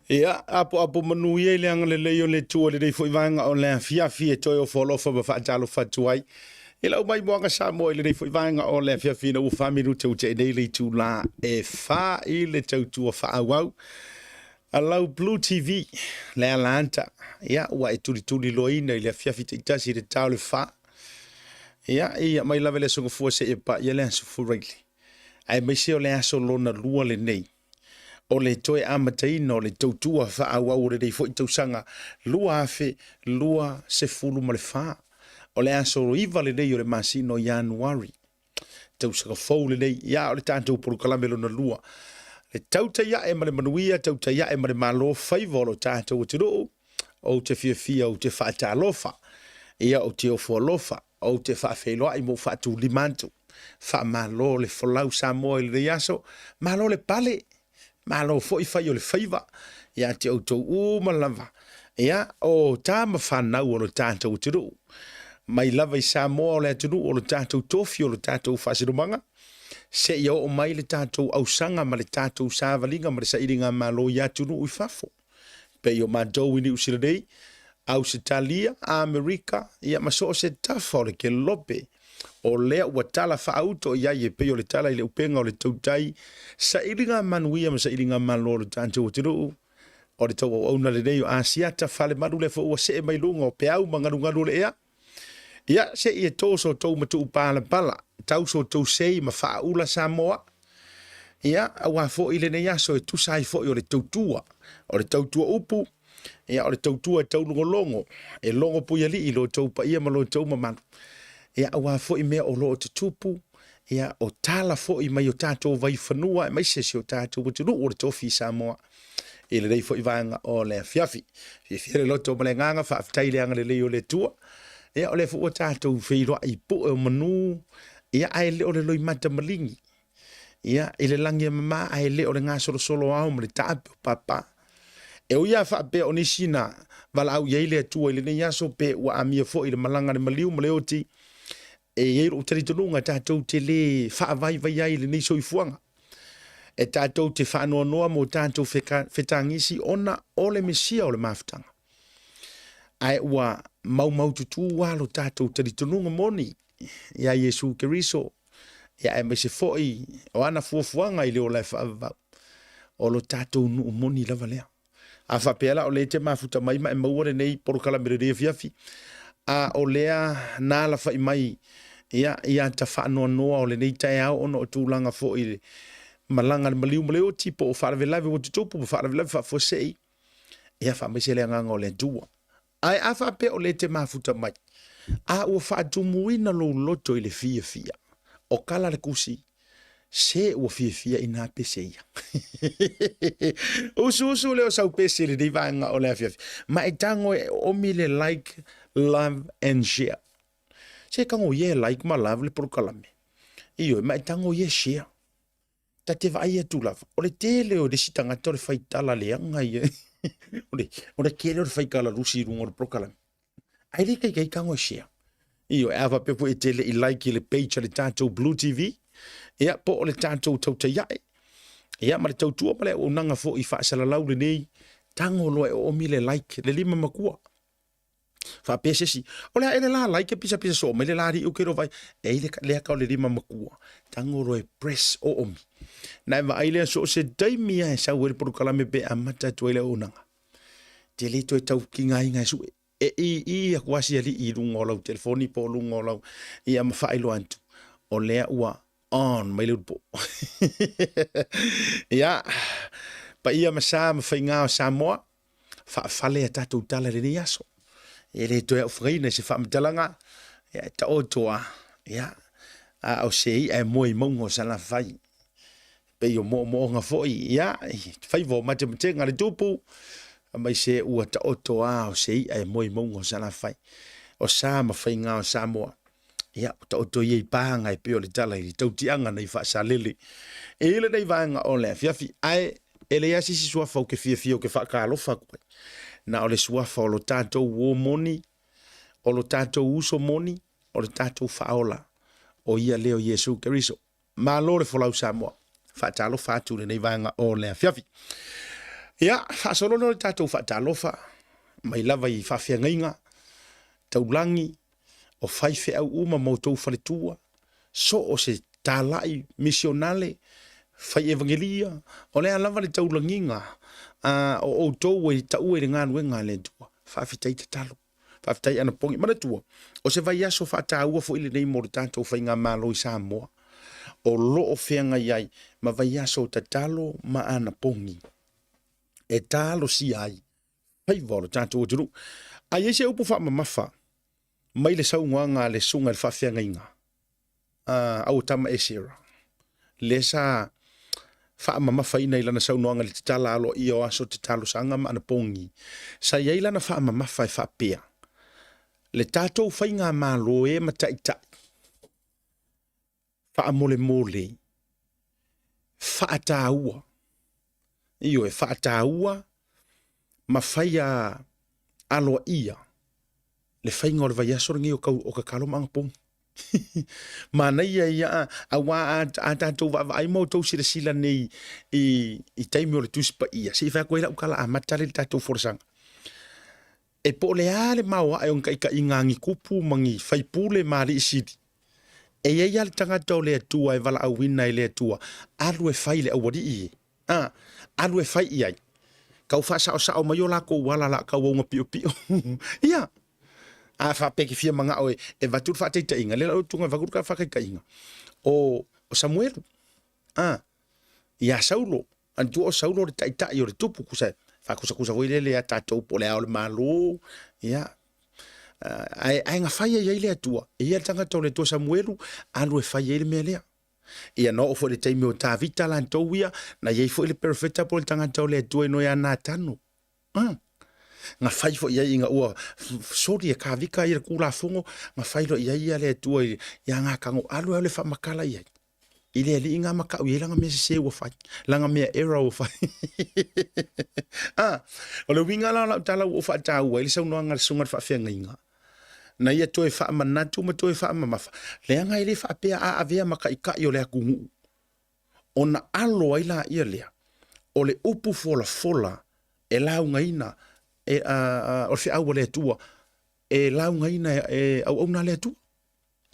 Ia, apoapo manu ia i le agalelei o le Atua i lenei foi vaega o le afiafi e toe ofo alofa ma faatalofa atu ai i lau maimoaga Samoa i lenei foi vaega o le afiafi ina ua 4 minute ua tea nei le itula e 4 i le tautua faaauau a lau Blue TV le ala ata. Ia, ua e tulituliloaina i le afiafi taitasi i le ta o le 4. Ia, ia mai lava i le aso Gafua seia paia le aso Faraile, aemaise o le aso lona lua lenei o le toe amataina o le tautua faaauau o lenei foi tausaga 2024. O le aso 9 lenei o le masina o Ianuari, tausaga fou lenei. Ia, o le tatou polokalame lona lua, le tautai ae ma le manuia, tautai ae ma le malo faiva o lo tatou atunuu. Ou te fiafia, ou te faatalofa, ia, ou te ofo alofa, ou te faafeiloai ma ou faatulima atu. Faamalo le folau Samoa i lenei aso, malo le pale, malo foi fai o le faiva ia te outou uma lava, ia, o tama fanau o lo tatou atunuu, mai lava i Samoa o le atunuu o lo tatou tofi, o lo tatou faasinomaga, seia oo mai le tatou ausaga ma le tatou savaliga ma le sailiga malo i atunuu i fafo, pei o matou i Niu Sila nei, Ausetalia, Amerika, ia, ma so o se tafa o le kelope o lea ua tala faauto i ai e pei o le tala i le upega o le tautai sailiga manuia ma sailiga malo o le tatou atunuu. O le tou auauna lenei o Asiata Falemalu, lea foi ua see mai luga o peau ma galugalu o le ea. Ia, se i e to so tou matuu palapala, tau so tou sei ma faaula Samoa. Ia, aua foi lenei aso e tusa ai foi o le tautua, o le tautua upu, ia, o le tautua e taulogologo, e logo puialii lo tou paia ma lo tou mamalu. Ia, aua foi mea o lo o tutupu, ia, o tala foi mai o tatou vaifanua, aemaise si o tatou atunuu o le tofi Samoa i lenei foi vaega o le afiafi. Fiafia le loto ma le agaga, faafetai i le agalelei o le Atua. Ia, o lea foi ua tatou feiloai i pue o manu, ia, ae le o le loimata maligi. Ia, i le lagi e mama, ae le o le gasolosolo ao ma le taape o papa. E ui a faapea o nisi na valaau i ai le Atua i lenei aso, pe ua amia foi i le malaga a le maliu ma le oti, e i ai lou talitonuga tatou te lē faavaivai ai i lenei soifuaga. E tatou te faanoanoa mo tatou fetagisi ona o le Mesia o le mafutaga. Ae ua maumaututu lava lo tatou talitonuga moni iā Iesu Keriso, ia, aemaise foi o ana fuafuaga i le ola e faavavau. O lo tatou nuu moni lava lea. A faapea la o lea e te mafuta mai ma e maua lenei polokalame lenei afiafi, a o lea na alafai mai, ia, ia ta faanoanoa o lenei taeao ona o tulaga foi i le malaga a le maliu ma le oti, po o faalavelave ua tutupu ma faalavelave faafuasei, ia, faamaise le agaga o le Atua. Ae a faapea o lea e te mafuta mai, a ua faatumuina lou loto i le fiafia, o kala le kusi, se ua fiafia i nā pese ia. Usuusu lea o sau pese i lenei vaega o le afiafi. Ma e tago e oomi le like, love and share. Se tago ia e like ma love le polokalame. Ioe, ma e tago ia e share. Ta te vaai atu lava, o le tele o le isi tagata o le faitala leaga ia. O le tele o le faitala lusi i luga o le polokalame. Ae le taitai tago e share. Ioe, a faapea foi e te le i like i le page a le tatou Blue TV, ia, po o le tatou tautai ae, ia, ma le tautua ma le auaunaga foi i faasalalau lenei, tago loa e oomi le like, le lima matua. Faapea se isi, o le a ele la like pisapisa soo mai le la alii ou ke vai. E i le lea ka o le lima matua. Tago loa e press oomi. Na e vaai lea so o se taimi lava e sau ai le polokalame pe amata atu ai le auaunaga. Te le toe tau kigaina e sue. E i i aku lava si alii i luga o lau telefoni po o luga o lau, ia, ma faailoa atu, o lea ua on mai le ulupo. Ia, paia ma sa ma faiga o Samoa, faafale a tatou tala i lenei aso. E le toe aofagaina i se faamatalaga, ia, e taoto a, ia, a o se i'a e moe i mauga o Salafai. Pei o moomooga foi, ia, i faiva o matematega le tupu, aemaise ua taoto a o se i'a e moe i mauga o Salafai. O sa ma faiga o Samoa, ia, ua taoto ia i paga e pei o le tala i le tautiaga nei Faasalele. E i ai lenei vaega o le afiafi, ae e leai lava se isi suafa ou te fiafia ou te faatalofa atu ai. Na o le suafa o lo tatou uo moni, o lo tatou uso moni, o le tatou faaola, o ia lea o Iesu Keriso. Malo le folau Samoa. Faatalofa atu i lenei vaega o le afiafi. Ia, faasolo lea o le tatou faatalofa mai lava i faafeagaiga, taulagi, o faifeau uma ma outou faletua, so o se talai misionale, fai evangelia, o le a lava le taulagiga o outou e taua i le galuega a le Atua. Faafetai tatalo. Faafetai anapogi. Manatua, o se vaiaso faataua foi lenei mo le tatou faigamalo i Samoa, o lo o feagai ai ma vaiaso tatalo ma anapogi e talosia ai faiva o le tatou atunuu. A i ai se upu faamamafa mai le saunoaga a le susuga i le faafeagaiga, a ua tama Esera, lea sa faamamafaina i lana saunoaga i le tatala aloaia o aso tatalosaga ma anapogi, sa i ai lana faamamafa e faapea, Le tatou faigamalo e ma taitai, faamolemole, faataua, ioe, faataua ma faia aloaia le faiga o le vaiaso lenei o, kau, o kakalo ma anapogi. Manaia ia, aua a tatou vaavaai ma outou silasila nei i taimi o le Tusi Paia, se i fai atu ai lau tala amata lea i le tatou folasaga. E po o le a le maoae o ni taitaiga a ni tupu ma ni faipule ma alii sili, e i ai lava le tagata o le Atua e valaauina e le Atua, alu e fai le aualii e. A, alu e fai i ai. Tau faasaosao mai o lakou ala la tau auga piopio. Ia, a faapea ke fia manao e, e vatu le faataitaiga, lea la o tunga e vatu le faataitaiga. O, o Samuelu, a, ia Saulo, manatua o Saulo le taitai o le tupu, kusa, faakusakusa foi lele ia tatou po o le ao o le Malo, ia, ae, ae na fai ai ai le Atua, e ia le tagata o le Atua Samuelu, alu e fai ai le mea lea. Ia na oo foi i le taimi o Tavita latou ia, na i ai foi le perofeta po o le tagata o le Atua i noe a Natano. Na fai foi i ai ina ua soli e Tavita ia le Tulafono, na fai loa i ai ia le Atua ia Natano, alu e alu e faamatala i ai i le alii na matau i ai lana mea sese ua fai, lana mea error ua fai. Ah, o le uiga la o lau tala ua ou faataua ai le saunoaga a le susuga i le faafeagaiga, na ia toe faamanatu ma toe faamamafa, leaga e le faapea a avea ma taitai o le atunuu, ona alo ai laia lea o le upu folafola e laugaina e, a, o le feau a le Atua e laugaina e auauna a le Atua.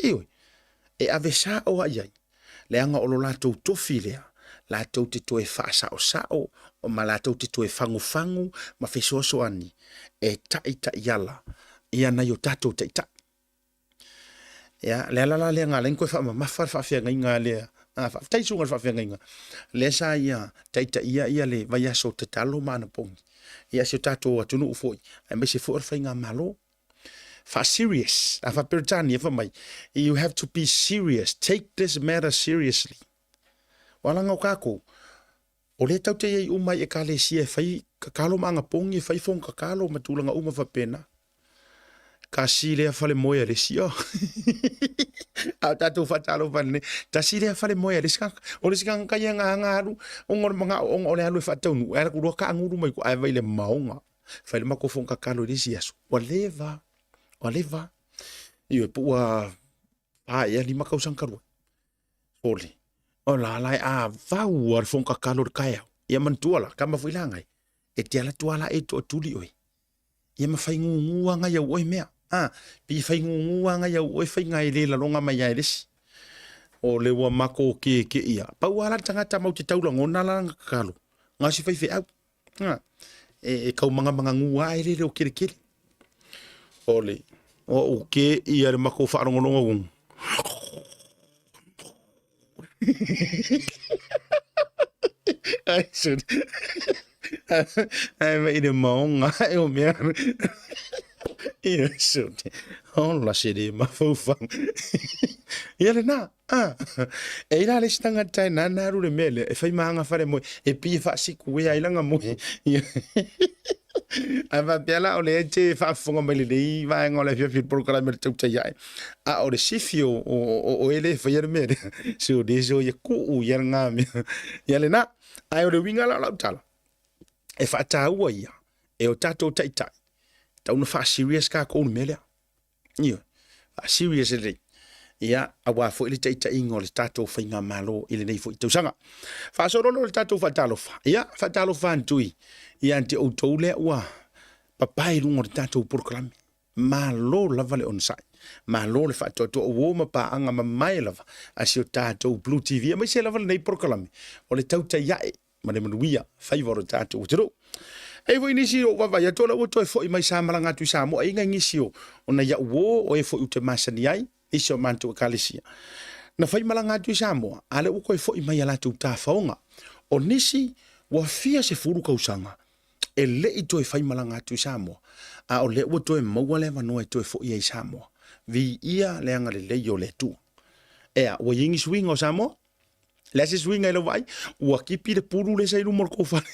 Ioe, e ave sao lava i ai, leaga o lo latou tofi lea, latou te toe faasaosao ma latou te toe fagufagu ma fesoasoani e taitaiala ia nai o tatou taitai. Ia, le ala la lea na ala ai ona toe faamamafa le faafeagaiga lea. A, faafetai susuga i le faafeagaiga, lea sa ia taitaia ia le vaiaso tatalo ma anapogi ia si o tatou atunuu foi, aemaise foi o le faigamalo. Faa-serious, a faa-Peretania fai mai, you have to be serious, take this matter seriously. Ua laga o kākou, o lea tau te iai uma i ekalesia e fai kakalo ma anapogi, e fai fono kakalo ma tulaga uma faapena. Tasi lea fale moe a le isi, oh. A o tatou faatalofa nei, tasi lea fale moe a le isi tagata. O le isi tagata ia na aga alu, ona o le manao, ona o le alu e faataunuu, e alu atu loa taagulu mai tua, ae vai le maoga. Fai le matou fono kakalo i le isi aso, ua leva, ua leva. Ioe, po ua fa ea lima tausaga talu ai. Sole, o la la e avau a le fono kakalo i le taeao. Ia manatua la, tama foi la ngai, e te ala atu lava la e toatuli oe. Ia ma fai gugu lava ngai au oe mea. A, pi fai gugu lava ngai au oe faiga e le laloga mai ai le isi. O le ua mako ke ke ia. Pau lava la le tagata mau te taulagona la lana kakalo. Nga si faifeau. A, e, e kaumangamangagū lava e le leo kelekele. O le, o u ke ia le mako whaalongolongo ung. Ai, sure. Ai, mai le maonga e o mea. Ia, sure. Hola, se le mafaufau. Ia le nā. Ah, e i la le isi tagata e nānā alu le mea lea, e fai ma aga fale moe, e pi e faasiku ea ai langa moe. Ae faapea la o lea e te faafofoga mai lenei vaega o le afiafi i le polokalame o le tautai ae, a o le sifi o, o, o, o e le faia le mea lea, se o le so ia kuu ia ngā mea. Ia lena, ae o le uiga la o lau tala, e faataua ia e o tatou taitai, tau na faa-serious kākou le mea lea. Ioe, faa-serious lelei. Ia, aua foi le taitaiga o le tatou faigamalo i lenei foi tausaga. Faasolo loa le tatou faatalofa. Ia, faatalofa atu ia te outou lea ua papae i luga o le tatou polokalame. Malo lava le onosai. Malo le faatoatoa uo ma paaga mamae lava a si o tatou Blue TV. Aemaise lava lenei polokalame o le tautai ae ma le manuia faiva o le tatou atunuu. E i foi nisi o vaavaai atu o la ua toe foi mai sa malaga atu i Samoa e i ai nisi o nai au uo o e foi ou te masani ai, nisi o matou ekalesia. Na fai malaga atu i Samoa, a lea ua toe foi mai a latou tafaoga. O nisi ua fia sefulu tausaga e le i toe fai malaga atu i Samoa, a o lea ua toe maua le avanoa e toe foi ai i Samoa. Viia le agalelei o le Atua. Ea, ua i ai ni suiga o Samoa? Le a se suiga i lau vaai? Ua kipi le pulu lea sa i luma o le tou fale.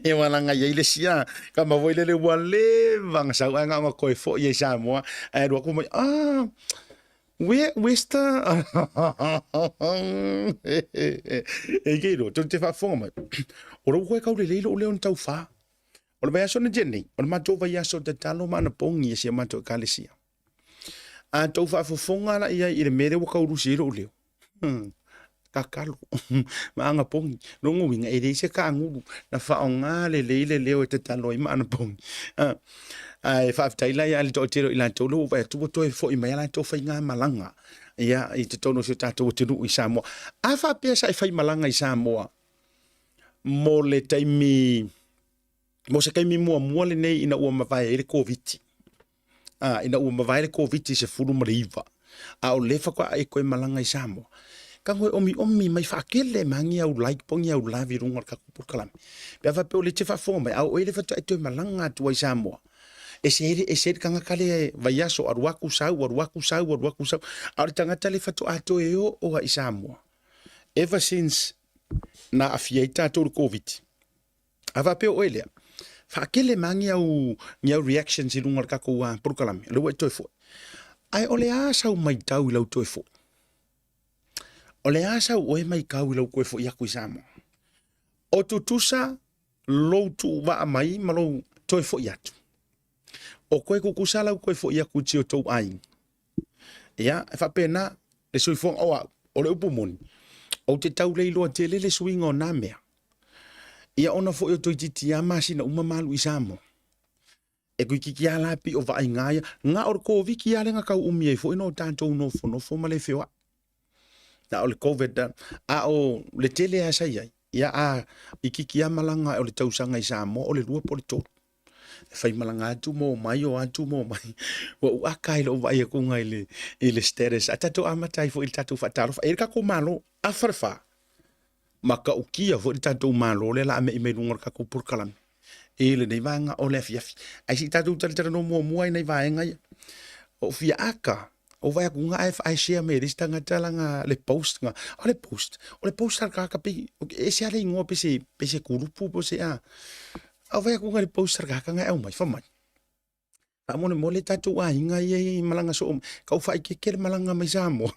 E malaga i ai le isi a kama foi lele ua leva ona sau ae na ona toe foi ai i Samoa ae alu atu mai, ah, where, where's the... E ke iloa, tou te faafofoga mai. O lou koe kau lelei lou leo na taufa. O le vaiaso na tea nei, o le matou vaiaso tatalo ma anapogi e si a matou ekalesia. A tou faafofoga la i ai i le mea lea ua tau lusi ai lou leo, tatalo ma anapogi. Lona uiga e leai se tagulu na faaaoga lelei le leo e tatalo ai ma anapogi. Ae faafetai la ia le toatele o i latou lea ua vaai atu ua toe foi mai a latou faigamalaga ia i totonu o si o tatou atunuu i Samoa. A faapea sa e faimalaga i Samoa mo le taimi mo se taimi muamua lenei ina ua mavae ai le Koviti. A, ina ua mavae le Koviti-19, a o lea faatoa e toe malaga i Samoa. Tago e omiomi mai faatele mai ni au like po o ni au love i luga o le tatou polokalame. Pe a faapea o lea e te faafofoga mai, a o oe lea faatoa e toe malaga atu ai i Samoa. Ese ai le, ese ai le tagata lea e vaiaso, alu atu sau, alu atu sau, alu atu sau. A o le tagata lea faatoa toe oo lava i Samoa. Ever since na aafia ai tatou i le Koviti, A faapea o oe lea, faatele mai ni au, ni au reactions i luga o le tatou polokalame, o lea ua e toe foi. Ae o le a sau maitau i lau toe foi? O le a sau oe maitau i lau toe foi atu i Samoa? O tutusa lou tuuvaa mai ma lou toe foi atu. O koe tutusa lau toe foi atu i si o tou aiga. Ia, e faapena le soifuaga o au, o le upu moni, ou te tau le iloa tele le suiga o nā mea. Ia ona foi o toeitiiti lava masina uma ma alu i Samoa. E toeitiiti lava la pei o vaaiga ia, na o le Koviti lava lea na tau umi ai foi ona o tatou nofonofo ma le feoai. Na o le Covid, a o le tele lava sa i ai, ia a itiiti lava malaga o le tausaga i Samoa o le lua po o le tolu. E fai malaga atu ma omai, o atu ma omai. Ua ou aka ai lou vaai atuga i le, i le status. A tatou amata ai foi i le tatou faatalofa. E i ai le tatou Malo, afa le fa. Matautia foi le tatou Malo lea o le a me'i mai luga o le tatou polokalame i lenei vaega o le afiafi. Ae se i tatou talatalanoa muamua i nai vaega ia. Ua ou fia aka, ou vaai atu ae ae share mai e le isi tagata lana le post na. O le post, o le post a le tagata pei e ese lava le igoa pe se pe se kulupu po o se a. A ou vaai atu i le post a le tagata na e aumai, fai mai, Faamolemole tatou aiga ia e malaga soo mai, tau faaeteete le malaga mai Samoa.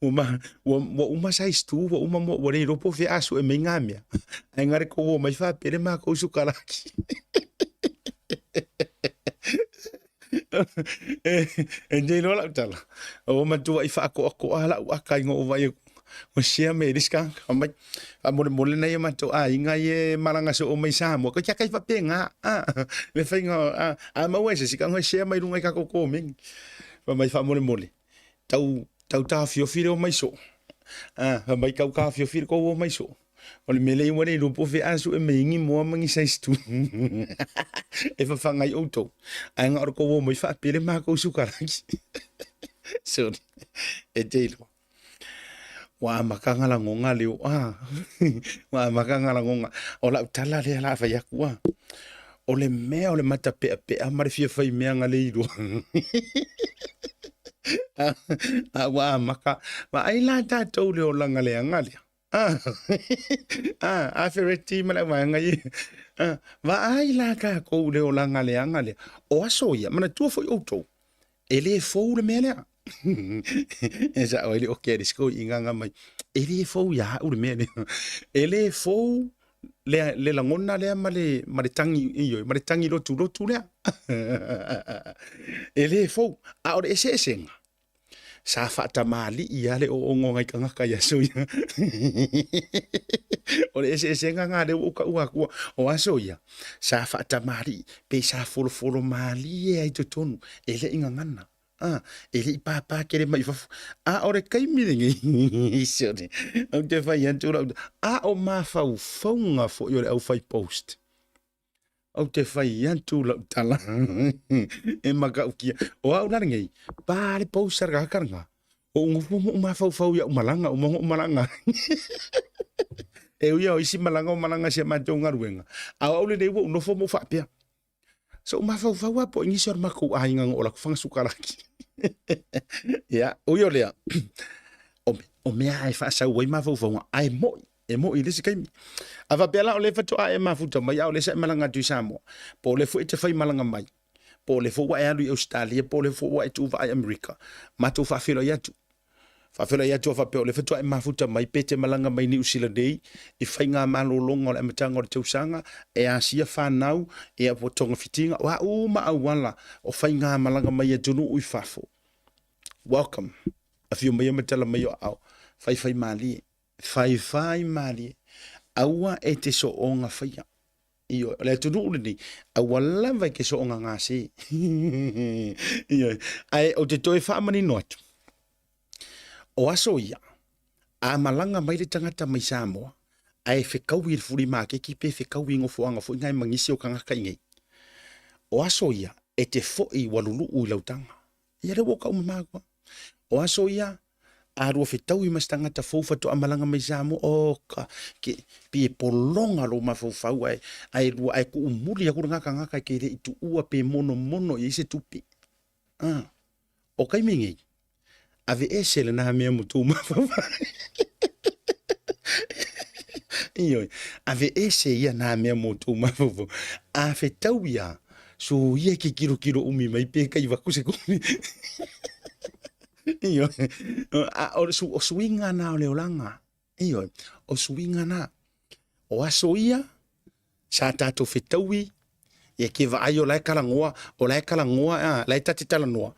Ua, ma, ua, ua uma size 2, ua uma ua le iloa po o fea a sue mai ngā mea. Ae ngare kou o mai faapele makou sukalaki. E nei loa lau tala, ua matuai faakoakoa lau aka ina ua vaai atu, ua share mai e le isi tagata, fai mai, faamolemole nai o matou aiga ia e malaga soo mai Samoa, koe kia kai faapena, a, le faiga, a, a maua e se isi, e share mai luga i tatou komeni. Fai mai faamolemole, tau, tau taofiofi le omai soo, a, fai mai tau taofiofi le tou omai soo. O le mea lea ua le iloa po o fea a sue mai ai ni moa ma ni size 2 e fafaga ai outou. Ae na o le tou omai faapele matou sukalaki. Sorry. E te iloa. Ua amata ona lagona leo. Ah. Ua amata ona lagona. O lau tala lea la fai atu ah. O le mea o le matapeapea ma le fia fai mea na le iloa. A ua amata. Vaai la tatou le olaga leaga lea. Ah, a Ferretti ma le auvaega ia. Ah, vaai la tatou le olaga leaga lea. O aso ia, manatua foi outou, e le fou le mea lea. E sao ai le oke a le isi toeaina mai, e le fou ia au le mea lea. E le fou le, le lagona lea ma le, ma le tagi, ioe, ma le tagi lotulotu lea. E le fou. A o le eseesega, Sa faatamalii lava le ooooga o nai tagata i aso ia. O le eseesega lena lea ua ou taua atua, o aso ia, sa faatamalii pe sa folofolo malie ai i totonu, e le i gagana. A, e le i pāpā tele mai i fafo. A o le taimi lenei, sole, ou te fai atu lau, a o mafaufauga foi o le aufai post. Ou te fai atu lau tala e matautia. O au la lenei, pa le post a le tagata lena, ou nofo ma ou mafaufau i au malaga uma ona ou malaga ai. E ui lava o isi malaga o malaga i si a matou galuega, a o au lenei ua ou nofo ma ou faapea, se ou mafaufau lava po o nisi o le matou aiga na oo atu fana sukalaki. Ia, ui o lea, o mea e faasau ai mafaufauga, ae moi, e moi i le isi taimi. A faapea la o lea faatoa e mafuta mai a o lea sa e malaga atu i Samoa, po o lea foi e te faimalaga mai, po o lea foi ua e alu i Ausetalia, po o lea foi ua e tuuvaa i Amerika, matou faafeiloai atu. Faafeiloai atu a faapea o lea faatoa e mafuta mai pe te malaga mai Niu Sila nei i faiga malologa o le amataga o le tausaga, e asia fanau, ia po togafitiga, o a uma auala o faiga malaga mai atunuu i fafo. Welcome. Afio mai ma tala mai o aao. Faifai malie. Faifai malie. Aua e te soonga faia. Ioe, o le atunuu lenei, aua lava e te soonga gase. Ioe, ae ou te toe faamanino atu, o aso ia, a malaga mai le tagata mai Samoa, ae fekaui i le fuli maketi pe fekaui i nofoaga foi na e manisi o tagata i nei. O aso ia, e te foi ua luluu i lau taga. Ia lea ua ou taumama atu lava. O aso ia, a lua fetaui ma se tagata fou faatoa malaga mai Samoa, o ka, ke, pi e pologa lou mafaufau ae, ae lua, ae tuumuli atu lena tagata e te le i tuua pe monomono i ai se tupe. Ah, o taimi nei, aveese lena mea ma tou mafaufau. Ioe, aveese ia na mea mo tou mafaufau. A fetaui a, so ia ke kilokilo umi mai pe kai vaku se kumi. Ioe, a, o, su, o suiga na o le olaga. Ioe, o suiga na. O aso ia, sa tatou fetaui, ia ke vaai o la e talanoa, o la e talanoa, a, la e ta te talanoa,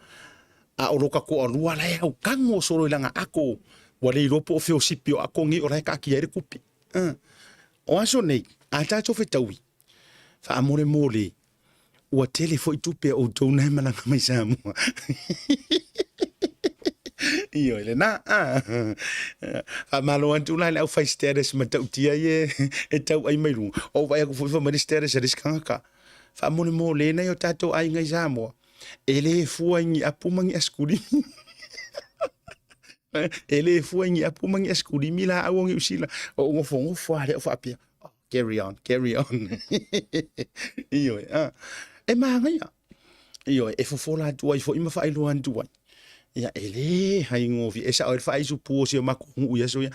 a o lo ta toalua la e autago solo i lana ako, ua le iloa po o fea o sipi o ako nei o la e taatia ai le tupe. A, o aso nei, a tatou fetaui, faamolemole, Ua tele foi tupe a outou na e malaga mai Samoa. Ioe lena. Ah. Faamalo atu la i le aufai status matautia ia e tau ai mai luga. O ou vaai atu foi fai mai le status a le isi tagata. Faamolemole nai o tatou aiga i Samoa, e le fua i ni apu ma ni asikulimi. E le fua i ni apu ma ni asikulimi laau o Niu Sila. O ou nofonofo lava lea o faapea, Carry on, carry on. Ioe, a. E māngaia. Ioe, e fofola atu ai foi ma faailoa atu ai. Ia, e lē haigofie. E sao ai le faaisupu o si o makou nuu i aso ia.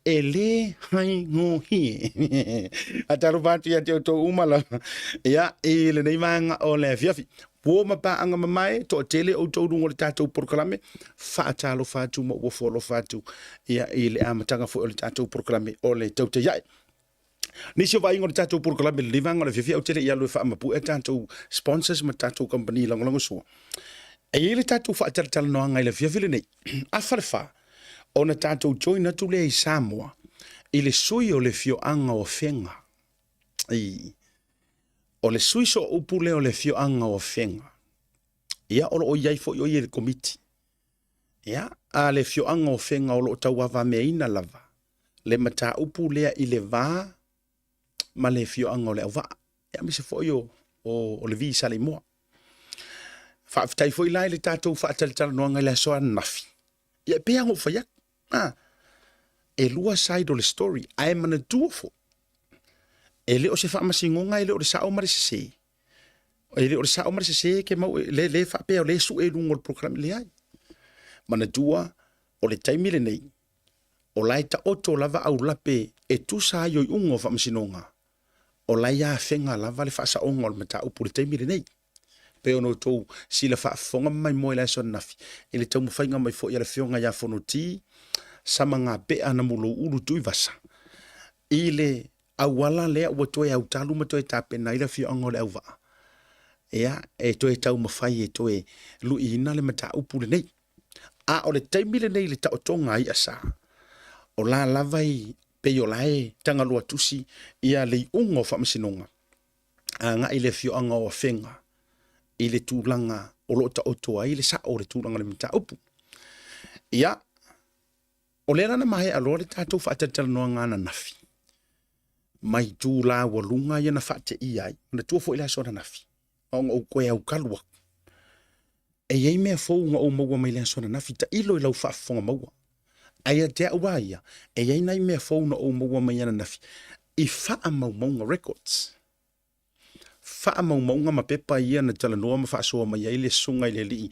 E lē haigofie. Faatalofa atu ia te outou uma lava. Ia, i lenei vaega o le afiafi. Puo ma paaga mamae, toatele outou luga o le tatou polokalame, faatalofa atu ma ua foalofa atu ia, i le amataga foi o le tatou polokalame o le Tautai Ae. Nisi o vaaiga o le tatou polokalame lenei vaega o le afiafi, ou te le i alu e faamapue a tatou sponsors ma tatou kamupani lagolagosua. E i ai le tatou faatalatalanoaga i le afiafi lenei, afa le fa, ona tatou join atu lea i Samoa i le sui o le afioaga o Afega. I, o le sui sooupu lea o le afioaga o Afega. Ia, o lo o i ai foi o ia i le komiti. Ia, a le afioaga o Afega o lo o tauavameaina lava le mataupu lea i le va ma le afioaga o Leauvaa, aemaise foi o, o, o le Vi Saleimoa. Faafetai foi la i le tatou faatalatalanoaga i le aso ananafi. Ia, e pei lava ona ou fai atu, a, e lua side o le story, ae manatua foi, e le o se faamasinoga, e le o le sao ma le sese. E le o le sao ma le sese ke mau, le, le faapea o le sue i luga o le polokalame, leai. Manatua, o le taimi lenei, o la e taoto lava aulape e tusa ai o iuga o faamasinoga, o la e afega lava le faasaoga o le mataupu i le taimi lenei. Pei ona outou sila faafofoga ma maimoa i le aso ananafi, i le taumafaiga mai foi a le Afioga ia Fonoti Samagapea Namuloulu Tuivasa, i le auala lea ua toe autalu ma toe tapena ai le afioaga o Leauvaa, ia, e toe taumafai e toe luiina le mataupu lenei. A o le taimi lenei i le taotoga a i'a sa, o la lava i pei o la e tagaloa tusi ia le iuga o faamasinoga agai i le afioaga o Afega i le tulaga o lo o taoto ai le sao o le tulaga o le mataupu. Ia, o lea la na maea loa le tatou faatalatalanoaga ananafi mai itula ualuga ia na faateia ai. Manatua foi le aso ananafi, ona ou toe aukalu aku. E i ai mea fou na ou maua mai le aso ananafi, tailo i lau faafofoga maua. Ae ia te au lava ia, e i ai nai mea fou na ou maua mai ananafi i faamaumauga records. Faamaumauga ma pepa ia na talanoa ma faasoa mai ai le susuga i le alii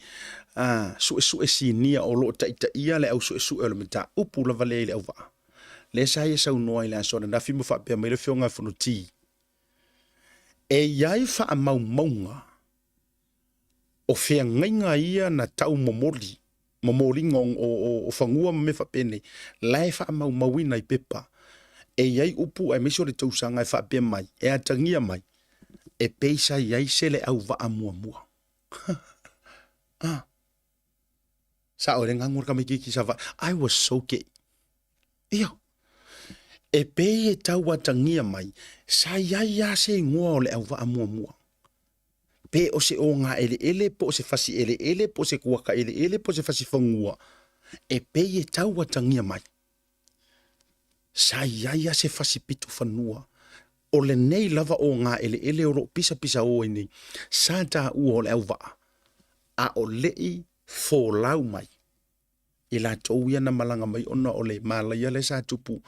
a suesue sinia o lo o taitaia le au suesue o le mataupu lava lea i le auvaa. Lea sa ia saunoa i le aso ananafi ma faapea mai le afioga a Fonoti, e i ai faamaumauga o feagaiga ia na tau momoli, momoliga o fanua ma mea faapenei, la e faamaumauina i pepa. E i ai upu aemaise o le tausaga e faapea mai, e atagia mai, e pei sa i ai se le auvaa muamua. Ah. Sao e le gagu o le tamaititi sa I was so gay. Ia. E pei e tau atagia mai, sa i ai lava se igoa o le auvaa muamua. Pe o se ogaeleele, po o se fasi eleele, po o se kuaka eleele, po o se fasi fanua, e pei e tau atagia mai. Sa i ai lava se fasi pito fanua o lenei lava ogaeleele o lo o pisapisa o ai nei, sa taua o le auvaa, a o le i folau mai i latou ia na malaga mai ona o le malaia lea sa tupu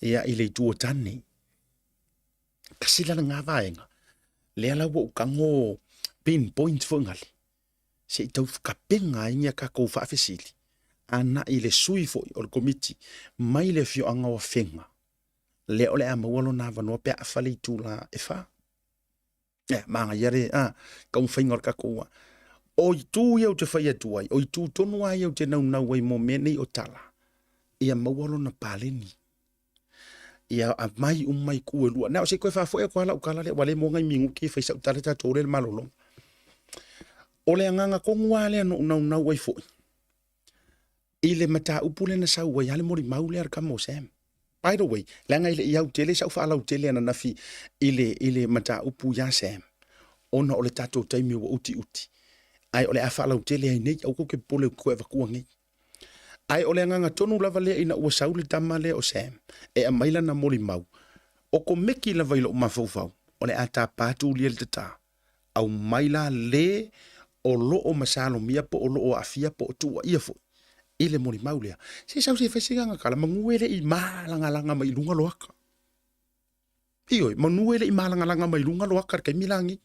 ia i le itu o Tane. Tasi la lena vaega, lea la ua ou tago pinpoint foi ngale, se i tau tapena ai ni a tatou faafesili agai i le sui foi o le Komiti mai le afioaga o Afega, lea o le a maua lona avanoa pe a afa le itula e 4. Ia, manaia le taumafaiga o le tatou O itu ia ou te fai atu ai, o itu tonu lava ia ou te naunau ai mo mea nei o tala, ia maua lona paleni. Ia aumai uma itu e lua. Na o se i toe faafoi atu lava lau tala lea, ua le maua nai minute e fai sau tala tatou le malologa. O le agaga tonu lava lea na ou naunau ai foi i le mataupu lea na sau ai lava le molimau lea a le tama o Sam. By the way, leaga e le i au tele sau faalautele ananafi i le mataupu ia Sam, ona o le tatou taimi ua utiuti. Ae o le a faalautele ai nei, aua tou te popole ou te toe avatua nei. Ae o le agaga tonu lava lea ina ua sau le tama lea o Sam e aumai lana molimau, o komeki lava i lou mafaufau, o le a tapa atu lia le tata, aumai la le o lo o masalomia po o lo o aafia po o tuuaia foi i le molimau lea. Se sau se fai se gagakala, manu e le i malagalaga mai i luga loaka. Ioe, manu e le i malagalaga mai i luga loaka i le taimi la nei.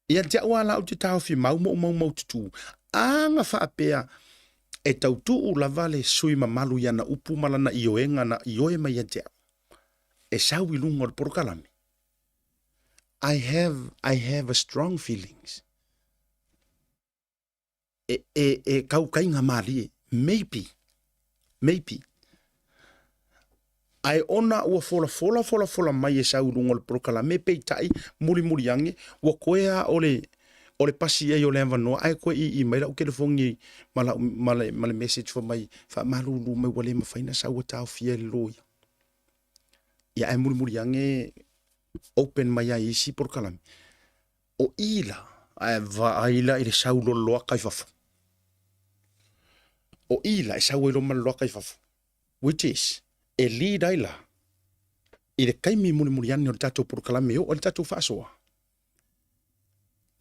Ia te au lava la ou te taofi mau ma ou maumaututu, a na faapea e tautuu lava le sui mamalu i ana upu ma lana ioega na ioe mai ia te au, e sau i luga o le polokalame. I have a strong feelings. E kaukaiga malie, maybe, maybe. Ae ona ua folafola folafola mai e sau i luga o le polokalame, peitai, mulimuli ane, ua toe lava o le, o le pasi ai o le avanoa, ae toe ii mai lau telefoni ma, lau, ma le message fai mai, faamalulu mai ua le mafai ona sau ua taofia e le loia. Ia ae mulimuli ane open mai ai isi polokalame. O i la, ae vaai la i le sau loloaka i fafo. O i la e sau ai loa ma loloaka i fafo. Which is, e lead ai la i le taimi mulimuli ane o le tatou polokalame e oo ai le tatou faasoa.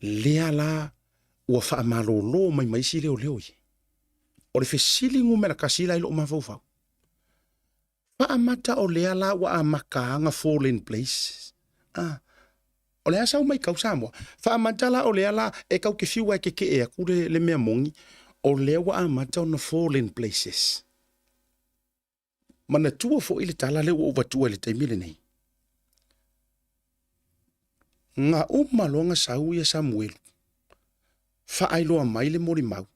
Lea la ua faamalolo mai ma isi leoleo ia. O le fesili numera tasi la i lou mafaufau, Faamata o lea la ua amata ana fall in place. Ah. O le a sau mai kau Samoa. Faamata la o lea la e kau te fiu e keke'e atu le mea moni, o lea ua amata ona fall in places. Manatua foi le tala lea ua ou avatua i le taimi lenei. Na uma loa na sau ia Samuelu, faailoa mai le molimau,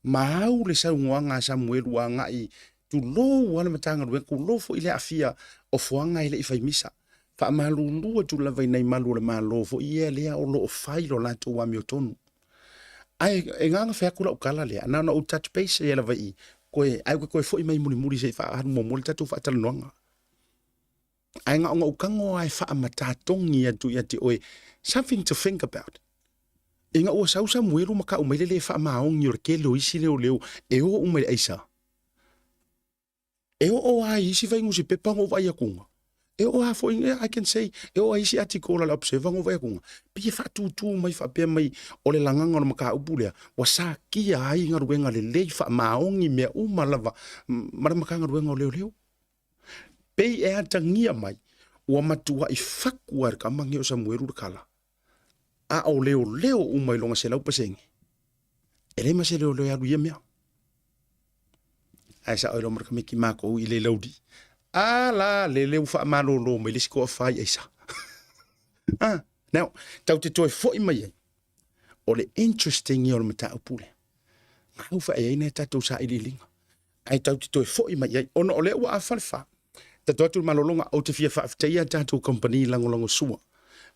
ma au le saunoaga a Samuelu agai, tulou lava le Matagaluega, tulou foi le aafia o fuaga e le i fai misa. Faamalulu atu lava i nai malu o le Malo foi ia lea o lo o fai lo latou amiotonu. Ae e gagafe atu lau tala lea, na ona ou touch base ia lava i koe, ae koe foi mai mulimuli se i faaalu muamua le tatou faatalanoaga. Ae na ona ou tago lava e faamatatogi atu ia te oe, something to think about. Ina ua sau Samuelu ma tau mai le le faamaoni o le tele o isi leoleo e o uma i le aisa. E oo lava i isi fai nusipepa na ou vaai atuga, e oo lava foi, I can say, e oo lava i isi article a le Observer na ou vaai atuga, pei e faatutu mai faapea mai o le lagaga o le mataupu lea, ua satia ai galuega lelei faamaoni mea uma lava ma le Matagaluega o Leoleo. Pei e atagia mai, ua matuai fatu lava e le tama lenei o Samuelu le tala, a o leoleo uma i lona 100%. E leai ma se leoleo e alu i ia mea. Ae sao ai loa ma le tamaiti matou i le lauli. A la lele ua faamalolo mai le isi toafa i aisa. Ah, now, tau te toe foi mai ai. O le interesting ia o le mataupu lea. Gau fae ai nai tatou sailiiliga. Ae tau te toe foi mai ai. Ona o lea ua afa le fa. Tatou atu le malologa, ou te fia faafetaia a tatou kamupani lagolagosua.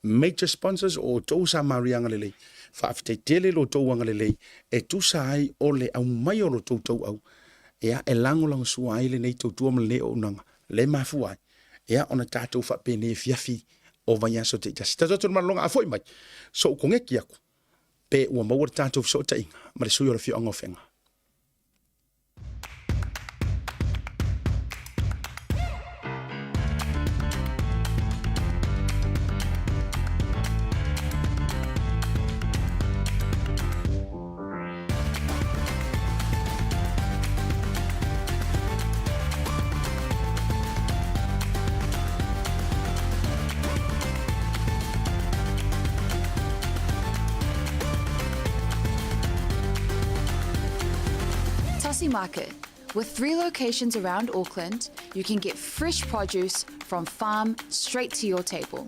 Major sponsors o outou sa Maria agalelei. Faafetai tele lo outou agalelei e tusa ai o le aumai o lo outou tauau ea e lagolagosua ai lenei tautua ma lenei auaunaga le mafua ai ea ona tatou faapenei afiafi o vaiaso taitasi. Tatou atu le malologa a foi mai, sou koneki aku pe ua maua le tatou fesootaiga ma le sui o le afioaga o Fega. Tasi Market. With three locations around Auckland, you can get fresh produce from farm straight to your table.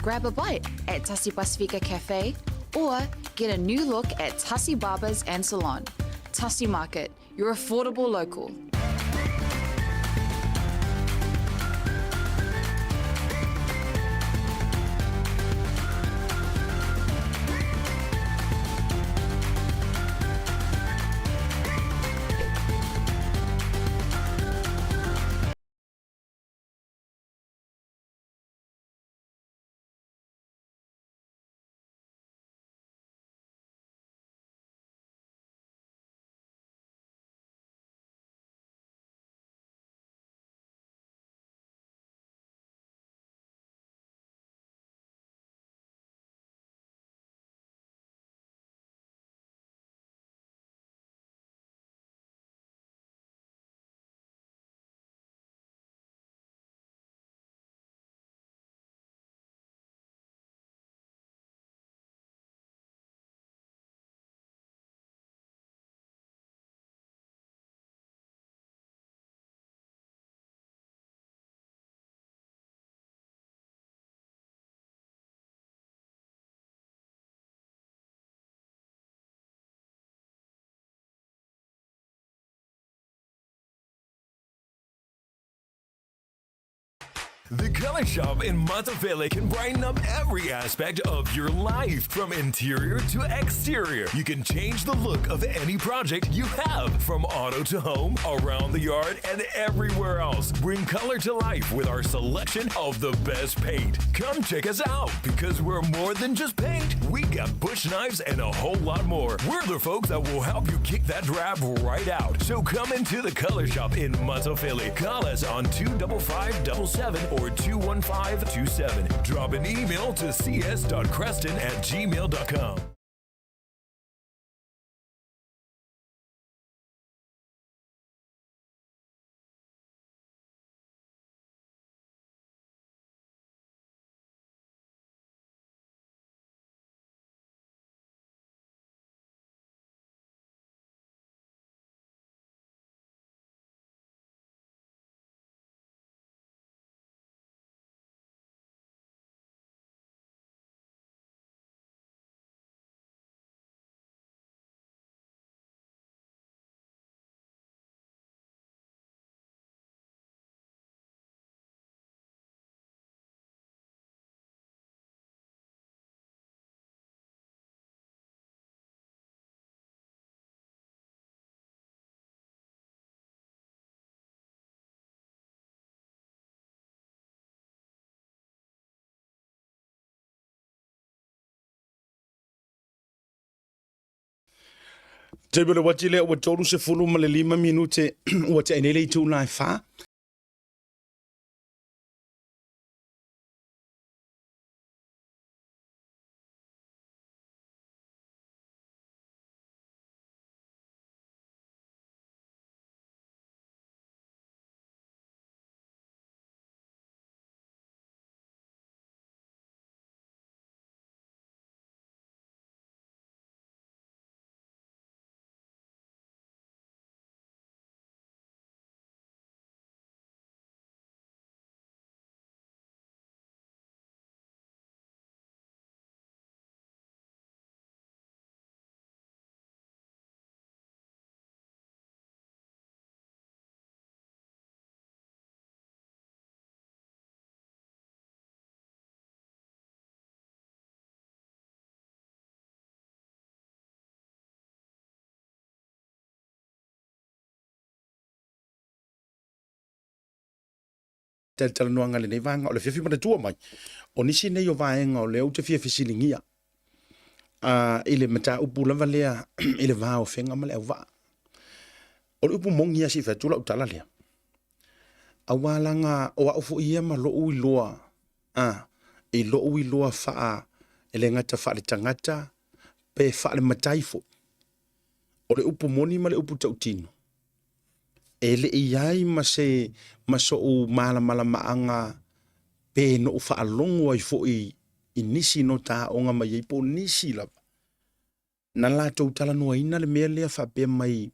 Grab a bite at Tasi Pasifika Cafe or get a new look at Tasi Barbers and Salon. Tasi Market, your affordable local. The Color Shop in Matafele can brighten up every aspect of your life, from interior to exterior. You can change the look of any project you have, from auto to home, around the yard, and everywhere else. Bring color to life with our selection of the best paint. Come check us out because we're more than just paint. We got bush knives and a whole lot more. We're the folks that will help you kick that drab right out. So come into the Color Shop in Matofele. Call us on 25577 or 21527. Drop an email to cs.creston at gmail.com. Taimi o le uati lea ua 35 minute ua tea nei le itula e fa. Talatalanoaga i lenei vaega o le afiafi manatua mai, o nisi nei o vaega o lea ou te fia fesiligia i le mataupu lava lea i le va o Afega ma Leauvaa. O le upu moni lava se i fai atu lau tala lea, aua leaga o au foi ia ma lou iloa, a, i lou iloa faa, e le gata faaletagata pe faalematai foi. O le upu moni ma le upu tautino, e le i i ai ma se ma so'u malamalamaaga pe na ou faalogo ai foi i nisi na ta aoga mai ai po o nisi lava na latou talanoaina le mea lea faapea mai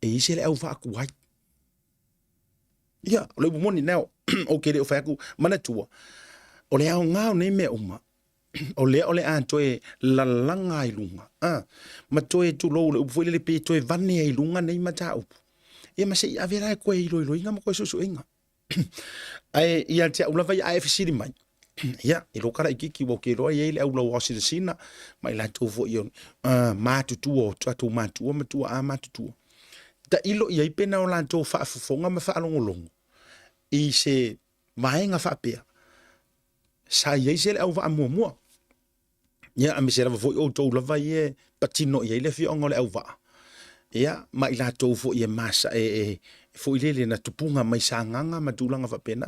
e i ai se auvaa tuai. Ia, o le upu moni, now, ou te le o fai atu, manatua, o le aoga o nei mea uma, o lea o le a toe lalaga ai luga, a, ma toe tulou le upu foi lele pe toe vane ai luga nei mataupu. Ia ma se i ave la e toe iloiloina ma toe suesueina. Ae ia te au lava ia a e fesili mai, ia, i lou tala itiiti ua ou te iloa e i ai le au lauao sinasina ma i latou foi o matutua o tatou matua ma tuaa matutua. Tailo i ai pe na o latou faafofoga ma faalogologo i se vaega faapea sa i ai se le auvaa muamua. Ia, aemaise lava foi outou lava ia e patino i ai le afioaga o le auvaa. Ia, ma i latou foi e masa, e, e, foi lele na tupuga mai Sagaga ma tulaga faapena.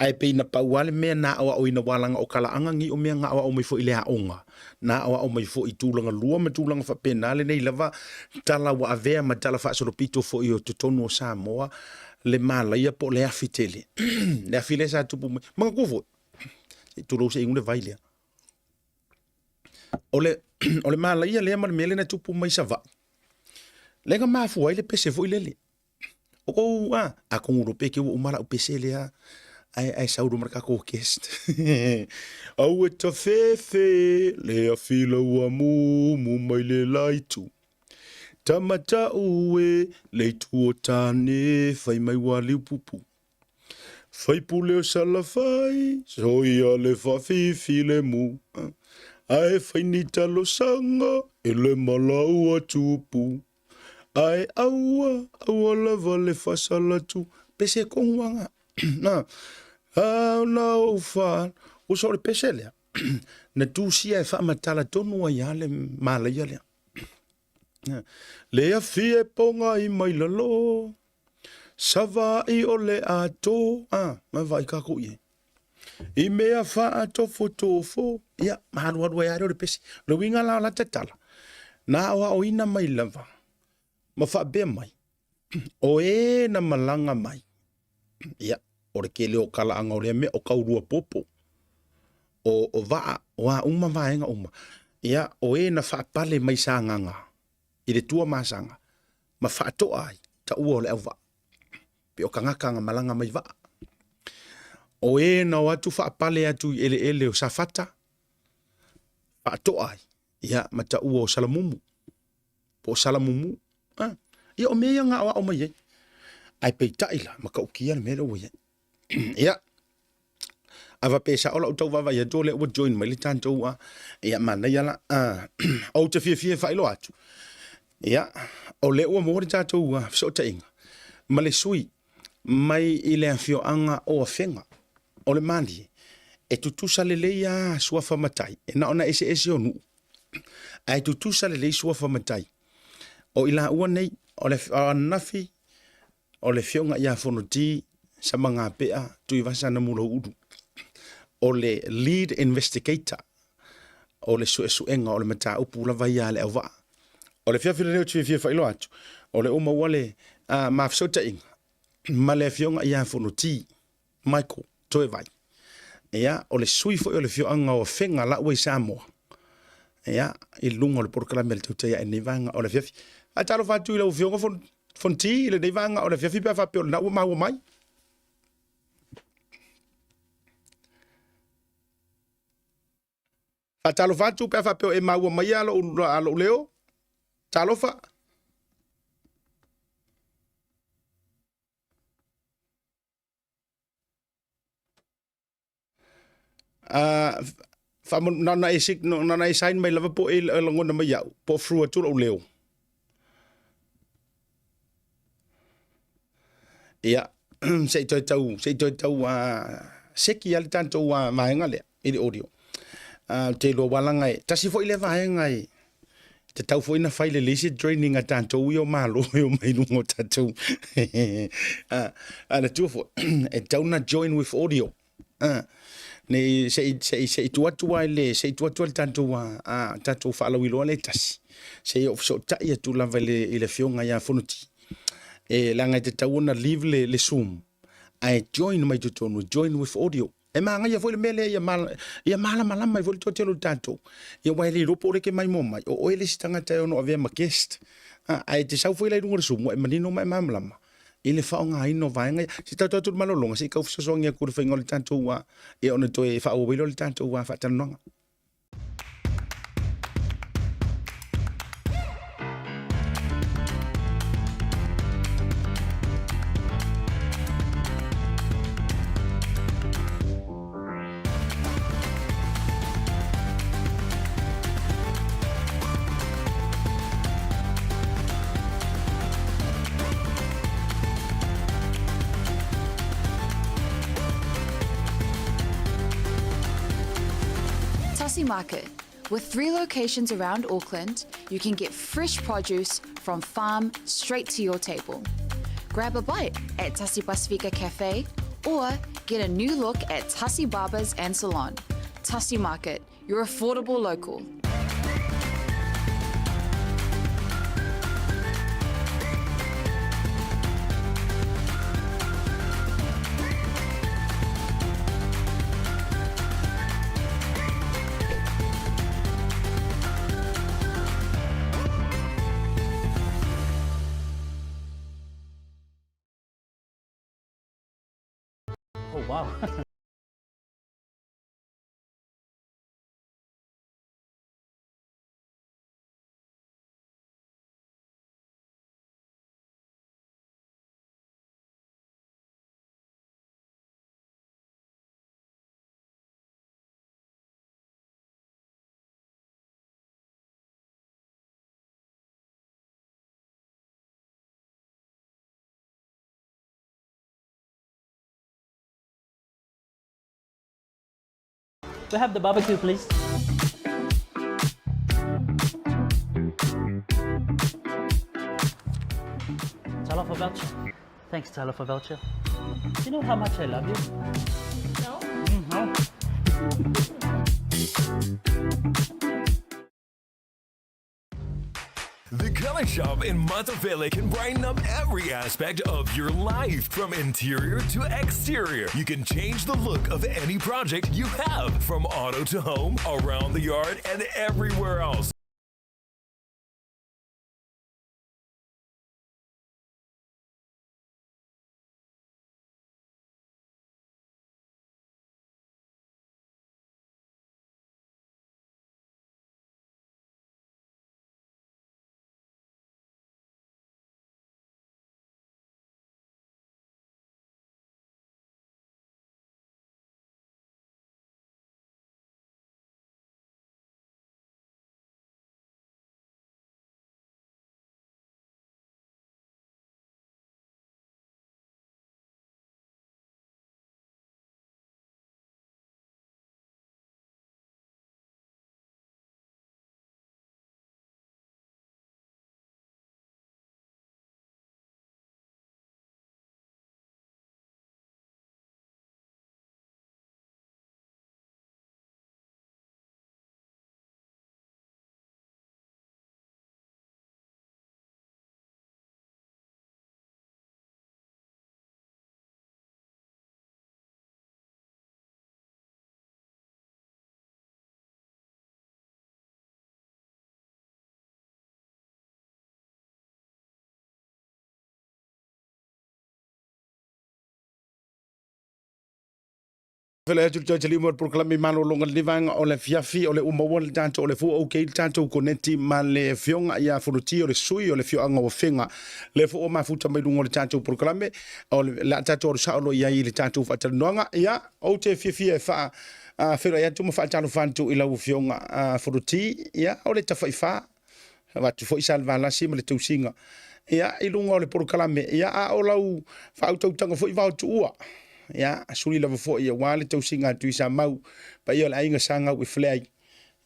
Ae pei na pau lava le mea na aoaoina aua leaga o talaaga nei o mea na aoao mai foi i le aoga, na aoao mai foi i tulaga lua ma tulaga faapena lenei lava tala ua avea ma tala faasolopito foi o totonu o Samoa le malaia po o le afi tele. Le afi lea sa tupu mai. Manatua foi, se i tulou se i inu le vai lea. O le, o le malaia lea ma le mea lea na tupu mai Savaii, lea na mafua ai le pese foi lele. O kou, a, atonu loa pe te ua uma lau pese lea, ae, ae sau loa ma le tatou guest. Au e tafefe le afi lau amumu mai le la itu. Tamatau e le itu o tane fai mai ua liupupu. Faipule o Salafai, soia le faafifi le mu. Ae fai ni talosaga e le malaua tupu. Ae aua, aua lava le faasalatu. Pese tonu lava na. A na ou fa, uso o le pese lea. Na tusia e faamatala tonu ai lava le malaia lea. Le afi e pogai mai lalo, Savaii o le ato, a, ma vaai kākou i ai. I mea faatofotofo, ia, ma alualu ai lava lea o le pese. O le uiga la o la tatala, na aoaoina mai lava ma faapea mai, o e na malaga mai, ia, o le tele o talaaga o lea mea, o taulua popo, o, o vaa, o a uma vaega uma, ia, o e na faapale mai Sagaga i le Tuamasaga ma faatoa ai, taua o le auvaa, pe o tagata na malaga mai vaa. O e na o atu faapale atu i eleele o Safata, faatoa ai, ia, ma taua o Salamumu, po o Salamumu. Ah, ia o mea ia na aoao mai ai. Ae peitai la, matautia le mea lea ua i ai. Ia, a faapea e sao lau tau vaavaai atu o lea ua join mai le tatou a, ia manaia la. Ou te fiafia e faailoa atu, ia, o lea ua maua le tatou fesootaiga ma le sui mai i le afioaga o Afega o le Malie, e tutusa lelei lava suafa matai, e na ona eseese o nuu, ae tutusa lelei suafa matai. O i laua nei, o le ananafi, o le Afioga ia Fonoti Samagapea Tuivasa Namulauulu, o le lead investigator o le suesuega o le mataupu lava ia a le auvaa. O le afiafi lenei ou te fiafia e faailoa atu, o lea ua maua le ma fesootaiga ma le Afioga ia Fonoti Michael Toevai. Ia, o le sui foi o le afioaga o Afega la ua i Samoa. Ia, i luga o le polokalame a le Tautai Ae i lenei vaega o le afiafi. Faatalofa atu i lau Afioga Fonoti i lenei vaega o le afiafi pe a faapea o lena ua maua mai. Faatalofa atu pe a faapea o e maua mai a lou leo. Talofa. Na ona e na ona e sign mai lava po o e lagona mai au, po o through atu lou leo. Ia, se i toe tau, se i toe tau seki lava le tatou vaega lea i le audio. Ou te iloa ua laga e, tasi foi lea vaega e tatau foi ona fai lelei se training a tatou ia o Malo e omai i luga o tatou a na tua foi e tatau ona join with audio ne se i se i se i tuu atu lava i le se i tuu atu lava i le tatou tatou faalauiloa lea e tasi se i ou fesootai atu lava i le i le afioga ia Fonoti e leaga e tatau ona leave le le Zoom ae join mai totonu join with audio. E manaia foi le mea lea ia, ia malamalama ai foi le toatele o tatou. Ia aua e le iloa po o le ke maimoa mai, o oe le isi tagata e ono avea ma guest. Ae e te sau foi la i luga o le Zoom, ua e manino ma e malamalama i le faaaogaina o vaega ia. Se i tatou atu i le malologa, se i tau fesoasoani atu i le faiga o le tatou, ia ona toe faaauau ai lea o le tatou faatalanoaga. Tasi Market. With three locations around Auckland, you can get fresh produce from farm straight to your table. Grab a bite at Tasi Pasifika Cafe or get a new look at Tasi Barbers and Salon. Tasi Market, your affordable local. Oh, wow. We have the barbecue, please. Talofa voucher. Thanks, Talofa voucher. Do you know how much I love you? No. No. The Color Shop in Matafele can brighten up every aspect of your life, from interior to exterior. You can change the look of any project you have, from auto to home, around the yard, and everywhere else. faafeiloai atu le toe taliu mai o le polokalame i malologa i lenei vaega o le afiafi o le ua maua le tatou o le fua ok le tatou koneti ma le afioga ia Fonoti o le sui o le afioaga o Afega lea foi ua mafuta mai luga o le tatou polokalame o le a tatou alu sao loa i ai i le tatou faatalanoaga. Ia, ou te fiafia e faa feiloai atu ma faatalofa atu i lau afioga Fonoti, ia o le tafaifa avatu foi sa le valasi ma le tausiga ia i luga o le polokalame ia a o lau faautautaga foi vao tuua ia suli lava foi aua le tausiga a Tuisamau paia o le aiga sa gau i Faleai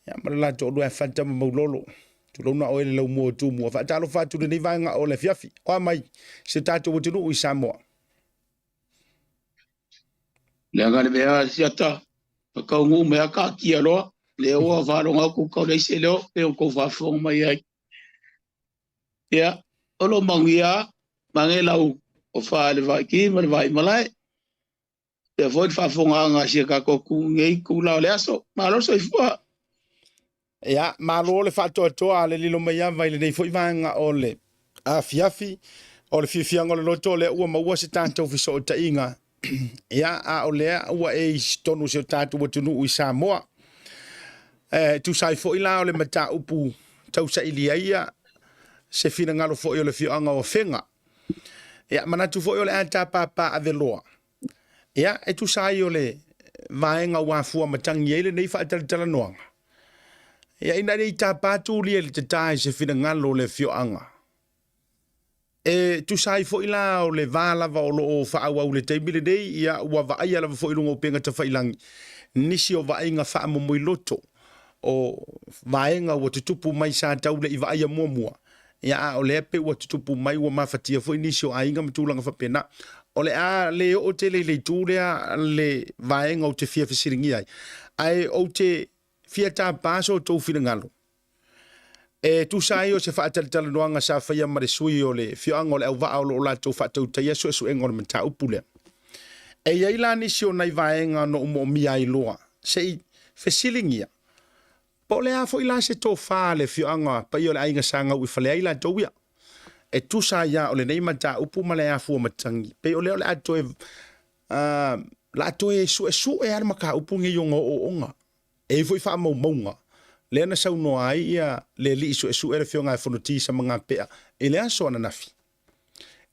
ia ma le latou lua Fanta ma Maulolo tulouna oe le laumua o Tumua. Faatalofa atu i lenei vaega o le afiafi o a mai si o tatou atunuu i Samoa. Leaga le mea siata kaunuu mea kaatia loa lea ua faalogo atu kau leai se leo pe o tou faafofoga mai ai. Ia, o lo manuia mange lau o fa le vaiki ma le vai malae. Ia foi le faafofogaaga a si a tatou atunuu i lenei itula o le aso. Malo le soifua. Ia, malo le faatoatoa a le lilo mai ava i lenei foi vaega o le afiafi. O le fiafiaga o le loto o lea ua maua se tatou fesootaiga. Ia, a o lea ua e i totonu o si o tatou atunuu i Samoa. E tusa ai foi la o le mataupu tausaili ai ia se finagalo foi o le afioaga o Afega. Ia, manatu foi o le a tapapa aveloa. Ia, e tusa ai o le vaega ua afua matagi ai lenei faatalatalanoaga. Ia, ina ne i tapa tulia i le tata i se finagalo o le afioaga. E tusa ai foi la o le va lava o lo o faaauau i le taimi lenei, ia ua vaaia lava foi i luga o upega tafailangi nisi o vaaiga faamomoiloto o vaega ua tutupu mai sa tau le i vaaia muamua. Ia, a o lea pei ua tutupu mai ua mafatia foi nisi o aiga ma tulaga faapena. O le a le oo tele i le itu lea le vaega ou te fia fesiligia ai, ae ou te fia tapa so outou finagalo e tusa ai o se faatalatalanoaga sa faia ma le sui o le afioaga o le Auvaa o lo o latou faatautaia suesuega o le mataupu lea. E i ai la nisi o nai vaega na ou moomia ai loa se i fesiligia Po o le a foi la se tofa a le afioaga paia o le aiga sa gau i fale ai latou ia, e tusa ai a o lenei mataupu ma le afua matagi, pei o lea o le a toe, la a toe suesue a le mataupu nei ona ooooga. E i ai foi faamaumauga lea na saunoa ai ia le alii suesue le afioga ia Fonoti Samagapea i le aso ananafi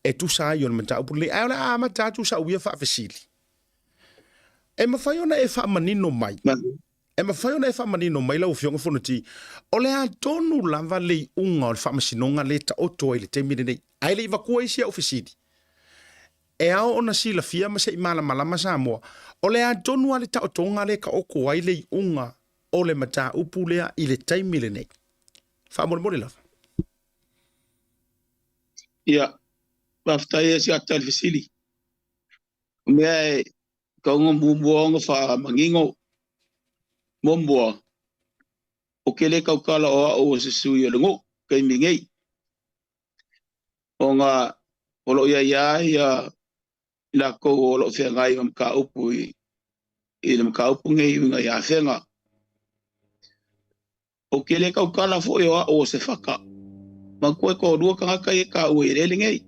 e tusa ai o le mataupu lenei. Ae o le a amata atu sau ia faafesili. E mafai ona e faamanino mai E mafai ona e faamanino mai lau Afioga Fonoti, o le a tonu lava le iuga o le faamasinoga lea e taoto ai i le taimi lenei? Ae le i vatua isi au fesili, e ao ona silafia ma se i malamalama Samoa, o le a tonu lava le taotoga lea e taoto ai le iuga o le mataupu lea i le taimi lenei? Faamolemole lava. Ia, faafetai e si ata i le fesili. O mea e Kauga muamua ona faamanino, muamua, ou te le tautala o au o se sui o le nuu taimi nei, ona o lo o i ai lava ia i latou o lo o feagai ma mataupu i le mataupu nei i uiga i Afega. Ou te le tautala foi o au o se faka. Manatua e toalua tagata ia e taua i eleele nei.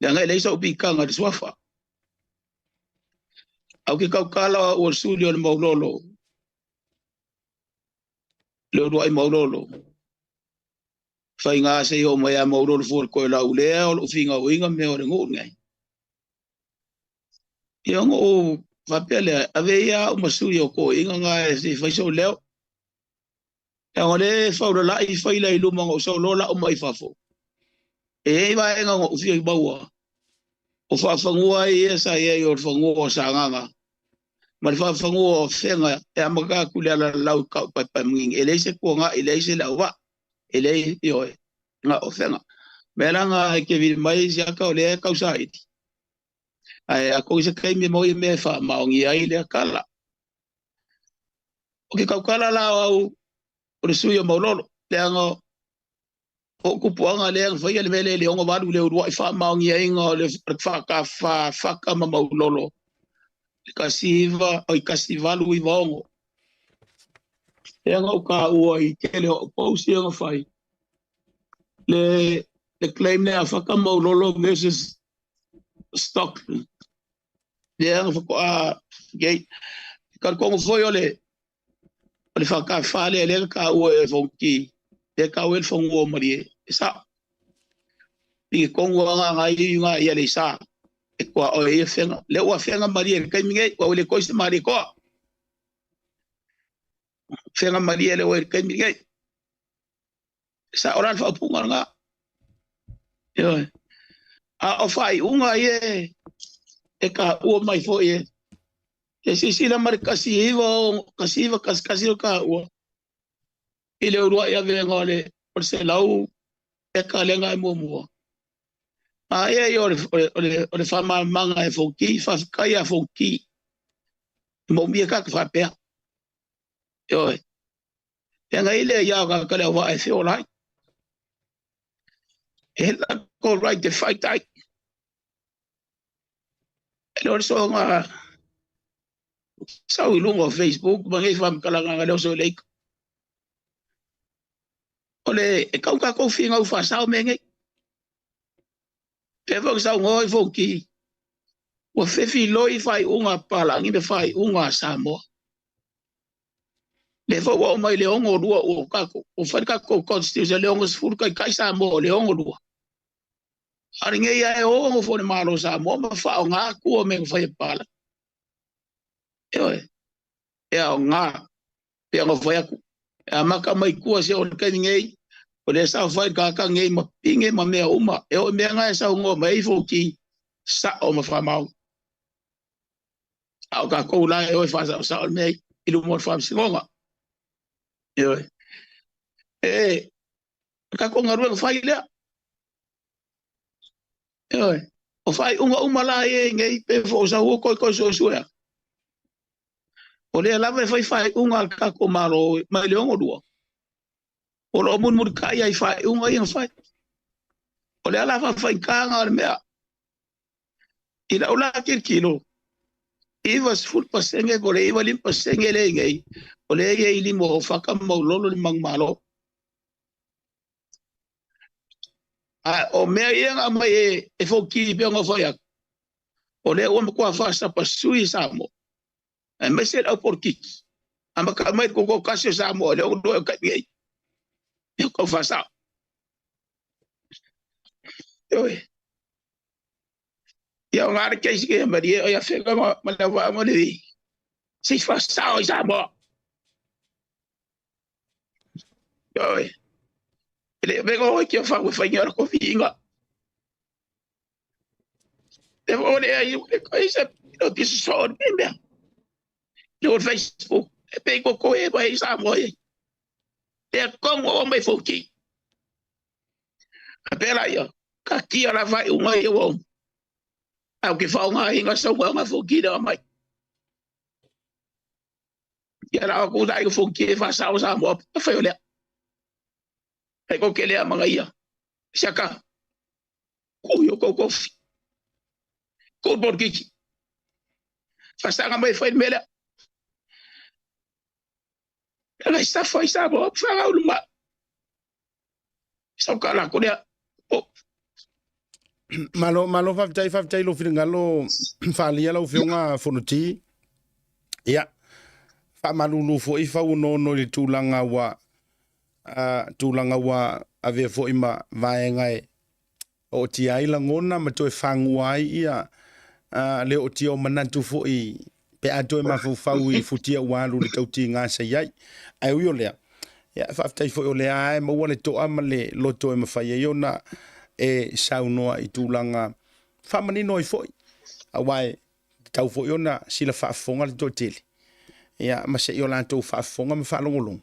Leaga e leai sau pitaga i le suafa. Ae ou te tautala o au o le suli o le Maulolo, le uluai Maulolo. Faiga se i oo mai ia Maulolo fua le toelau lea o lou finauina mea o le nuu lenei. Ia ona ou faapea lea, ave ia au ma sui o toeaiina na se i fai sou leo. Leaga o lea e faulalai faila i luma na ou sau loa lau mai fafo. E i ai vaega na ou fia maua o faafanua ai ia sa i ai o le fanua o Sagaga ma le faafanua o Afega e amata atu i le Alalalau i Kaupaepaemanini. E leai se tuanai, e leai se Leauvaa, e leai, ioe, na o Afega. Mea la na e te vili mai siaka o lea e tausaili. Ae atonu i se taimi e maua ia mea e faamaonia ai lea tala. O ke tautala la o au o le sui o Maulolo, leaga o ou tupuaga lea na faia le mea lea i le 68 i le uluai faamaoniaina o le FK Faka ma Maulolo i 19 oi 1896. Lea na ou taua i tele o au post ia na fai le claim lea a Faka Maulolo versus Stockton. Lea na faatoa nei talitonu foi o le o le FK lea lea na taua e Fonoti lea e taua ai le fanua o Malie e sao. I tonu lava na i iuga i Aleisa e tuaoi ai Afega. Lea ua afega Malie i le taimi nei ua le toe se Malie toa. Afega Malie lea ua i le taimi nei. E sao la le faaupuga lena. Ioe. A o faaiuga ia e taua mai foi e e silasila ma le 1911 o taua i le uluai avega o le 100 eka lea na e muamua. A ia ia o le, o le, o le, o le faamalamalamaga e Fonoti, faafetai ia Fonoti. E moomia tagata faapea. Ioe. E ngai lea ia tagata le auvaa e feola ai. E latou right e fight ai. E le o le soga sau i luga o Facebook ma nei faamatalaga lea o Soleika. O le e kau tatou finau faasao mea nei. Pea foi saunoa i Fonoti, ua fefiloi faaiuga a papalagi ma faaiuga a Samoa. Lea foi ua oo mai i le 62 ua tatou ua fai le tatou constitution i le 60 taitai Samoa o le 62. A o lenei lava e ono foi le Malo o Samoa ma faaaoga tua o mea na fai e papalagi. Ioe, e aoga pei ona fai atu. E amata mai tua se o le taimi nei, o lea sa fai le tagata nei ma pine ma mea uma. E oo i mea na e saunoa mai ai Fonoti, sao ma faamaoni. A o tatou la e o e faasaosao le mea i luma o le faamasinoga. Ioe. E, o tatou galuega fai lea. Ioe. O faaiuga uma la ia i nei, pe fo o sau o koe suesue atu. O lea lava e fai faaiuga a le tatou Malo mai le 62. O lo o mulimulitai ai faaiuga ia na fai. O le ala faafaigata o le mea i lau la tilotilo, 90% po o le 95% lea i nei, o lea e i ai i lima o Faka ma Maulolo le manumalo. A o mea ia na aumai e Fonoti pei ona fai atu, o lea ua matua faasapasui Samoa, aemaise le au polokiki, amata mai le tutoatasi o Samoa i le 62 e taimi nei. E tau faasao. Ioe. Ia o ngā keisi ke marie o ia whenga ma le wā ma le se i whasao i Samoa. Ioe. E le venga hoi kia whau e whainga ara ko whiinga. Te o le ai o le kai se no ti so ni mea. Le o Facebook e pe ko ko e mai Samoa e. Te kongo o mai foki. A pēlā ia, ka kia la whai unga i ua umu. Au ke whaonga i ngā saunga ngā whoki rea mai. Ia la aku dai ko whoki e whasao sa moa, pa whai o lea. Hei ko ke lea manga ia. Siaka, ku yo ko kofi. Ko por kiki. Whasanga mai whai mele. Ngai sa whai sa moa, whanga ulu ma. Sau ka la ko lea. Oh. Malo, malo faafetai, faafetai lou finagalo faaalia lau Afioga Fonoti. Ia, faamalulu foi fauonoono i le tulaga ua tulaga ua avea foi ma vaega e ootia ai lagona ma toe fagua ai ia le ootia o manatu foi pe a toe mafaufau i futia ua alu le tautiga sa i ai. Ae ui o lea, ia, faafetai foi o lea lava e maua le toa ma le loto e mafai ai ona e saunoa i tulaga faamanino ai foi, aua e tatau foi ona sila faafofoga le toatele, ia, ma se i o latou faafofoga ma faalogologo,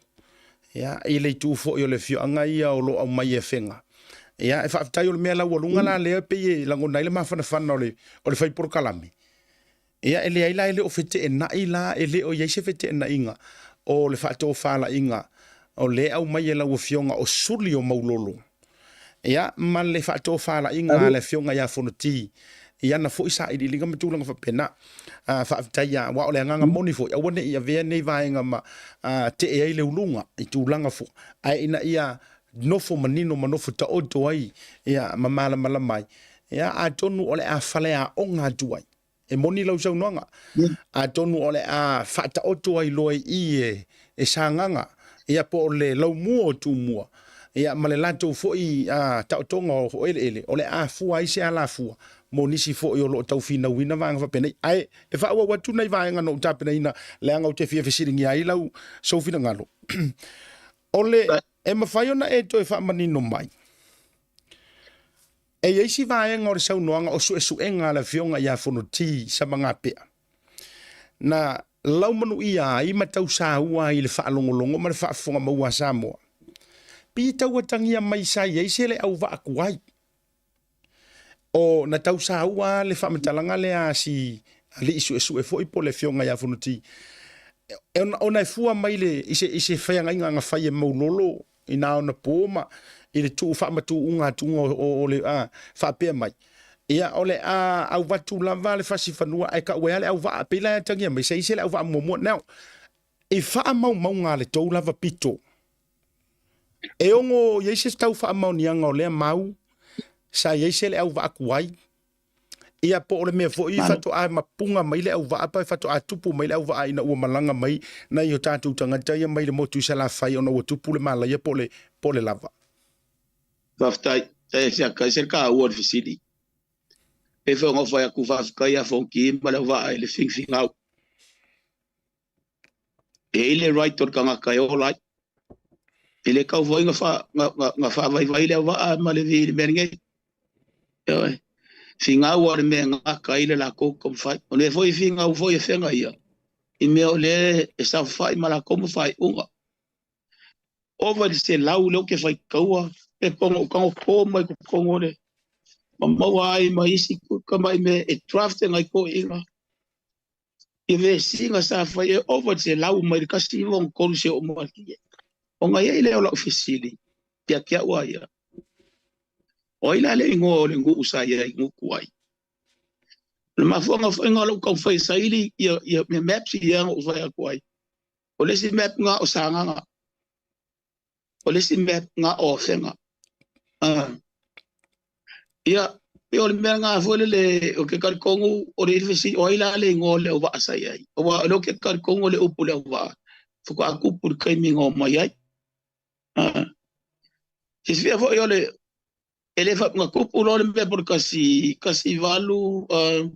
ia, i le itu foi o le afioaga ia o lo o aumai e Afega. Ia, e faafetai o le mea laualuga la lea e pei e lagona ai le mafanafana o le, o le fai polokalame. Ia, e leai la e le o feteenai la, e le o i ai se feteenaiga o le faatofalaiga o lea e aumai e lau Afioga o suli o Maulolo. Ia, ma le faatofalaiga a le Afioga ia Fonoti i ana foi sailiiliga ma tulaga faapena. Faafetai lava, aua o le agaga moni foi, aua ne i avea nei vaega ma tee ai le uluga i tulaga foi, ae ina ia nofo manino ma nofo taoto ai, ia, ma malamalama ai. Ia, atonu o le a faleaoga atu ai. E moni lau saunoaga. Atonu o le a faataoto ai loa i i e, e Sagaga, ia po o le laumua o Tumua, ia ma le latou foi a, taotoga o eleele, o le a fua ai se alafua mo nisi foi o lo o tau finauina vaega faapenei. Ae e faaauau atu nai vaega na ou tapenaina leaga ou te fia fesiligia ai lau sou finagalo. O le e mafai ona e toe faamanino mai, e i ai si vaega o le saunoaga o suesuega a le Afioga ia Fonoti Samagapea, na laumanuia ai ma tausaua ai i le faalogologo ma le faafofoga maua a Samoa. Pei e tau atagia mai sa i ai se le auvaa tuai. O na tausaua le faamatalaga lea a si alii suesue foi po o le Afioga ia Fonoti, ona e fua mai le, i se, i se feagaiga na fai e Maulolo i na ona po ma i le tuu faamatuuga atuga o, o, o le a, faapea mai. Ia, o le a auvatu lava le fasi fanua ae tau ai lava le auvaa, pei la e atagia mai, sa i ai se le auvaa muamua. Now, i faamaumauga a le tou lava pito, e ono i ai se tau faamaoniaga o lea mau, sa i ai se le auvaa tuai, ia po o le mea foi faatoa mapuga mai le auvaa pe faatoa tupu mai le auvaa ina ua malaga mai nai o tatou tagata ia mai le motu i Salafai ona ua tupu le malaia po o le, po o le lava. Faafetai. E ese le taua o le fesili. Pei foi ona ou fai atu faafetai ia Fonoti ma le auvaa i le figafigau. E i ai le right o le tagata e ola ai. E le tau foi na faavaivai le auvaa ma le vi i le mea lenei. Ioe. Finau lava o le mea e gata ai le latou taumafai. O lea foi e finau foi e Afega ia, i mea o lea e saofai ma latou ma faaiuga. Ova i le 100 lea ou te faitaua, pe pono ou tago po mai totonu o le ma maua ai ma isi tamai mea e draft e nai toeaiina. I vesiga sa fai e ova i le 100 mai le 1963 seia oo mai i Ona i ai lea o lau fesili ia te au a ia, o ai la le igoa o le nuu sa i ai, nuu tuai? O le mafuaaga foi lena o lou taumafai e saili ia, ia maps ia na ou fai atu ai. O le isi map lena o Sagaga, o le isi map lena o Afega. Ia, pei o le mea lena foi lele, ou te talitonu o le fesili, o ai la le igoa o le auvaa sa i ai? Aua o lea ou te talitonu o le upu le auvaa faatoa tupu i le taimi na omai ai. Silafia foi o le e le faapea na tupu loa le mea po o le 18 11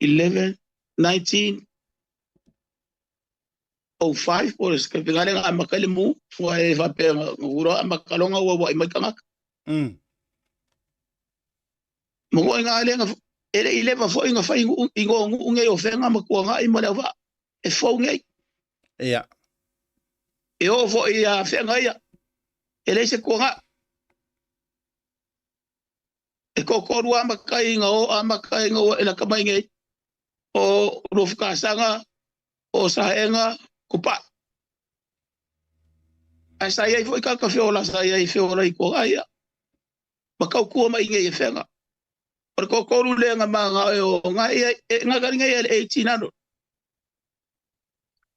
19 05 po o le faiga lea na amata ai le mu, ua e faapea na ua amata loa ona uauai mai tagata. Ma foi na lea na e le i leva foi na fai igoa o nuu nei o Afega ma Tuanai ma Leauvaa, e fou nei. Ia. E oo foi ia Afega ia, e leai se Tuanai. E toatolu lava matai na o amata ai na ua e lata mai nei, o Luafatasaga, o Saega, Kupaʻi. Ae sa i ai foi tagata feola sa i ai feola i Tuanai ia, ma tautua mai i nei e Afega. O le toatolu lea na manao e o na ia e na ia le 1800.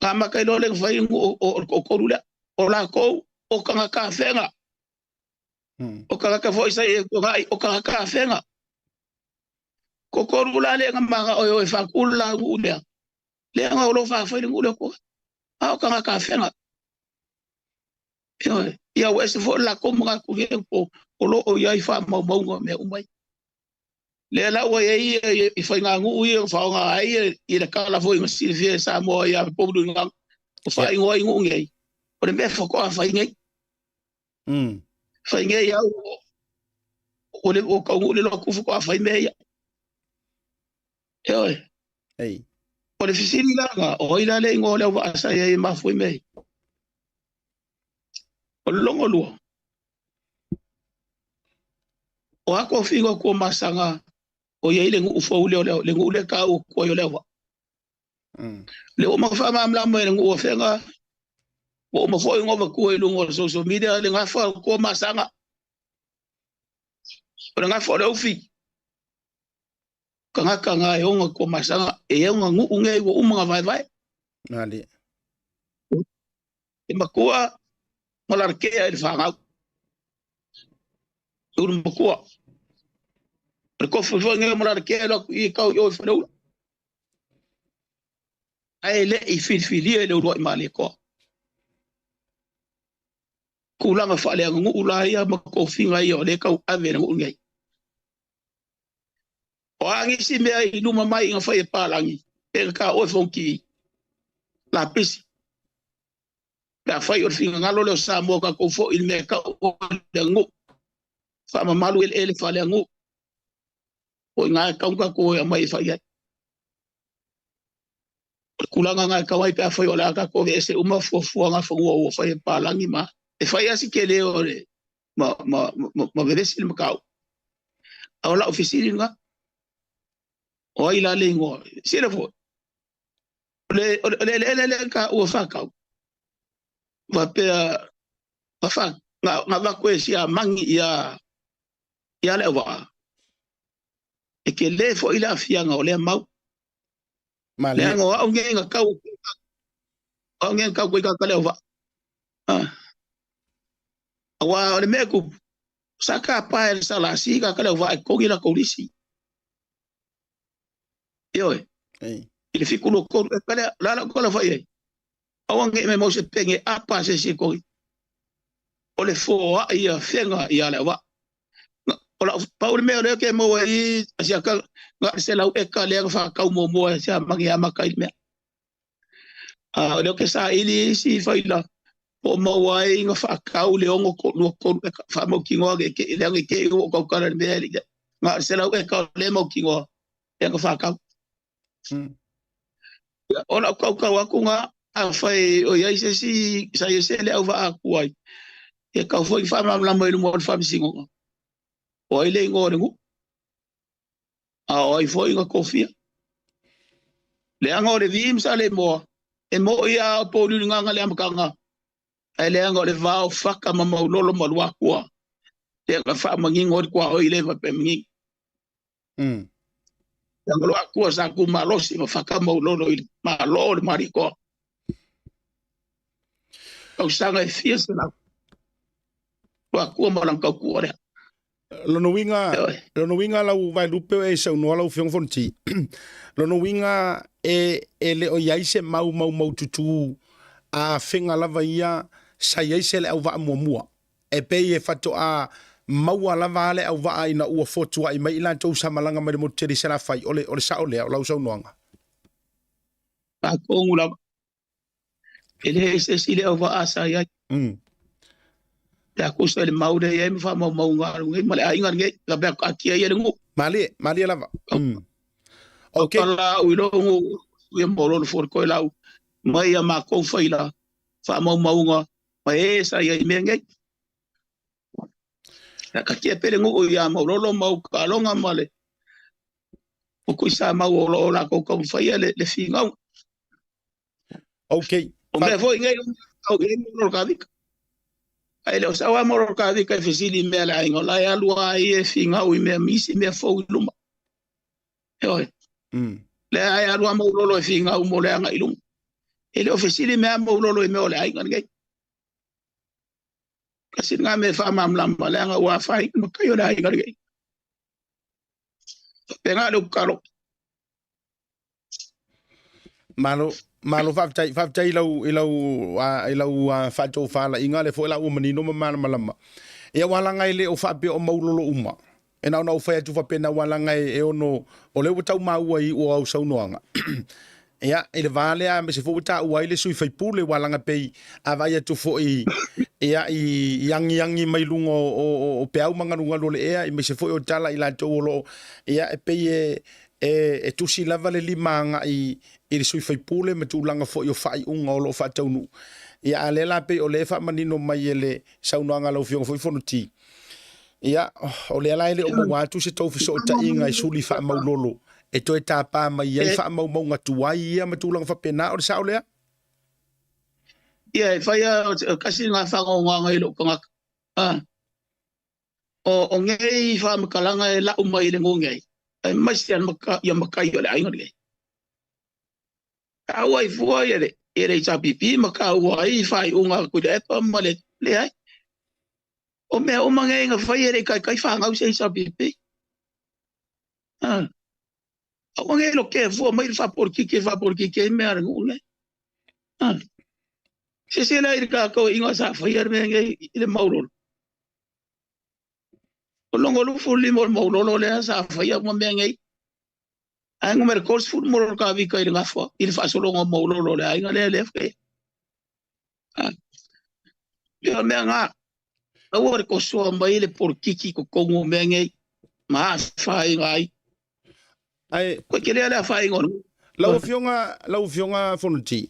Na amata ai loa lea na fai o le toatolu lea. O latou o tagata Afega. O tagata foi sa i ai Tuanai o tagata Afega. Toatolu la lea na manao e o e faatu le la nuu lea. Lea na o lo o faafai le nuu lea Tuanai. A o tagata Afega. Ioe. Ia ua ese foi le latou manatu i po o lo o i ai faamaumauga o mea uma ia. Lea la ua i ai i faiganuu ia na faaaoga ai i le tala foi na silafia e Samoa ia Poulu i o faaigoa ai nuu nei, o le mea faatoa fai nei. Fai nei au o le o taunuu le lotu faatoa fai mea ia. Ioe. Ei. O le fesili la lena, o ai la le igoa o le auvaa sa i ai e mafua i mea ia? O le lona lua, o a tofiga o Tuamasaga o i ai le nuu fou lea, le nuu lea e taua atu ai o le auvaa. Le ua uma faamalamalama e le nuu o Afega, ua uma foi ona avatua i luga o le social media le gafa o Tuamasaga. O le gafa o le Aufi, tagata na e ona Tuamasaga, e ona nuu nei ua uma ona vaevae. Malie. E matua ma lalakea i le fanau. E ulu matua. O le kofu foi lenei o Malalakea e alu atu i i tau i o i Faleula. Ae le i filifilia i le uluai Malietoa. Tulaga faaleaganuu la ia ma tofiga ia o lea e tauave e le nuu lenei. O a nisi mea i luma mai na fai e palagi, pe na taua e Fonoti lapisi. Pe afai o le finagalo lea o Samoa tatou foi i le mea e tau o le aganuu, faamamalu eleele faaleaganuu. O i ina e tatau ona tatou o e aumai e fai ai. O le tulaga lena e tatau ai pe afai o le a tatou aveese uma fuafuaga fanua ua fai e palagi ma e fai lava si tele o le ma, ma, ma, ma vevesi le mataupu. A o lau fesili lena, o ai la le igoa? Sila foi, o le, o le eleele lea na taua faatau, faapea na, fa, na, na avatu e Siamagi ia, ia Leauvaa, e tele foi le aafiaga o lea mau. Malie. Leaga o au nei na tau o au nei na tau koe i Leauvaa. Ah. Aua o le mea e tupu, sa tapa e le SLC ka Leauvaa e totogi latou lisi. Ioe. Ei. I le 73 eka lea, o le a lau tala fai ai? Aua ne i me mau se pene apa a se isi e totogi. O le foai ia fega ia Leauvaa. O lau, pau le mea o lea ke maua ai i si aka, na o le 100 eka lea na whakau muamua e Siamani e amata i le mea. A o lea ke saili isi faila po o maua ai na whakau le ono ko lua tolu eka whamautinoa ke ke leaga i te i o kaukala le mea e na o le 100 eka o le mautinoa lea na whakau. O lau kaukau aku ngā afai o iai se isi sa ia se le auvaa atu ai e kau foi whaamalamalama i luma o le faamasinoga. O ai le ingoa o le nuu? A o ai foi na tofia? Leaga o le vi ma Saleimoa, e moi lava o Pouliuligaga le amataga, ae leaga o le va o Faka ma Maulolo ma Luakua, lea na faamanino ai le tuaoi lea faapea e manino. Leaga o Luakua sa tu malosi ma Faka Maulolo i le Malo o le Malietoa. Tausaga e fia selau. Luakua ma lana tautua lea. Lona uiga, lona uiga lau Vaelupe e saunoa lau Afioga Fonoti. Lona uiga e, e le o i ai se mau maumaututu a afega lava ia sa i ai se le auvaa muamua. E pei e faatoa maua lava a le auvaa ina ua fotuai mai i latou sa malaga mai le motu tele i Salafai. O le, o le sao lea o lau saunoaga. Atonu lava. E leai se isi le auvaa sa i ai. Pe a tusa i le mau lea i ai ma faamaumauga a lenei ma le aiga lenei, faapea taatia ia le nuu. Malie, malie lava. Ok. Tala au i lou nuu, ia Maulolo Foretoelau, mai a matou faila faamaumauga ma e sa i ai i mea nei. Ia taatia pea le nuu ia Maulolo ma Ukaloga ma le o Tuisamau o lo o latou taumafaia le, le finauga. Ok. O mea foi nei, au i ai Maulolo Kavika. Ae le o sau lava Maulolo Kavika e fesili i mea a le aiga, o la e alu lava ia e finau i mea isi mea fou i luma. Ioe. Lea e alu lava Maulolo e finau mo le agai i luma. E le o fesili mea Maulolo i mea o le aiga lenei. Tasi lena mea e faamalamalama leaga ua afaina matai o le aiga lenei. Faapena le upu talo. Malo, malo faafetai, faafetai i lau i lau i lau faatofalaiga lea foi la ua manino ma malamalama. Ia aua leaga e le o faapea o Maulolo uma. E na ona ou fai atu faapena aua leaga e ono o lea ua tau maua i iu o au saunoaga. Ia, i le va lea aemaise foi ua taua ai le sui faipule aua leaga pei a vaai atu foi ia i agiagi mai luga o, o, o peau ma galugalu o le ea, aemaise foi o tala i latou o lo o, ia e pei e, e, e tusi lava le lima agai i le sui faipule ma tulaga foi o faaiuga o lo o faataunuu. Ia, a lea la pei o lea e faamanino mai e le saunoaga a lau Afioga foi Fonoti. Ia, o lea la e le o maua atu se tou fesootaiga i suli faamaulolo e toe tapa mai ai faamaumauga tuai ia ma tulaga faapena, o le sao lea? Ia, e fai lava, tasi lena faagaogaga i lou tagata. A, o, o nei faamatalaga e lau mai i le nuu nei, aemaise ia matai o le aiga lenei. Taua ai fua ia le, ia le HRPP ma taua ai faaiuga a Tuilaepa ma le, leai. O mea uma nei na fai e le i taitai fanau se HRPP. Ah. Aua nei lotea fua mai le faapolokiki e faapolokiki ai mea a le nuu lenei. Ah. Silasila i le kākauaiga sa faia le mea nei i le Maulolo. O logo 25 o le Maulolo lea sa faia uma mea nei. Ae numera 30 mo le kavika i le gafa i le faasologa o Maulolo o le aiga lea lea faia. Ah. Ia o mea ngā. Aua le kosoa mai le polokiki i totonu o mea nei ma afaina ai. Ae Koe ke lea le afaina o le Lau Afioga, lau Afioga Fonoti,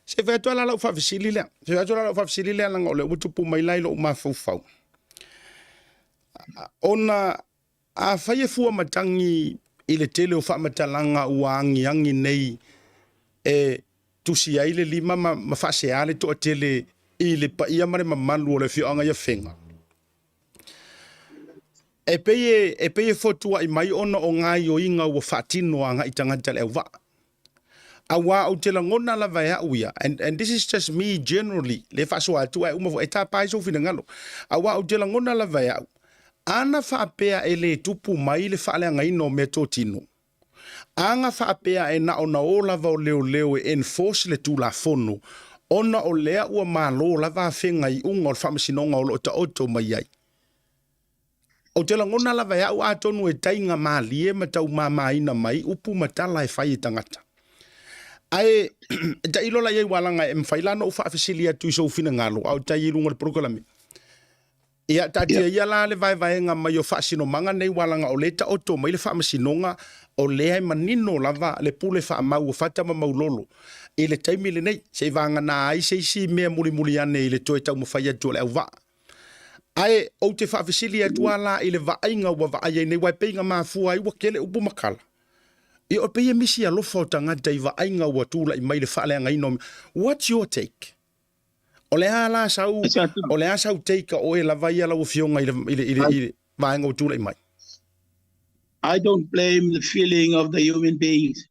se i fai atu lava la lau faafesili lea. Se i fai atu la lau faafesili lea leaga o lea ua tupu mai la i lou mafaufau. Ona afai e fua matagi i le tele o faamatalaga ua agiagi nei e tusi ai le lima ma, ma faasea le toatele i le paia ma le mamalu o le afioaga i Afega, e pei e, e pei e fotuai mai ona o gaioiga ua faatino agai tagata le auvaa. Auā ou te lagona lava e au ia, and, and this is just me generally, le faasoa atu ae uma foi, e tapa ai sou finagalo. Auā ou te lagona lava e au, ana faapea e le tupu mai le faaleagaina o meatotino, Aga faapea e na o na o lava o leoleo e enforce le Tulafono ona o lea ua malo lava afega iuga o le faamasinoga o lo o taoto mai ai. Ou te lagona lava e au atonu e taiga malie ma taumamaina mai upu ma tala e fai e tagata. Ae tailo la i ai ua laga e mafai la ona ou faafesili atu i sou finagalo a o tai i luga o le polokalame. Ia, taatia ia la le vaevaega mai o faasinomaga nei ua laga o lea e taoto mai le faamasinoga o lea e manino lava le pule faamau o Fata ma Maulolo i le taimi lenei, se i vagana ai se isi mea mulimuli ane i le toe taumafai atu o le auvaa. Ae ou te faafesili atu a la i le vaaiga ua vaai ai nei, ua e pei na mafua ai ua kele upu ma kala. Ia, o pei e misi alofa o tagata i vaaiga ua tulai mai le faaleagaina o mea. What's your take? O le a la sau, o le a sau take a oe lava ia lau Afioga i le, i le, i le, i le vaega ua tulai mai? I don't blame the feeling of the human beings.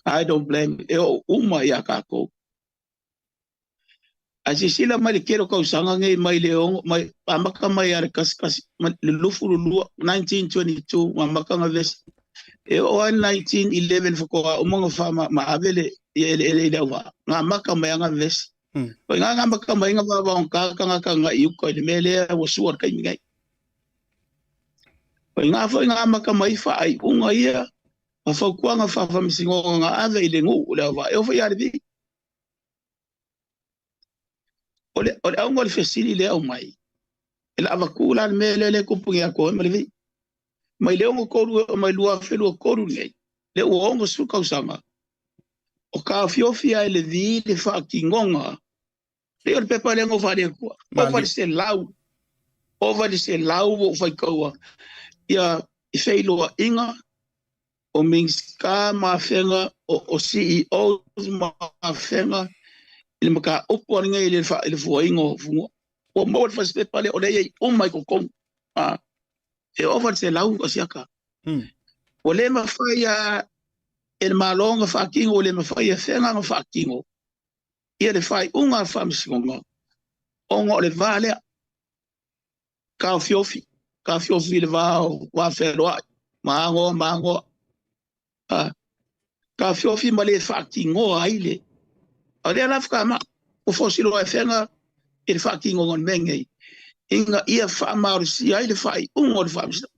I don't blame. E o uma ia kākou. A sisila mai le kelo kausaga nei mai le ongo, mai, amaka mai a le kasi kasi, mai le lufu lulua, 1922, ma maka nga vesi. E oo ai 1911 whakoa uma nga wha ma, ma ave le, i ele ele i le auvaa. Nga maka mai anga vesi. Ko nga nga maka mai nga vava on ka ka nga ka nga i uka i le mea lea ua sua le kaimi ngai. Ko nga foi nga maka mai wha ai unga ia, ma whaukuanga whawhamisingonga nga ave i le ngu o le auvaa. E o whai a le vi. O le, o le auga o le fesili lea aumai, e la avaku la le mea lea le kupu ngia koe ma le vi. Mai le 63 e oo mai 2023 nei, le ua 60 tausaga, o taofiofi ai le vi le faatinoga, pei o le pepa lea na ou faaalia atua, ova le 100, ova le 100 ua ou faitaua ia feiloaiga o Minisita ma afega, o CEOs ma afega i le mataupu a lenei i le fuaina o fanua. Ua maua le fasipepa lea o lea e i ai uma i totonu. E ova le 100 asiata. Ua le mafai a e le Malo ona faatino, ua le mafai e afega ona faatino ia le faaiuga a le Faamasinoga ona o le va lea. Taofiofi, taofiofi i le va o va fealoai, ma agoa ma agoa. A, taofiofi ma le faatinoa ai le. A o lea la whakamā, ua fosiloa e whenga i le faatinoga o le mea nei, ina ia faamalosia ai le faaiuga o le faamasinoga.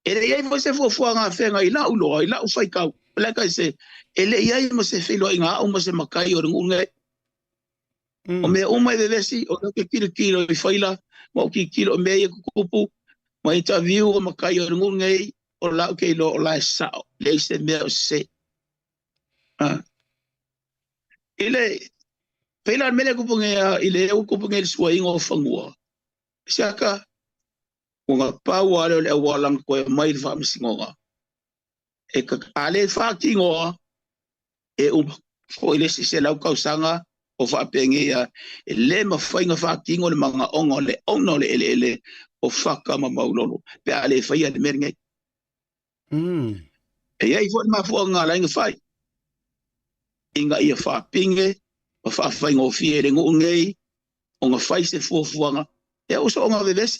E le i ai foi se fuafuaga a Fega i la'u iloa, i la'u faitau, like I said, e le i ai ma se feiloaiga a'u ma se matai o le nuu nei. O mea uma e vevesi, o lea ou te tilotilo i faila, ma ou tilotilo i mea ia e tutupu, ma interview a matai o le nuu nei, o la ou te iloa o la e sa'o, leai se mea o sese. I le, pei la le mea lea e tupu nei i le ua tupu nei i le suaina o fanua, siaka, Ua na pau lava lea o le auala na toe aumai i le faamasinoga, e a le faatinoa, e uma foi le isi 100 tausaga o faapenei a e le mafai ona faatino le manaoga o le owner o le eleele o Faka ma Maulolo pe a le faia le mea lenei. E i ai foi le mafuaaga na ala ai ona fai, ina ia faapine ma faafaigofie i le nuu nei ona fai se fuafuaga e uso ona vevesi.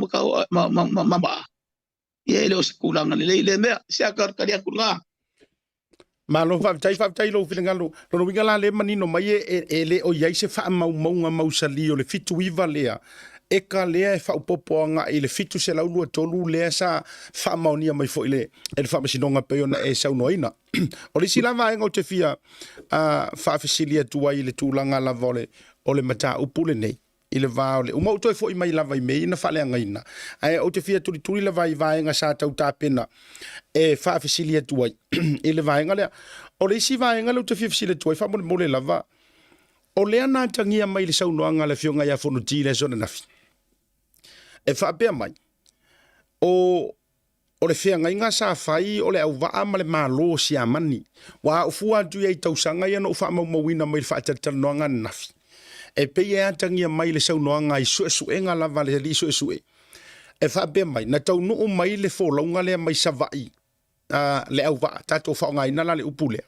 ma ma ma ma ma ia e le o se tulaga lelei lea mea se aka tali atu lena. Malo faafetai, faafetai i lou finagalo. Lona uiga la lea e manino mai e, e le o i ai se faamaumauga mausali o le 79 lea eka lea e faaopoopo agai i le 723 lea sa faamaonia mai foi le, e le Faamasinoga e pei ona e saunoaina. O le isi la vaega ou te fia uh, faafesili atu ai i le tulaga lava o le, o le mataupu lenei, i le va o le uma ou toe foi mai lava i mea ia na faaleagaina, ae ou te fia tulituli lava i vaega sa tau tapena e faafesili atu ai i le vaega lea. O le isi vaega lea ou te fia fesili atu ai faamolemole lava, o lea na atagia mai i le saunoaga a le Afioga ia Fonoti i le aso ananafi, e faapea mai, o O le feagaiga sa fai o le auvaa ma le Malo o Siamani. Ua a ou fua atu i ai i tausaga ia na ou faamaumauina mai le faatalatalanoaga ananafi. E pei e atagia mai le saunoaga i suesuega lava a le alii suesue e faapea mai, na taunuu mai le folauga lea mai Savaii a le auvaa, tatou faaaogaina la le upu lea,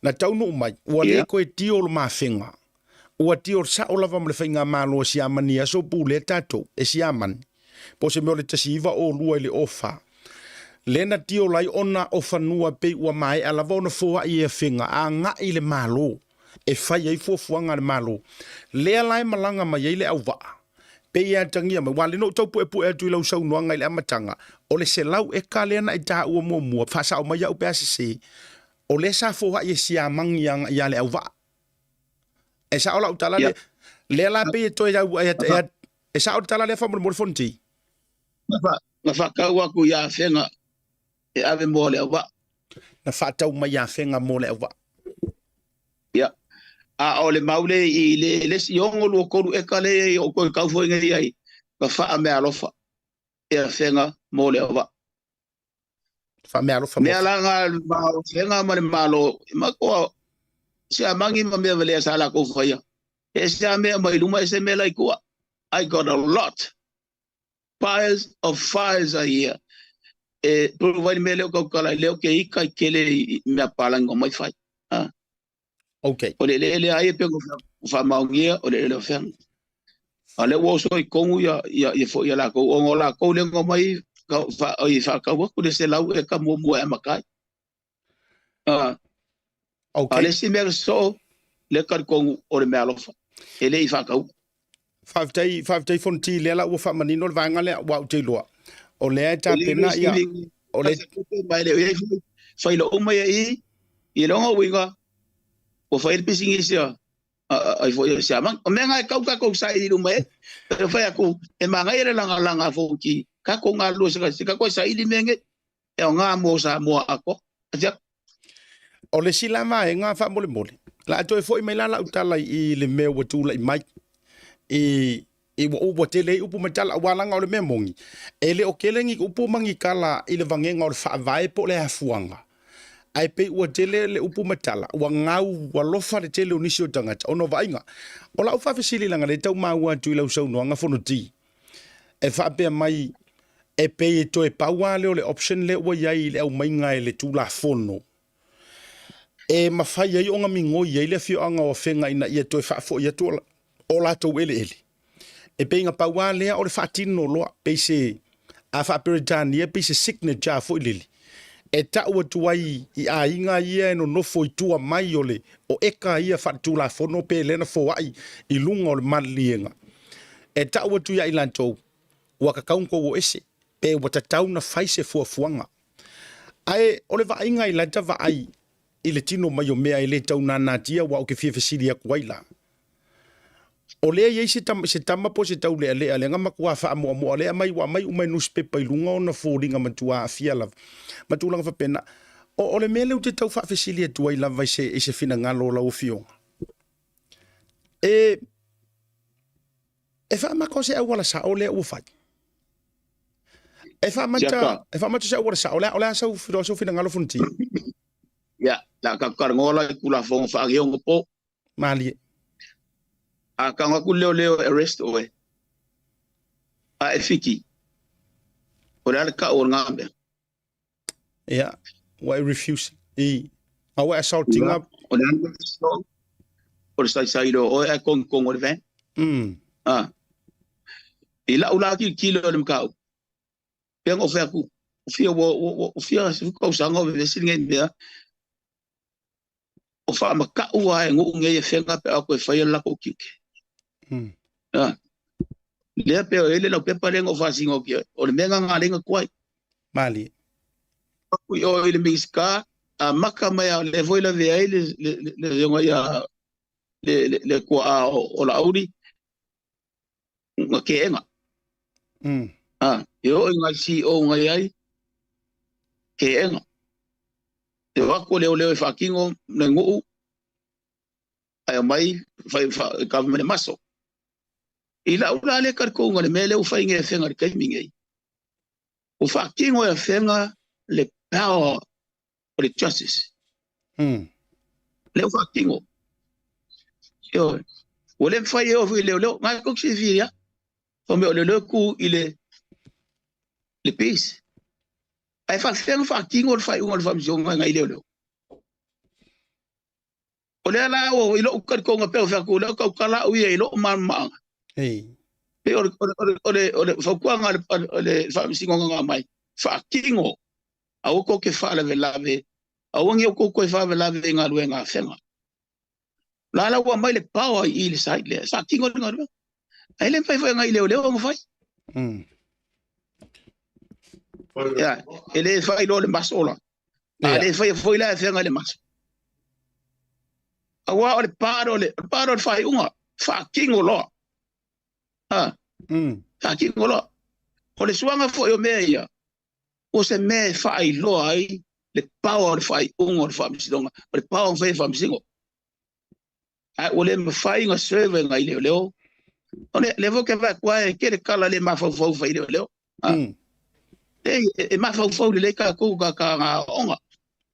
na taunuu mai, ua le toe tio le mafega. Ua tio sa'o lava ma le faigamalo a Siamani i aso pulea tatou e Siamani, po o se mea o le 1902 i le 04, lea na tiola ai ona o fanua pei ua maea lava ona foai e Afega agai i le Malo e fai ai fuafuaga a le Malo. Lea la e malaga mai ai le auvaa, pei e atagia mai, aua o lea na ou tau puepue atu i lau saunoaga i le amataga, o le 100 eka lea na e taua muamua, faasao mai au pe a sese, o lea sa foai e Siamani agai ia le auvaa. E sao lau tala lea, lea la pei e toe au, e, e, e sao le tala lea faamolemole Fonoti? Na faatau atu i Afega e ave mo le auvaa. Na faatau mai i Afega mo le auvaa. Ia. A o le mau le i le, le isi 6 2 3 eka le i o koe kau foi nei ai, na faameaalofa e Afega mo le auvaa. Faameaalofa. Mea la nga Afega ma le Malo, ma koa se amangi ma mea valea sa lakou faia. E ese a mea mai luma, ese mea la i tua. I got a lot. Piles of files are here. E provide mea leo kaukala i leo ke ika i kele i mea palangi o mai fai. Ha. Okay. O le eleele a ia pe o whamaongia o le eleele o whenga. A le ua oso i kongu ia, ia, ia fo ia lākou. O ngō lākou le ngō mai ka, wha, i whakau aku le se lau e ka mua mua e amakai. A, Okay. A le isi mea so le ka kongu o le mea alofa. E le i whakau. Faafetai, faafetai Fonoti, lea la ua faamanino le vaega lea, ua ou te iloa. O lea e tapena ia, o le... Mai le ia fai lo uma ia i, i longa uiga, ua fai le pisinisi a, ai foi o siamang. O mea ngai kau kakou sa i luma e, e fai aku, e mangai le langa langa fonki, kakou ngā lua se se kakou sa ili mea nge, e o ngā mō sa moa ako. Atia. O le isi la vaega faamolemole, la a toe foi mai la lau tala i le mea ua tulai mai i i ua ua tele ai upu ma tala, aua leaga o le mea moni, e le o tele ni upu ma ni tala i le vagega o le faavae po o le afuaga, ae pei ua tele le upu ma tala, ua gau alofa le tele o nisi o tagata ona o vaaiga. O lau faafesili leaga lea e tau maua atu i lau saunoaga Fonoti, e faapea mai e pei e toe pau lava lea o le option lea ua i ai i le aumaiga e le Tulafono e mafai ai ona migoi ai le afioaga o Afega ina ia toe faafoi atu o latou eleele. E pei na pau lava lea o le faatino loa, pei se, a faa-Peretania, pei se signature foi lele, e tau atu ai i aiga ia e nonofo i tua mai o le o eka ia faaletulafono pe lea na foai i luga o le maliliega, e tau atu ia i latou, ua tatau ona tou o ese, pe ua tatau ona fai se fuafuaga. Ae o le vaaiga i lata vaai i le tino mai o mea e le tau nanatia aua ou te fia fesili atu ai la. O lea e i ai se tama, se tama po o se taulealea lea na matua faamoamoa lea aumai ua aumai uma e nusipepa i luga ona foliga matua aafia lava ma tulaga faapena. O, o le mea lea ou te tau faafesili atu ai lava i se, i se finagalo o lau Afioga. E, e faamata o se auala sao lea ua fai. E faamata, e faamata se auala sao, o le a, o le a sau, sau finagalo Fonoti? Ia, la ka karangoa la i Tulafono Faagioga po. Malie. A tago atu le leoleo e arrest oe, a e fiki, o le a le tau o lena mea? Ia, ua e refuse i, a ua e assaulting a. O le a le mea o le saisai loa o oe ae kogikogo i le van. A, i lau la tilotilo i le mataupu, pei ona ou fai atu, ua fia, ua, ua, ua fia tausaga o vevesi lenei mea, o faamata'u lava e nuu nei e fega pe a o toe faia le latou tiute. Ah. Lea pe o i ai le laupepa lea na ou faasino atu i ai, o le mea lena na ala ai ona tuai. Malie. Atu i o i le Minisita, amata mai lava, lea foi lavea ai le, le, le, le afioga ia le, le, le tuaa o, o Laauli, na teena. Ah, e oo i nai CEO na i ai, teena. E o atu o leoleo e faatino le nuu, ae omai fai government e maso. I lau la lea talitonuga i le mea lea ua fai nei e Afega i le taimi nei, ua faatino e Afega le power o le justice. Lea ua faatino. Ioe. Ua le mafai e oo foi i leoleo. Ngai tou te silafia ia. Fai mai o leoleo e tu i le le peace. Ae faafefea ona faatino le faaiuga o le faamasinoga nai leoleo? O lea la ua i lou talitonu pei ona fai atu, o lea ua tautala au ia i lou malamalamaaga. Ei. Pei o le, o le, o le, o le, o le fautuaga a le, le Faamasinoga na aumai, faatino, aua tou te faalavelave, aua ne i outou toe faalavelave i galuega a Afega. O la la ua aumai le power i i le side lea, e faatino le galuega. Ae le mafai foi e nai leoleo ona fai. Ia, e le fai loa le maso la. A le faia foi la e feagai le maso. Aua o le part o le, part o le faaiuga, faatino loa. Ha. Faatino loa. O le suaga foi o mea ia, o se mea e faailoa ai le power o le faaiuga o le faamasinoga, o le power o fai e faamasino. Ae ua le mafai ona serve e nai leoleo. O le lea foi ke vaai atu e tele tala le mafaufau fai leoleo. E, e mafaufau lelei tatou ka ka aoaoga.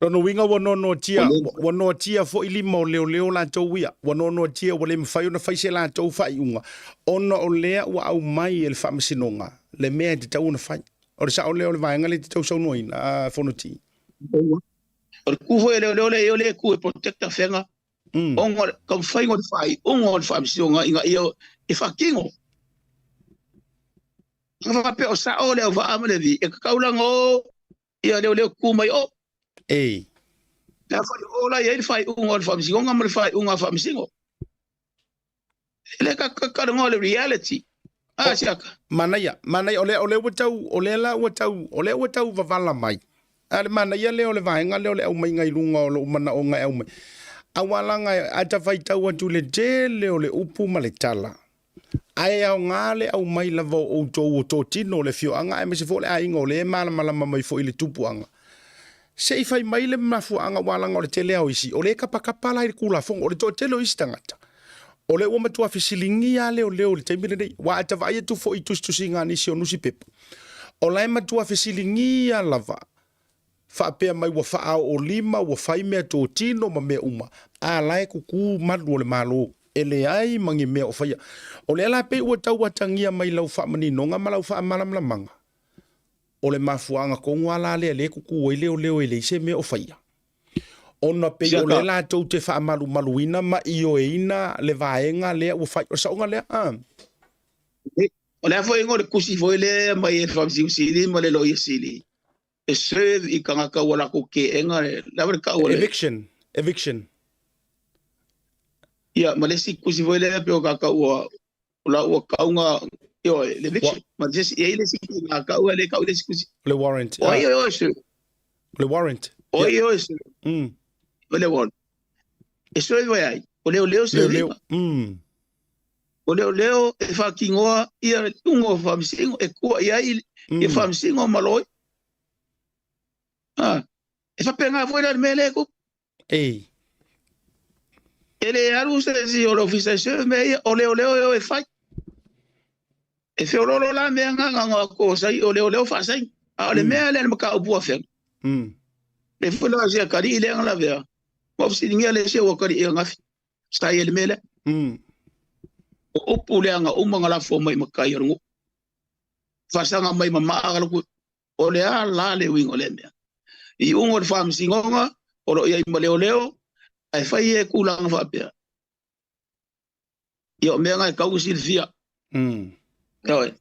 Lona uiga ua noanoatia, ua noatia foi lima o leoleo latou ia. Ua noanoatia ua le mafai ona fai se latou faaiuga ona o lea ua aumai e le Faamasinoga le mea e tatau ona fai. O le sao lea o le vaega lea e te tau saunoaina, a Fonoti? O le ku foi a leoleo lea i o lea e ku e protect afega ona o le taumafaiga o le faaiuga o le Faamasinoga ina ia e faatino. A faapea o sao le auvaa ma le vi, e tatau la ona o ia leoleo tu mai o. Ei. Le a foi o la i ai le faaiuga o le Faamasinoga ma le faaiuga a Faamasino. E le ka ka ka le reality. A siaka. Manaia, manaia o lea o lea ua tau o lea la ua tau o lea ua tau vavala mai. A le manaia lea o le vaega lea o le aumaiga i luga o lou manaoga e aumai. Aua laga a ta faitau atu i le tele o le upu ma le tala, Ae aoga le aumai lava o outou o totino o le afioaga aemaise foi o le aiga o lea e malamalama mai foi i le tupuaga. Se i fai mai le mafuaaga aua leaga o le tele lava o isi o lea e kapakapa la i le Tulafono. O le toatele o isi tagata o lea ua matua fesiligia lava leoleo i le taimi lenei. Aua a ta vaai atu foi i tusitusiga a nisi o nusipepa, o la e matua fesiligia lava faapea mai ua faaoolima, ua fai mea totino ma mea uma, a la e kuku malu o le Malo, e leai ma ni mea o faia. O lea la pei ua tau atagia mai lau faamaninoga ma lau faamalamalamaga, o le mafuaaga tonu lava la lea lea e kuku ai leoleo e leai se mea o faia, ona pei o lea latou te faamalumaluina ma ioeina le vaega lea ua fai. O le saoga lea, a? O le a foi o le tusi foi lea mai e le Faamasino Sili ma le Loia Sili, e serve i tagata ua latou teena le lava le tau o le Eviction, eviction. Ia, ma le isi tusi foi lea pei o tagata ua o la ua kauga ioe, le eviction. Ma le isi, e i ai le isi tau e le tau i le isi tusi. Le warrant. O ai e o e serve? Le warrant. O ai e o e serve? O le warrant. E serve ai ai. O leoleo serve. Leoleo. O leoleo e faatinoa ia luga o faamasino e tua i ai ia faamasino ma loia. Ah, e faapena foi la le mea lea e tupu. Ei. E le alu se isi o le ofisa e serve mea ia, o leoleo e o e fai. E feololo la mea nga nga nga ko sai o leoleo faasaini. A o le mea lea le mataupu a fega. Le foi la sia kari i le anga lavea. Ma ofisiligia le sia ua kari i angafi. Sa i ai le mea lea. O upu leaga uma na lafo mai matai o le nuu. Faasaga mai ma maa ka laku. O le a la le uiga o lea mea. I uga o le faamasinoga, o lo o i ai ma leoleo, ae fai e tulaga faapea. Ia o mea na e tau ona silafia. Ioe.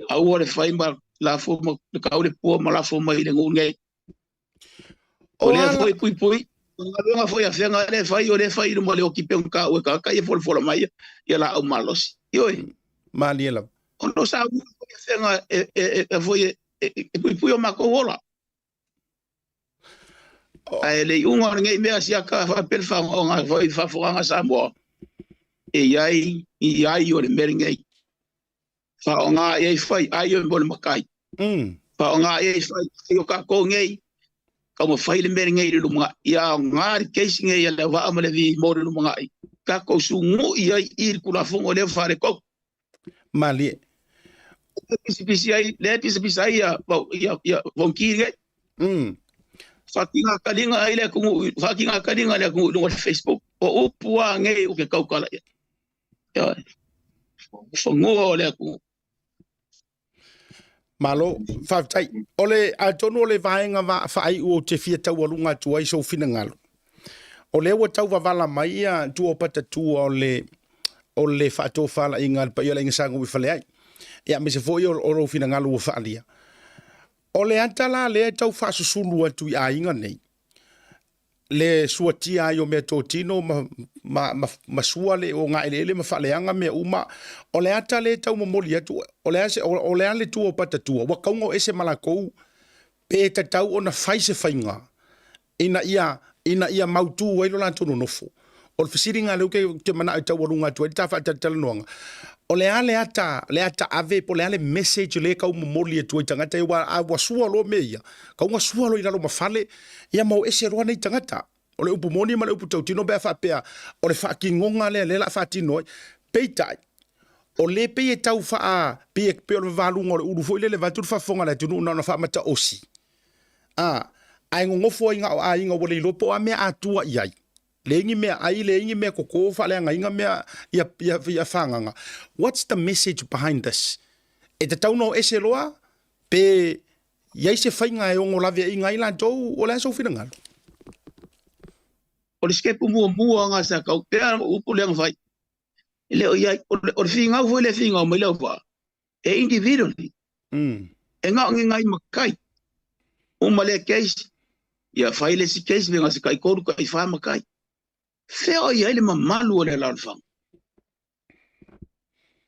Aua le fai ma lafo ma tau le pua ma lafo mai i le nuu nei. O lea foi puipui, o galuega foi a Afega lea e fai, o lea e fai i luma o le oti pei ona taua e tagata ia folafola mai ia laau malosi. Ioe. Malie lava. Ona o saunoa foi Afega e foi e puipui o matou ola. Ae le iuga o lenei mea siaka faapea le faafofoga foi faafofoga a Samoa e i ai i ai o le mea lenei. Faaaoga i ai fai ai o le matai. Faaaoga i ai fai ai o tatou nei taumafai le mea lenei i le lumanai. Ia aoga le case nei a Leauvaa ma Levi mo le lumanai. Tatou sugui ai i le Tulafono lea ua faaletonu. Malie. Lea pisapisa ai, lea pisapisa ai ia, ia, ia Fonoti nei. Faakiga kaliga ai le atunuu, faakiga kaliga le atunuu i luga o le Facebook. O upu lava nei ou te tautala i ai. Ioe. Fanua o le atunuu. Malo, faafetai. O le, atonu o le vaega faaiu ou te fia taualuga atu ai sou finagalo. O lea ua tau vavala mai ia tua o patatua o le o le faatofalaiga a le paia o le Aiga Sa Gauifaleai. Ia aemaise foi o, o lou finagalo ua faaalia. O le ata la lea e tau faasusulu atu i aiga nei, le suatia ai o mea totino ma, ma, ma, ma sua le o gaeleele ma faaleaga mea uma. O le ata lea e tau momoli atu, o le a, se, o, o le a le tua o patatua, ua kauga o ese ma lakou pe tatau ona fai se faiga ina ia ina ia mautu ai lo latou nonofo. O le fesiliga lea ou te manao e taualuga atu ai le ta faatalatalanoaga, o le a le ata, le ata ave po o le a le message lea e tau momoli atu ai i tagata ia, aua a ua sua loa mea ia, tau ina sua loa i lalo ma fale, ia ma o ese loa nei tagata. O le upu moni ma le upu tautino pe a faapea o le faatinoga lea lea o le a faatino ai. Peitai, o lea pei e tau faa, pei e pei o le vavaluga o le ulu foi lele vaeatu le faafofoga a le atunuu na ona faamataosi, a, ae nonofo ai na o aiga ua le iloa po o a mea atua i ai. Leai ni mea ai, leai ni mea koko, faaleagaina mea ia, ia, ia fagaga. What's the message behind this? E tatau ona o ese loa, pe i ai se faiga e ono laveaiina ai latou, o le a sou finagalo? O le sikepu muamua ga sa kau pea upu lea na fai. E le o i ai, o le, o le figau foi le figau mai le auvaa, e individually. E gao ni ngai makai. Uma lea case, ia fai le isi case me se kai kolu kai wha makai. Fea o i ai le mamalu o le alaalafaga.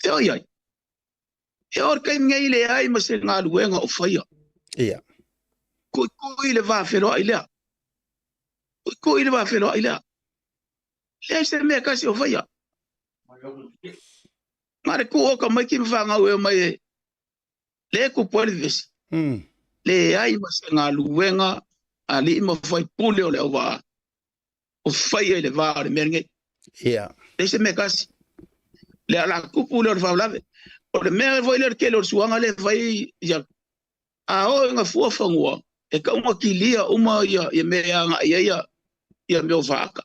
Fea o i ai. E o le taimi nei leai ma se galuega o faia. Ia. Kuikui le va feloai lea. Kuikui le va feloai lea. Leai se mea kasi o faia. Na le ku o ka mai ki ma whangau e mai e le kupu ai le vesi. Leai ma se galuega a alii ma faipule o le auvaa o faia i le va o le mea lenei. Ia. Leai se mea kasi. Le ala kupu lea o le faalavelave. O le mea foi lea o le tele o le suaga lea e fai ia a oo ina fua fanua e tau ina kilia uma ia ia mea e agai ai ia ia mea o faata.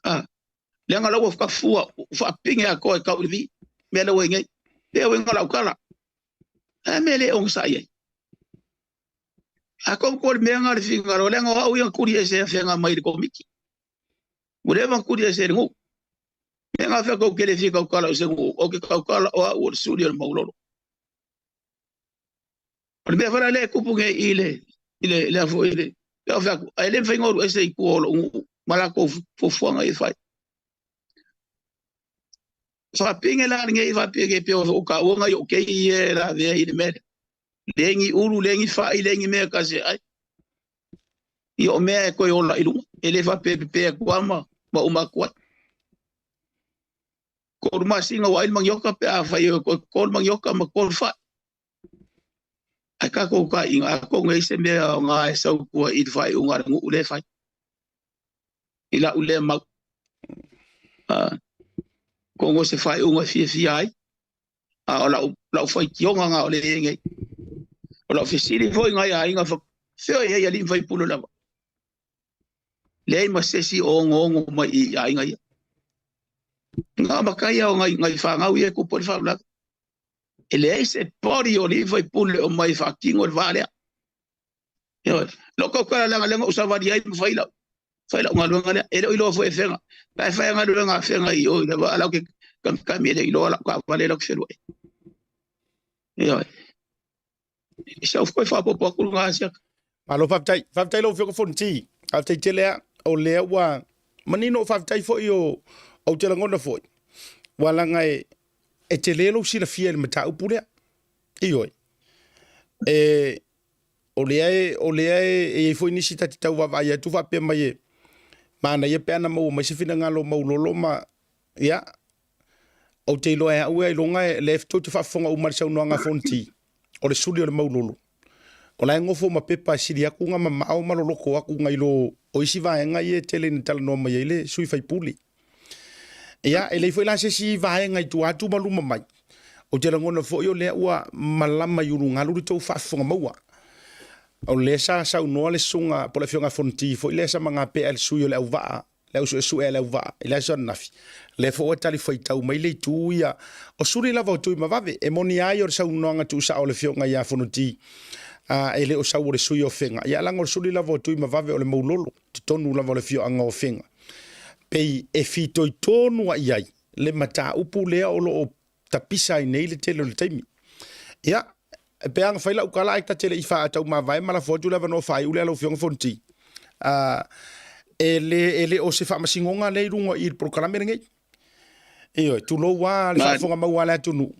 Ah, leaga la ua fua faapige atoa e tau i le vi mea lea ua i nei. Pei ua ina lau tala. A mea le ogasai ai. A kou ko le mea nga le fingalo leaga o au ia kuli ese afega mai le komiti. Ua leva ona kuli ese i le nuu. Mea nga fea kou ke le fia kaukala o se nuu, o ke kaukala o au o le suli o le maulolo. O le mea foi la lea e tupu nei i le i le le foi i le pei o fai atu, ae le mafai ona alu ese i tua o lou nuu ma latou fuafuaga ia e fai. Faapige la lenei faapige pei o ou taua nai ou keiki ia e lavea i le mea lea. Leai ni ulu, leai ni fai, leai ni mea e tasi e ai. Ia o mea e toe ola i luga, e le faapea e pepe atu lava ma, ma uma atu ai. Tolu masina ua ai le manioka pe afai e toe toto le manioka ma toto le fai. Ae tatou taiina, atonu e i ai se mea aoga e sau i tua i le faaiuga a le nuu lea e fai. I lau lea mau. Atonu o se faaiuga e fiafia ai. A o lau, lau faitioga na o le i ai nei. O lau fesili foi nai aiga fea o i ai alii ma faipule lava. Leai ma se isi o ogoogo mai i aiga ia. Na o matai ia o nai, nai fanau ia e tupu ai le faalavelave. E leai se body o alii ma faipule o mai e faatino le va lea. Ioe. Lou tautala leaga lea na ou savali ai ma fai lau fai lau galuega lea. E le o iloa foi e Feaga. Pe a e fai galuega a Feaga i o i le vaa la ou te kamikami e le iloa lau taavale la ou te feluai. Ioe. E sau foi faaopoopo atu lena siaka. Malo faafetai. Faafetai lau Afioga Fonoti. Faafetai tele lava. O lea ua manino, faafetai foi o ou te lagona foi. Ua laga e, e tele lou silafia i le mataupu lea. Ioe. E, o lea e, o lea e, e i ai foi nisi ta te tau vaavaai atu faapea mai e manaia pe ana maua mai se finagalo maulolo ma, ia, ou te iloa e au e ailoga e lea tou te faafofoga uma i le saunoaga a Fonoti, o le suli o le maulolo. O la e gofo ma pepa e sili atu ona mamao ma loloto atu nai lo o isi vaega ia e tele ina talanoa mai ai le sui faipule. Ia, e leai foi la se isi vaega i tua atu ma luma mai. Ou te lagona foi o lea ua malama i ulugalu le tou faafofoga maua. O lea sa saunoa le susuga po o le afioga ia Fonoti foi lea sa magapea i le sui o le auvaa, le au suesue a le auvaa i le aso ananafi. Lea foi ua talifuaitau mai le itu ia o suli lava o Tuimavave. E moni ai o le saunoaga tuusao a le afioga ia Fonoti. E le o sau o le sui o Afega, ia leaga o le suli lava o Tuimavave o le Maulolo, totonu lava o le afioaga o Afega. Pei e fitoitonu a i ai le mataupu lea o lo o tapisa ai nei le tele o le taimi. Ia, e pei lava ona fai lau tala ae ta te le i faataumavae ma lafo atu le avanoa faaiu lea lau Afioga Fonoti. E le, e le o se faamasinoga lea i luga i le polokalame lenei. Ioe, tulou lava le faafofoga maua a le atunuu,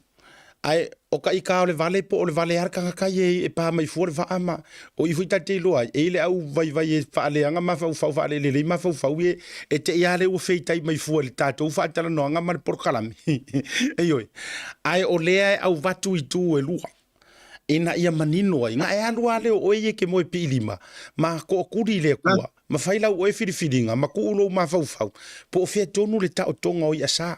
ae o ka ika o le vale po o le vale a le tagata ia e pa mai fua le vaa ma o i foi ta te iloa ai, e i le au vaivai e faaleaga mafaufau faalelelei mafaufau e e te i a lea ua feitai mai fua i le tatou faatalanoaga ma le polokalame. Ioe, ae o lea e auvatu i tu e lua ina ia manino ai. Na e alu lava lea o oe ia e te moe piilima ma tootuli i le Atua ma fai lau oe filifiliga ma tuu lou mafaufau po o fea tonu le taotoga o i'a sa.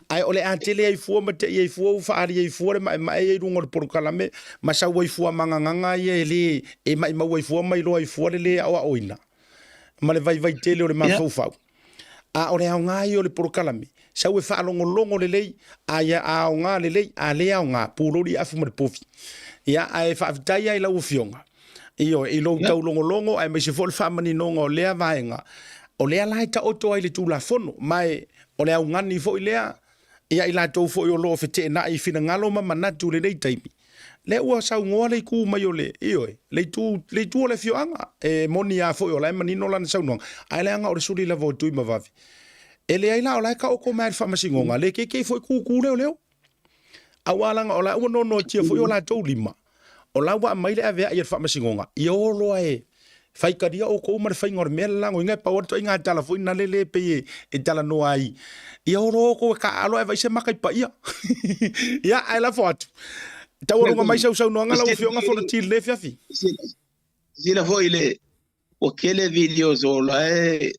Ae o le a tele ai fua ma te'i ai fua ua faaali ai fua le ma'ema'e ia i luga o le polokalame ma sau ai fua magagaga ia e lē e ma'imau ai fua ma iloa ai fua le lē aoaoina ma le vaivai tele o le mafaufau. A o le aoga ia o le polokalame, sau e faalogologo lelei, a ia a aoga lelei, a le aoga, puloli afu ma le povi. Ia, ae faafetai lava i lau Afioga, ioe, i lou taulogologo aemaise foi o le faamaninoga o lea vaega, o lea la e taoto ai le Tulafono, ma e o le augani foi lea ia i latou foi o lo o feteenai i finagalo ma manatu i lenei taimi, lea ua saunoa le itu mai o le, ioe, le itu, le itu o le afioaga. E moni lava foi o la e manino lana saunoaga, ae leaga o le suli lava o Tuimavave. E leai la, o la e taoto mai lava i le faamasinoga, le keikei foi tutu leoleo. Aua leaga o la ua nonoatia foi o latou lima, o la ua aumai le aveai a le faamasinoga, ia o loa e faitalia outou ma le faiga o le mea le lagoina, e pau lava le ituaiga tala foi lena lele pei e talanoa ai, ia o loa outou e taaalo ae vaai se maka i paia. Ia, ae lafo atu. Taualuga mai sau saunoaga lau Afioga Fonoti i lenei afiafi. Silasila foi le ua tele videos o la e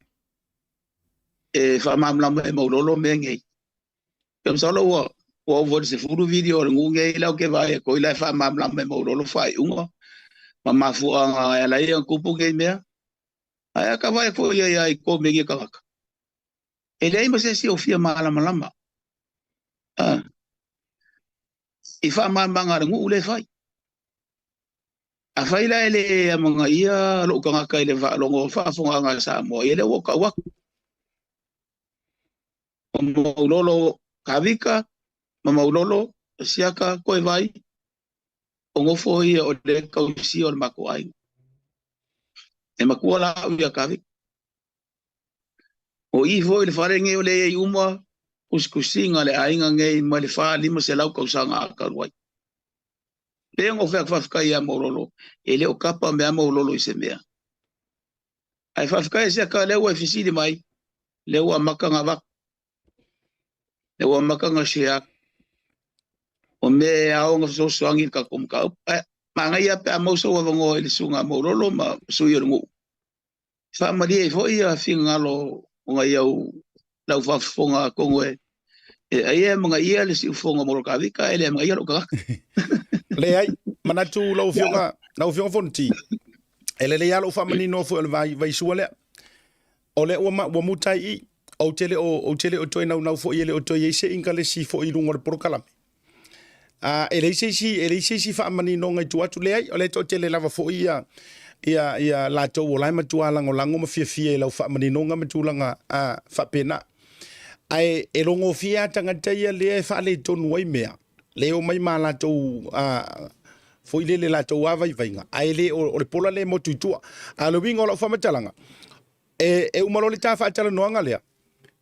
e faamalamalama e Maulolo mea nei. Pe masalo ua ua ova i le 10 video a le nuu nei la ou te vaai atu ai la e faamalamalama e Maulolo faaiuga ma mafuaaga e ala ai ona tupu nei mea. Ae a ka vaai atu foi i ai i komeni a tagata, e leai ma se isi o fia malamalama i faamalamalamaga a le nuu lea e fai. Afai la e le amanaia lou tagata i le faalogo faafofogaaga a Samoa, ia lea ua ou tau atu. O Maulolo Kavika ma Maulolo Siaka Koevai, o nofo ia o le tausia o le matou aiga. E matua la au ia Kavika. O i foi le fale nei o le i ai uma kusikusiga a le aiga nei mai le 400-500 tausaga a talu ai. Pei ona ou fai atu faafetai ia Maulolo, e le o kapa mea Maulolo i se mea. Ae faafetai Siaka lea ua e fesili mai, lea ua amata ona avatu, lea ua amata ona share atu. O mea e ao ona fesoasoani i le tatou mataupu. Ae manaia pe a maua sou avanoa i le susuga a Maulolo ma sui o le nuu, e faamalie ai foi ia finagalo o nai au lau faafofoga atonu e e ai e amanaia le siufofoga o Maulolo Kavika ae le amanaia lou tagata. Leai, manatu lau Afioga, lau Afioga Fonoti, e lelei lava lou faamanino foi o le vai, vaisua lea. O lea ua, ma, ua muta ai i, ou te le o, ou te le o toe naunau foi e le o toe i ai se ingalesi foi i luga o le polokalame. A, e leai se isi, e leai se isi faamaninoga i tua atu, leai, o lea e toatele lava foi ia, ia, ia latou o la e matua lagolago ma fiafia i lau faamaninoga ma tulaga a, faapena. Ae e logofie lava tagata ia lea e faaletonu ai mea, le omai ma latou a, foi lele latou a vaivaiga, ae le o, o le pola lea e motu i tua. A o le uiga o lau faamatalaga, e, e uma loa le ta faatalanoaga lea,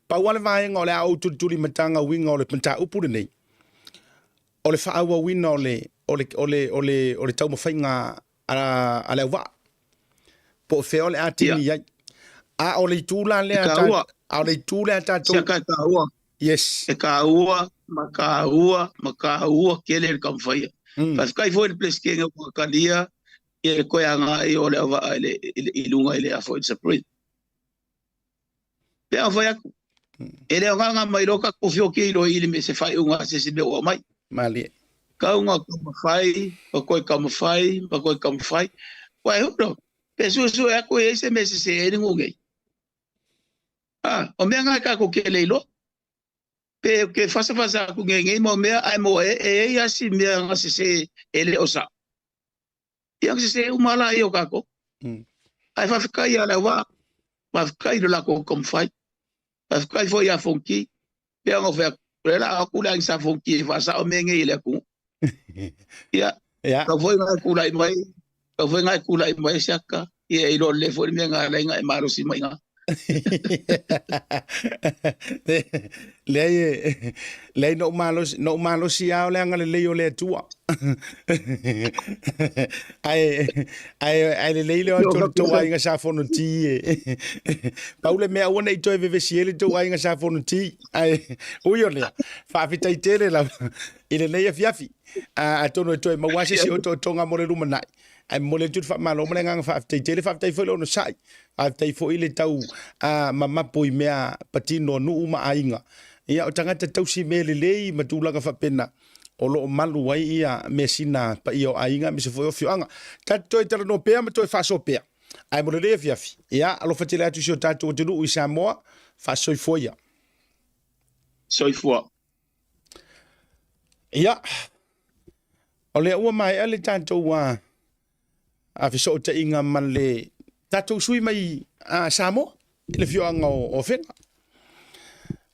Pau lava le vaega o le a ou tulitulimataga uiga o le mataupu lenei, o le faaauauina o le, o le, o le, o le, o le taumafaiga a, a le auvaa. Po o fea o le a tini ai. A o le itu la lea, ta, a o le itu lea tatou... Siaka e taua. Yes. E taua, ma taua, ma taua tele le taumafai. Faafetai foi i le Peresetene ua talia ia le toe agai o le auvaa i, le, i, i luga i le afo i le Supreme. Pe a fai atu, e le agaga mai loa tatou fioki i loa i le me se faaiuga a se isi mea ua aumai. Malie. Kau nga taumafai, ma koe taumafai, ma koe taumafai. Ua e huno, pe suesue atu e ai se mea sese ai le nuu nei. Ah, o mea nga e tatou ke le iloa. Pe ke fasafasa atu nei nei mau mea, ae mo e, e ai a si mea nga sese e le o sao. Ia sese uma la ia o kākou. Ae faafetai ia le auvaa, faafetai i lo latou taumafai, faafetai foi ia Fonoti. Pei ona ou fai atu, o lea o le a o atu le aiga sa Fonoti e faasao mea nei i le atunuu. Ia, tau foi ina e tulai mai, tau foi ina e tulai mai Siaka, ia e iloa lelei foi le mea na ala ai ona e malosi mai i ina. Leai, leai, na ou malosi, na ou malosi lava o le agalelei o le Atua. Ae, ae, ae lelei le o atu o le tou aiga sa Fonoti e. Pau le mea aua ne i toe vevesi ai le tou aiga sa Fonoti. Ae, ui o lea, faafetai tele lava i lenei afiafi. Atonu e toe maua se isi otootoga mo le lumanai. Ae momoli atu le faamalo ma le agaga faafetai tele. Faafetai foi le onosai. Faafetai foi le tau mamapo i mea patino a nuu ma aiga. Ia, o tagata tausi mea lelei ma tulaga faapena o lo o malu ai ia measina paia o aiga aemaise foi o afioaga. Tatou toe talanoa pea ma toe faasoa pea. Ae mo lenei afiafi, ia, alofa tele atu i si o tatou atunuu i Samoa, faasoifua ia. Soifua. Ia, o lea ua maea le tatou a fesootaiga ma le tatou sui mai a Samoa i le afioaga o Afega.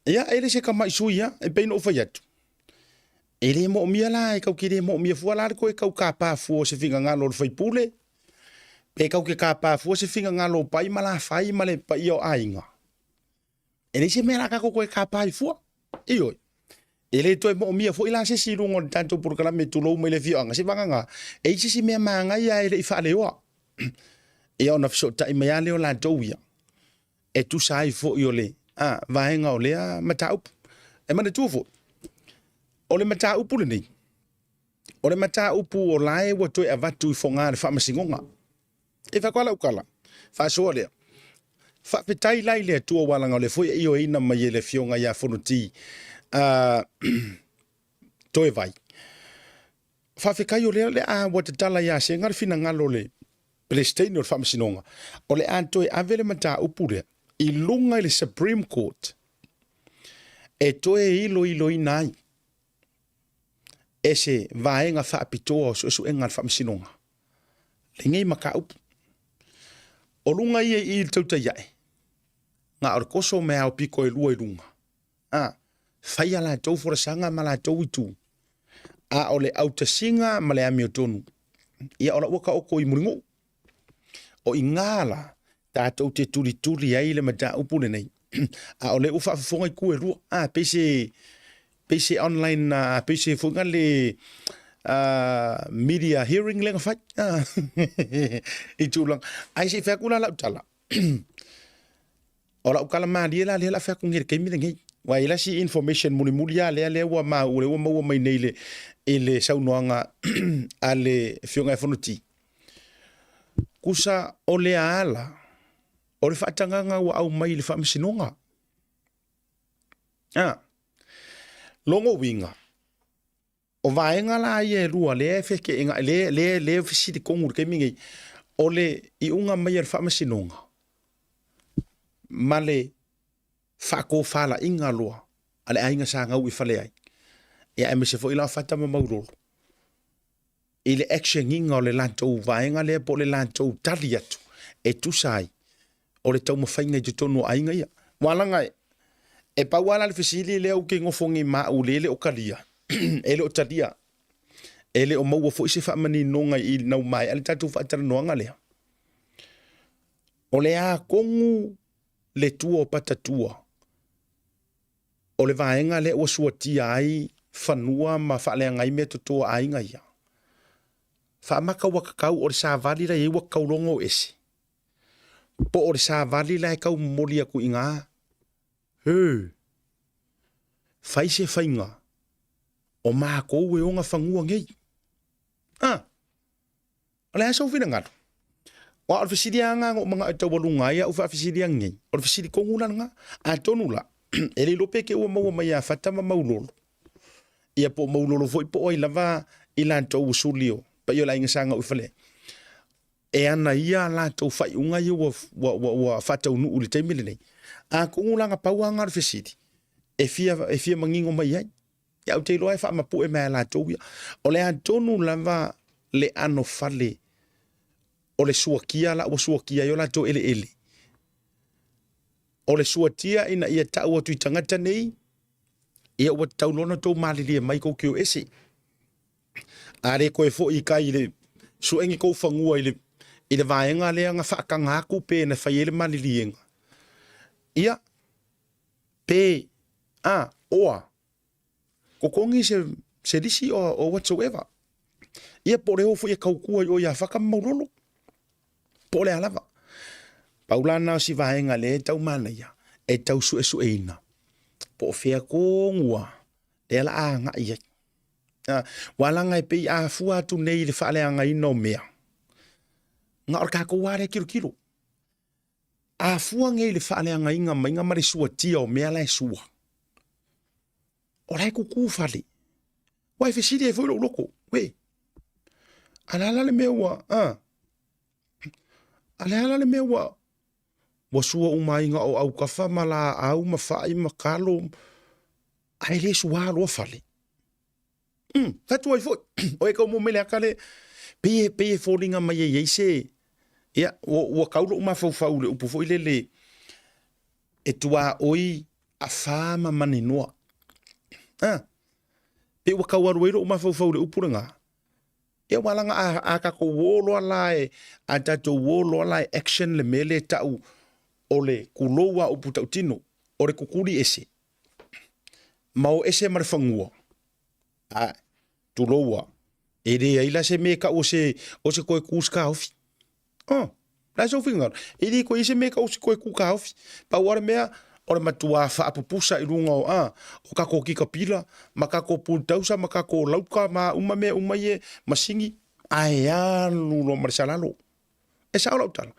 Ia, e le se tamai sui lava, e pei ona ou fai atu, e le moomia la, e tatou te le moomia fua la le toe tau tapa fua o se finagalo o le sui usufono, pe tatou te tapa fua se finagalo o Pai ma Lafai ma le paia o aiga. E leai se mea la tatou toe tapa ai fua. Ioe. E le toe moomia foi la se isi i luga o le tatou polokalame tulou mai le afioaga, se vagana e i ai se isi mea manaia e le i faaleoa. Ia ona fesootai mai lava lea o latou ia e tusa ai foi o le vaega o lea mataupu. E manatua foi, o le mataupu lenei, o le mataupu o la e ua toe avatu i Fogaa le Faamasinoga. E fai atu lava lau tala, faasoa lea. Faafetai la i le Atua aua leaga o lea foi e ioeina mai e le Afioga ia Fonoti Toevai. Faafetai o lea o le a ua tatala ia Sega le finagalo o le Peresetene o le Faamasinoga, o le a toe ave le mataupu lea i luga i le Supreme Court e toe iloiloina ai e se vaega faapitoa o suesuega a le Faamasinoga lenei mataupu. O luga ia i i le tautai ae, na o le toso ma e aopito e lua i luga, a, fai a latou folasaga ma latou itu, a o le autasiga ma le amiotonu, ia o la ua taoto i Mulinuu. O i ina la tatou te tulituli ai le mataupu lenei, a o lea ua faafofoga itu e lua, a, pei se pei se online, a, pei se foi le media hearing lea na fai i tulaga. Ae se i fai atu la lau tala, O lau tala malie la lea la fai atu nei i le taimi lenei. Ua i ai la si information mulimuli lava lea lea ua maua lea ua maua mai nei i le i le saunoaga a le Afioga ia Fonoti. Tusa o le ala o le faatagaga ua aumai i le Faamasinoga. Ah. Lona uiga, O vaega la ia e lua lea e feke'ena'i lea lea lea e fesili tonu i le taimi nei, o le iuga mai a le Faamasinoga ma le faatofalaiga loa a le aiga sa gau i fale ai, ia aemaise foi la o Fata ma Maulolo i le action ina o le latou vaega lea po o le latou tali atu e tusa ai o le taumafaiga i totonu o aiga ia. Ua laga e, e pau lava la le fesili lea ou te nofo nei ma au lea e le o talia, e le o talia, e le o maua foi se faamaninoga i ina ua maea le tatou faatalanoaga lea. O le a tonu le tua o Patatua o le vaega lea ua suatia ai fanua ma faaleaga ai meatoto a aiga ia. Faamata ua tatau o le savali la e i ai ua tatau loa ona o ese. Po o le savali la e tau momoli atu i ina, Hee! Fai se faiga, o makou e ona fanua nei. A! O le a sou finagalo? Aua o le fesili lava lena na ou manao e taualuga ai au faafesili nei. O le fesili tonu la lena. Atonu la, e le iloa pe te i ua maua mai ia Fata ma Maulolo, ia po o Maulolo foi po o ai lava i latou ua suli o paia o le aiga sa Gauifalea. E ana ia a latou faaiuga ia ua, ua, ua, ua faataunuu i le taimi lenei. Atonu la na pau lava na o le fesili e fia, e fia manino mai ai. Ia ou te iloa e faamapue mai e latou ia. O le a tonu lava le ano fale O le suakia la ua suakia ai o latou eleele. O le suatia ina ia tau atu i tagata nei, ia ua tatau loa ona outou malilie mai kou te o ese. A le toe foi i tai i le suegi kou fanua i le, i le vaega lea na faataga atu pe na fai ai le maliliega. Ia, pe, a, oa, totogi se, se lisi or, or whatsoever. Ia po o le o foi e tautua i o ia Faka ma Maulolo. Po o le a lava. Pau la na o si vaega lea e tau manaia, e tau suesueina. Po o fea tonu a, lea la a agai ai. Ua laga e pei a fua atu nei i le faaleagaina o mea, na o le tatou lava lea e tilotilo. A fua nei i le faaleagaina maiga ma le suatia o mea la e sua, o la e tutu fale. Ua e fesili ai foi lou loto, uē, a le a la le mea ua, a, a le a la le mea ua, ua sua uma ai na o autafa ma laau ma fai ma kalo, ae le sua loa fale. Fai atu ai foi, o e kau mo mele aka le, pei e, pei e foliga mai e i ai se, ia, ua, ua kau lou mafaufau i le upu foi lele, e tuaoi afa ma maninoa. Ah, pei ua tau alu ai lou mafaufau i le upu lena. Ia ua laga a, a tatou o loa la e, a tatou o loa la e action le mea lea e tau o le kulou a upu tautino, o le kukuli ese, ma o ese ma le fanua, a, tulou a, e leai la se mea e tau o se, o se toe ku se taofi. Oh, la e sou finagalo. E le toe i ai se mea e tau o se toe ku taofi. Pau lava le mea, o le matua faapupusa i luga o, a, o tatou tikapila, ma tatou pultausa, ma tatou lauka, ma a uma mea uma ia, masini, ae alu loa ma le salalo. E sao lau tala.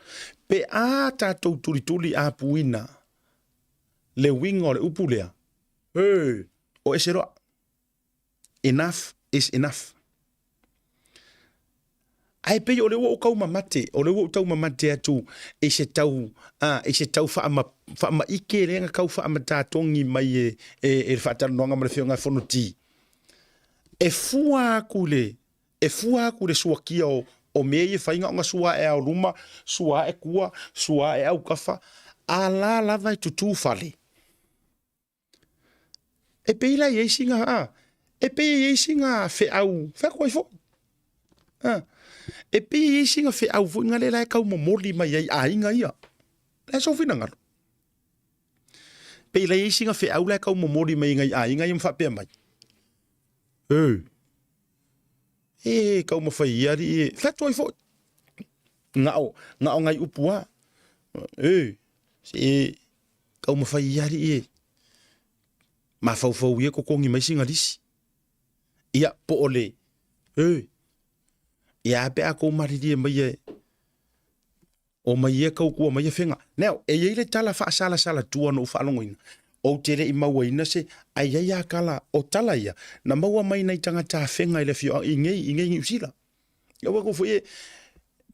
Pe a tatou tulituli apuina le uiga o le upu lea, he, o ese loa. Enough is enough. Ae pei o lea ua ou taumamate, o lea ua ou taumamate atu i se tau, a, i se tau faama, faamaike lea na tau faamatatogi mai e, e, e le faatalanoaga ma le Afioga ia Fonoti. E fua atu i le, e fua atu i le suakia o, o mea ia e fai na ona sua ae ao luma, sua ae tua, sua ae autafa, a la lava e tutū fale. E pei la e i ai sina, a, e pei e i ai sina feau, fai atu ai foi. A, e pei e i ai sina feau foi na lea la e tau momoli mai ai aiga ia. Le a sou finagalo. Pei la e i ai sina feau la e tau momoli mai ai aiga ia ma faapea mai. E, e taumafai ia alii e, fai atu ai foi. Na o, na o nai upu a. E, se taumafai ia alii e mafaufau ia totogi mai sina lisi. Ia, po o le, e, ia a pe a tou malilie mai e, o mai ia tautua mai afega. Now, e i ai le tala faasalasala tua na ou faalogoina, ou te le i mauaina se, ae i ai a tala, o tala ia, na maua mai nai tagata afega i le afioaga, i nei, i nei Niu Sila. Ia ua foi e,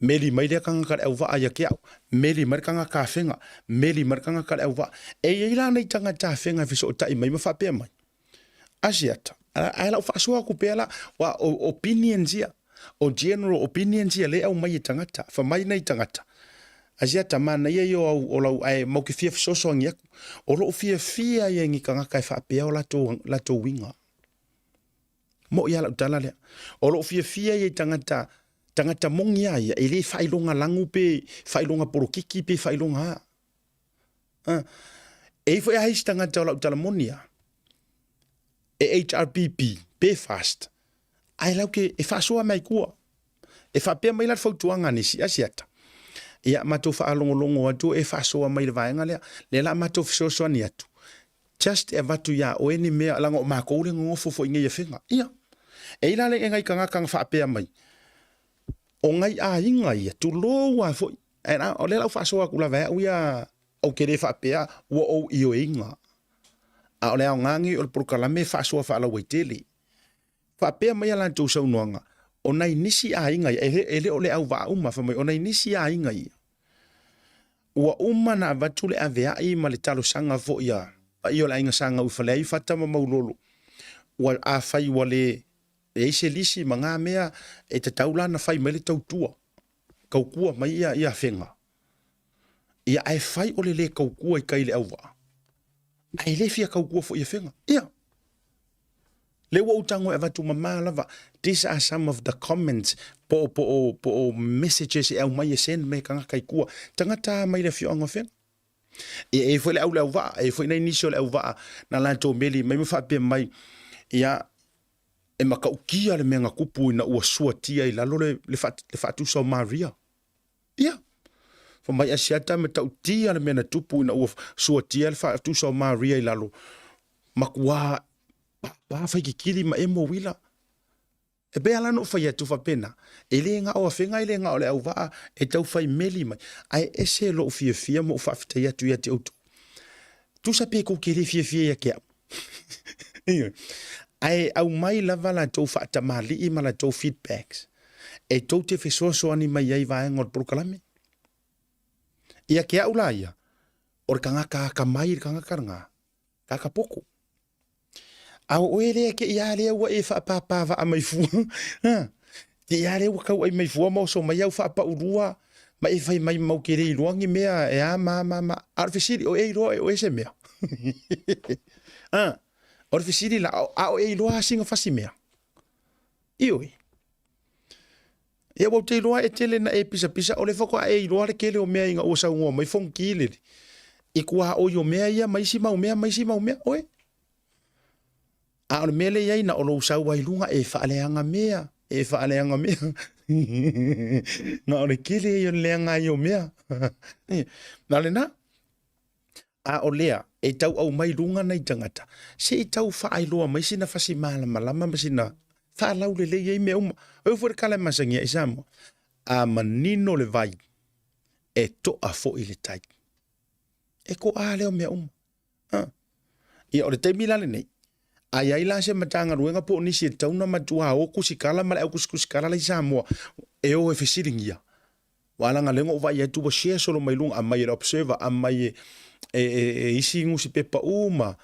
meli mai lea tagata le auvaa ia te au, meli mai le tagata afega, meli mai le tagata le auvaa. E i ai la nai tagata afega e fesootai mai ma faapea mai, Asiata, ae lau faasoa atu pea la, wa o opinions ia, o general opinions ia lea e aumai e tagata, fa mai nai tagata. Asiata, manaia ia o au, o lau, ae mau ke fia fesoasoani atu. O lou fiafia ia i ni tagata e faapea o latou, latou uiga. Moʻi a lau tala lea. O lou fiafia ia i tagata, tagata moni a ia, e le faailoga lagu pe faailoga polokiki pe faailoga a. A, e i foi a isi tagata o lau tala moni a, e HRPP pe fast, ae lau ke e faasoa mai kua. E faapea mai la le fautuaga a nisi, Asiata, ia matou faalogologo atu e faasoa mai le vaega lea, lea la matou fesoasoani atu, just e avatu iā oe ni mea, leaga o makou le nonofo foi i nei afega. Ia, e i la le nai tagata na faapea mai, o nai aiga ia, tulou lava foi, ae la, o lea la ua faasoa atu lava e au ia, ou te le faapea ua ou ioeina, a o le aoga lenei o le polokalame e faasoa faalauaitele. Faapea mai a latou saunoaga, o nai nisi aiga ia, e le o le auvaa uma, fai mai, o nai nisi aiga ia, ua uma ona avatu le aveai ma le talosaga foi a paia o le aiga sa gau i Faleaifata ma Maulolo, ua, afai ua le i ai se lisi ma na mea, e tatau la ona fai mai le tautua. Kaukua mai ia ia Afega. Ia ae fai o le le kaukua i kai le auvaa. Ae le fia kaukua foi i Afega. Ia. Lea ua ou tago e avatu mama lava. These are some of the comments po o, po o, po o messages e aumai e send mai e tagata i tua. Tagata mai le afioaga o Afega. Ia, e i ai foi le au le auvaa, e i ai foi nai nisi o le auvaa na latou meli mai ma faapea mai, ia, e matautia le mea na tupu ina ua suatia i lalo le, le, fa, le faatusa o Maria. Ia, fa mai Asiata e matautia le mea na tupu ina ua suatia le faatusa o Maria i lalo. Matua pāpā faikikili ma emo uila. E pei lava la ona ou fai atu faapena, e le na o Afega e le na o le auvaa e tau fai meli mai, ae ese lou fiafia ma ou faafetai atu ia te outou. Tusa pe tou te le fiafia ia te au. Ioe. Ae aumai lava latou faatamalii ma latou feedbacks e tou te fesoasoani mai ai i vaega o le polokalame. Ia te au la ia, o le tagata atamai le tagata lena, tagata poto. A o oe lea te i a lea ua e faapāpā vaa mai fua, ha, te i a lea ua tauai mai fua ma oso mai au faapaulua ma e fai mai mau te le iloa ni mea e a ma ma ma. A o le fesili, o e iloa e oe se mea? Ha, o le fesili la, a o e iloa sina fasi mea? Ioe. Ia ua ou te iloa e tele na e pisapisa o le faatoa e iloa le tele o mea ina ua saunoa mai Fonoti lele i tuaoi o mea ia ma isi mau mea ma isi mau mea. Oe. A o le mea lea i ai na o lou sau ai luga e faaleaga mea, e faaleaga mea. Na o le tele ia o le leaga ai o mea. Na o lena. A o lea, e tau aumai luga nai tagata, se i tau faailoa mai sina fasi malamalama ma sina faalaulelei ai mea uma. O ia foi le tala e masani ai Samoa, a manino le vai, e toa foi le tai. E toa lea o mea uma. Ha. Ia, o le taimi la lenei, a i ai la se Matagaluega po o nisi e tatau ona matua o tusitala ma le au tusitusikala la i Samoa e o e fesiligia, Aua leaga lea na ou vaai atu ua share solo mai luga, aumai e le Observer, aumai e, e, e, e isi nusipepa uma.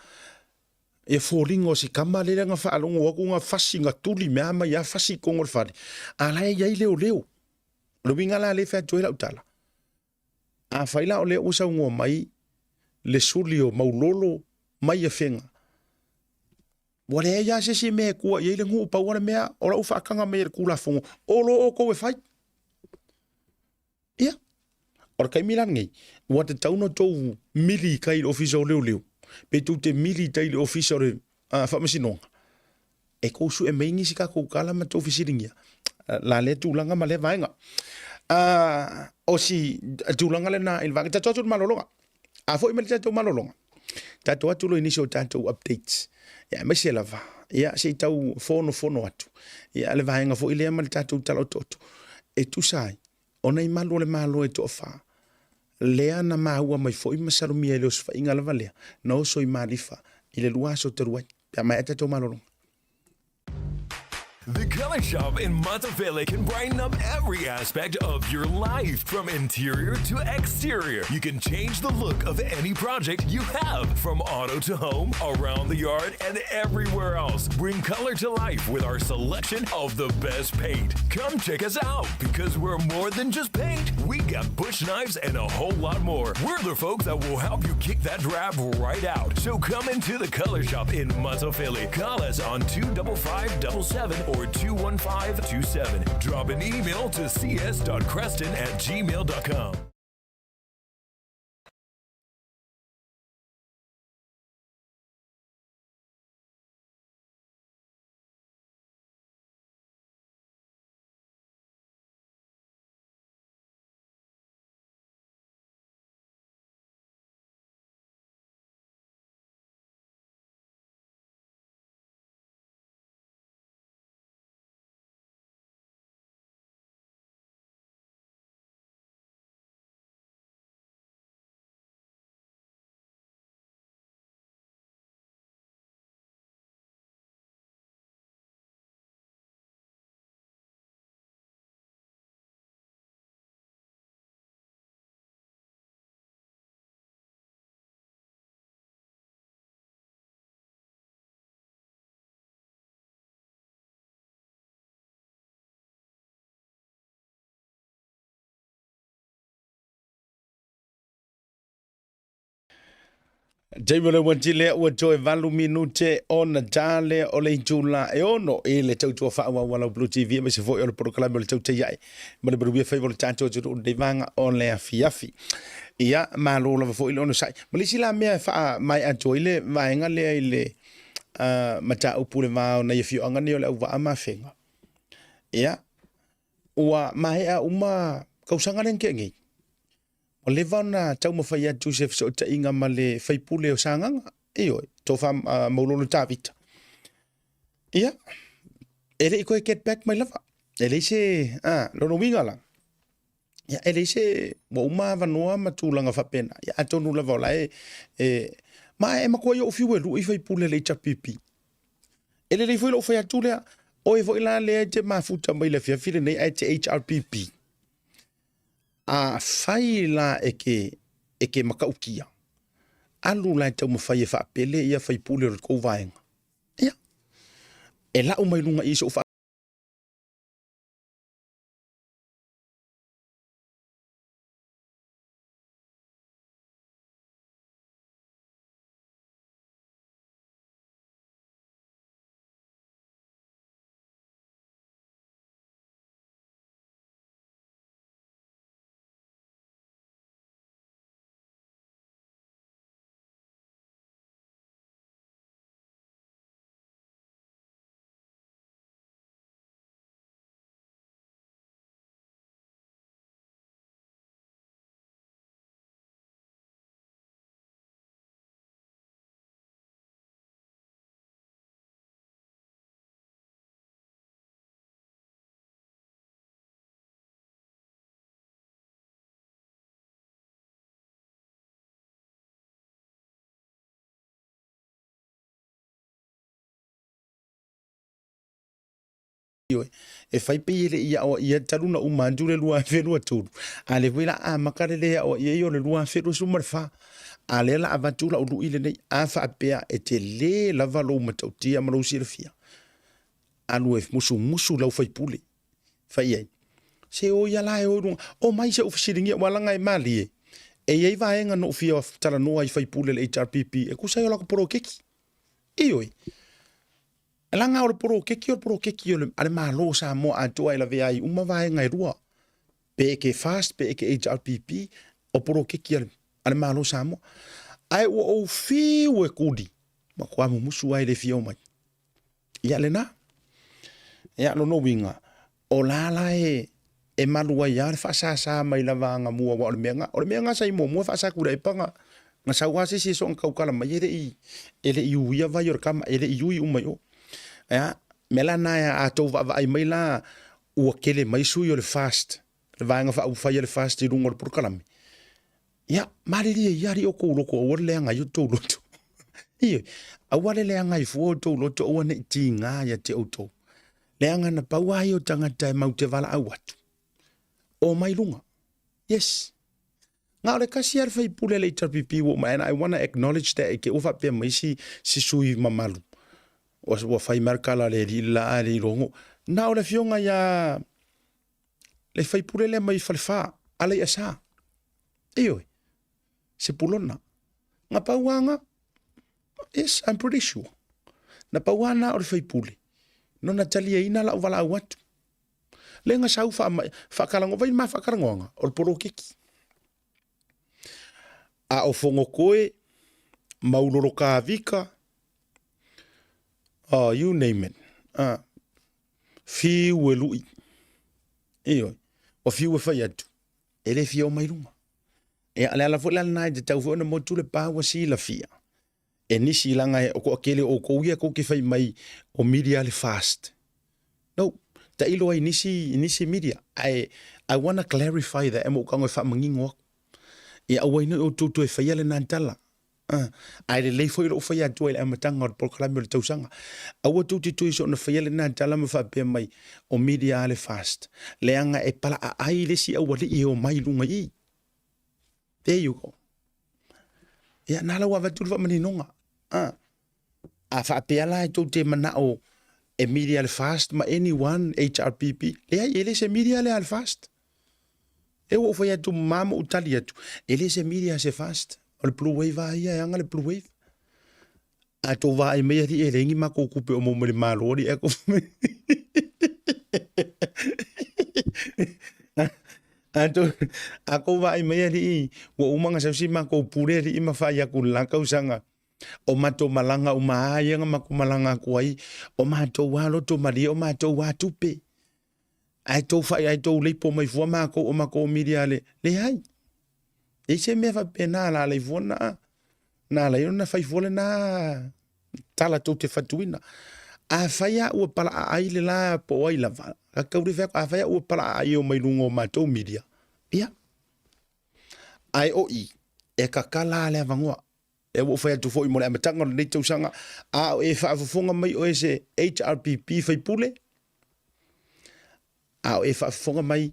Ia foliga o si tama lea na faalogo atu na fasi na tuli mea mai a fasi i totonu o le fale. A la e i ai leoleo. O le uiga la lea e fai atu ai lau tala. Afai la o lea ua saunoa mai le suli o Maulolo mai Afega, ua leai lava se isi mea e tua i ai le nuu, pau lava le mea o lau faataga mai e le Tulafono, o lo outou e fai. Ia, o le taimi la lenei, ua tatau ona outou mili i tai i le Ofisa o Leoleo, pe tou te mili i tai i le Ofisa o le Faamasinoga, e tou sue mai nisi tatou tala ma tou fesiligia la lea tulaga ma lea vaega. O si tulaga lena i le vaega. Tatou atu i le malologa. A foi mai le tatou malologa, tatou atu loa i nisi o tatou updates. Ia, aemaise lava, ia, se i tau fonofono atu. Ia, le vaega foi lea ma le tatou tala otooto. E tusa ai, ona i malu o le Malo e toafa, lea na maua mai foi ma salomia i le osofaiga lava lea, na oso i Malifa i le 2 aso talu ai, pe a maea tatou malologa. The Color Shop in Matafele can brighten up every aspect of your life, from interior to exterior. You can change the look of any project you have, from auto to home, around the yard, and everywhere else. Bring color to life with our selection of the best paint. Come check us out because we're more than just paint. We got bush knives and a whole lot more. We're the folks that will help you kick that drab right out. So come into the Color Shop in Matafele. Call us on 25577 or 21527. Drop an email to cs.creston at gmail.com. Taimi o le uati lea ua toe 8 minute ona ta lea o le itula e 6 i le tautua faaauau a lau Blue TV aemaise foi o le polokalame o le tautai ae ma le manuia faiva o le tatou atunuu lenei vaega o le afiafi. Ia, malo lava foi le onosai. Ma le isi la mea e faamaea atu ai le vaega lea i le mataupu i le va o nai afioaga nei o Leauvaa ma Afega. Ia, ua maea uma tausaga lea na tea nei. Ua leva ona taumafai atu i se fesootaiga ma le faipule o Sagaga, ioe, Tofa Maulolo Tavita. Ia, e le i toe get back mai lava. E leai se, a, lona uiga la, ia, e leai se, ua uma avanoa ma tulaga faapena. Ia, atonu lava o la e, e ma e matuai ou fiu e lui faipule le HRPP. E lelei foi lou fai atu lea, oe foi la lea e te mafuta mai le afiafi lenei ae te HRPP. Afai la e ke, e ke matautia, alu la e taumafai e faapele ia faipule o le tou vaega. Ia, e lau mai luga i i sou Ioe, e fai pei e le i aoaia talu na uma atu le 2023, a lea foi la amata le le aoaia ia o le 2024. A lea la avatu lau lui lenei, a faapea e tele lava lou matautia ma lou silafia, alu e musumusu lau faipule, fai i ai, se o ia la e o i luga, omai se i ou fesiligia, aua leaga e malie, e i ai vaega na ou fia talanoa i faipule a le HRPP e tusa ai o latou poloketi. Ioe. Leaga o le poloketi o le poloketi o le, a le Malo o Samoa atoa e lavea ai uma vaega e lua, pe e ke FAST pe e ke HRPP, o poloketi a le, a le Malo o Samoa. Ae ua ou fiu e kuli, matua mumusu lava e le fia omai. Ia lena. Ia lona uiga, o la la e, e malu ai lava le faasasa mai lava agamua, aua o le mea na, o le mea na sa i muamua e faasa Tuilaepa na, na sau lava se isi e soona tautala mai e le i, e le i uia vai o le tama, e le i ui uma i o. Ia, mea la na a tou vaavaai mai la, ua tele mai sui o le FAST, le Vaega Faaupufai a le FAST i luga o le polokalame, Ia, malilie ia alii o kou loto, aua le leaga ai o tou loto. Ioe, aua le leaga ai fua o tou loto, aua ne i tiga ia te outou. Leaga na pau lava ia o tagata e mau te valaau atu, omai luga. Yes. Na o le tasi lava le faipule a le HRPP ua uma, and I wanna acknowledge that, i te ua faapea mai si, si sui mamalu, ua, ua fai mai le tala a le alii le la ae le iloa. Na o le afioga ia le faipule lea mai Falefa, Alaiasa. Ioe, Sepulona. Na pau lava na, yes, I'm pretty sure. Na pau lava na o le faipule, nona taliaina lau valaau atu. Lea na sau faatalanoa, vai ma faatalanoaga, o le poloketi. A o Fonotoe, Maulolo Kavika, oh, you name it. Ah. Fiu e lui. Ioe. Ua fiu e fai atu, e le fia o mai luga. Ia, le ala foi la lena e tatau foi ona motu le pa ua silafia. E nisi leaga e toatele o outou ia tou te fai mai o media le fast. No, tailo ai nisi, nisi media. Ae, I wanna clarify that e mo ou tago e faamanino aku. Ia aua ai ne i outou toe faia lena tala. Ae lelei foi lou fai atua i le amataga o le polokalame o le tausaga. Aua tou te toe soona faia lena tala ma faapea mai, o media a le fast. Leaga e palaaai le isi aualii e omai i luga i i. There you go. Ia, na la ua avatu le faamaninoga. A faapea la e tou te manao e media le fast ma anyone, HRPP, leai, e le se media lea a le fast. E ua ou fai atu ma ma ou tali atu, e le se media se fast. O le blue wave a ia e aga le blue wave. A tou vaai mai alii e leai ni makou tupe o maua mai le Malo alii ae tou A tou a tou vaai mai alii ua uma ona sau si makou pule alii ma fai atu i le la tausaga o matou malaga uma lava ia na matou malaga atu ai o matou lava loto malie o matou lava tupe. Ae tou fai ae tou leipo mai fua matou o matou milia le leai. E i ai se mea faapena la alai fua na na alai ona fai fua lena tala tou te fatuina. Afai a ua palaaai le la po o ai lava, a tau le fai atu, afai a ua palaaai e omai luga o matou milia, ia. Ae o i, e tatala lava le avanoa. Lea ua ou fai atu foi mo le amataga o lenei tausaga, a o e faafofoga mai o e se HRPP faipule, a o e faafofoga mai,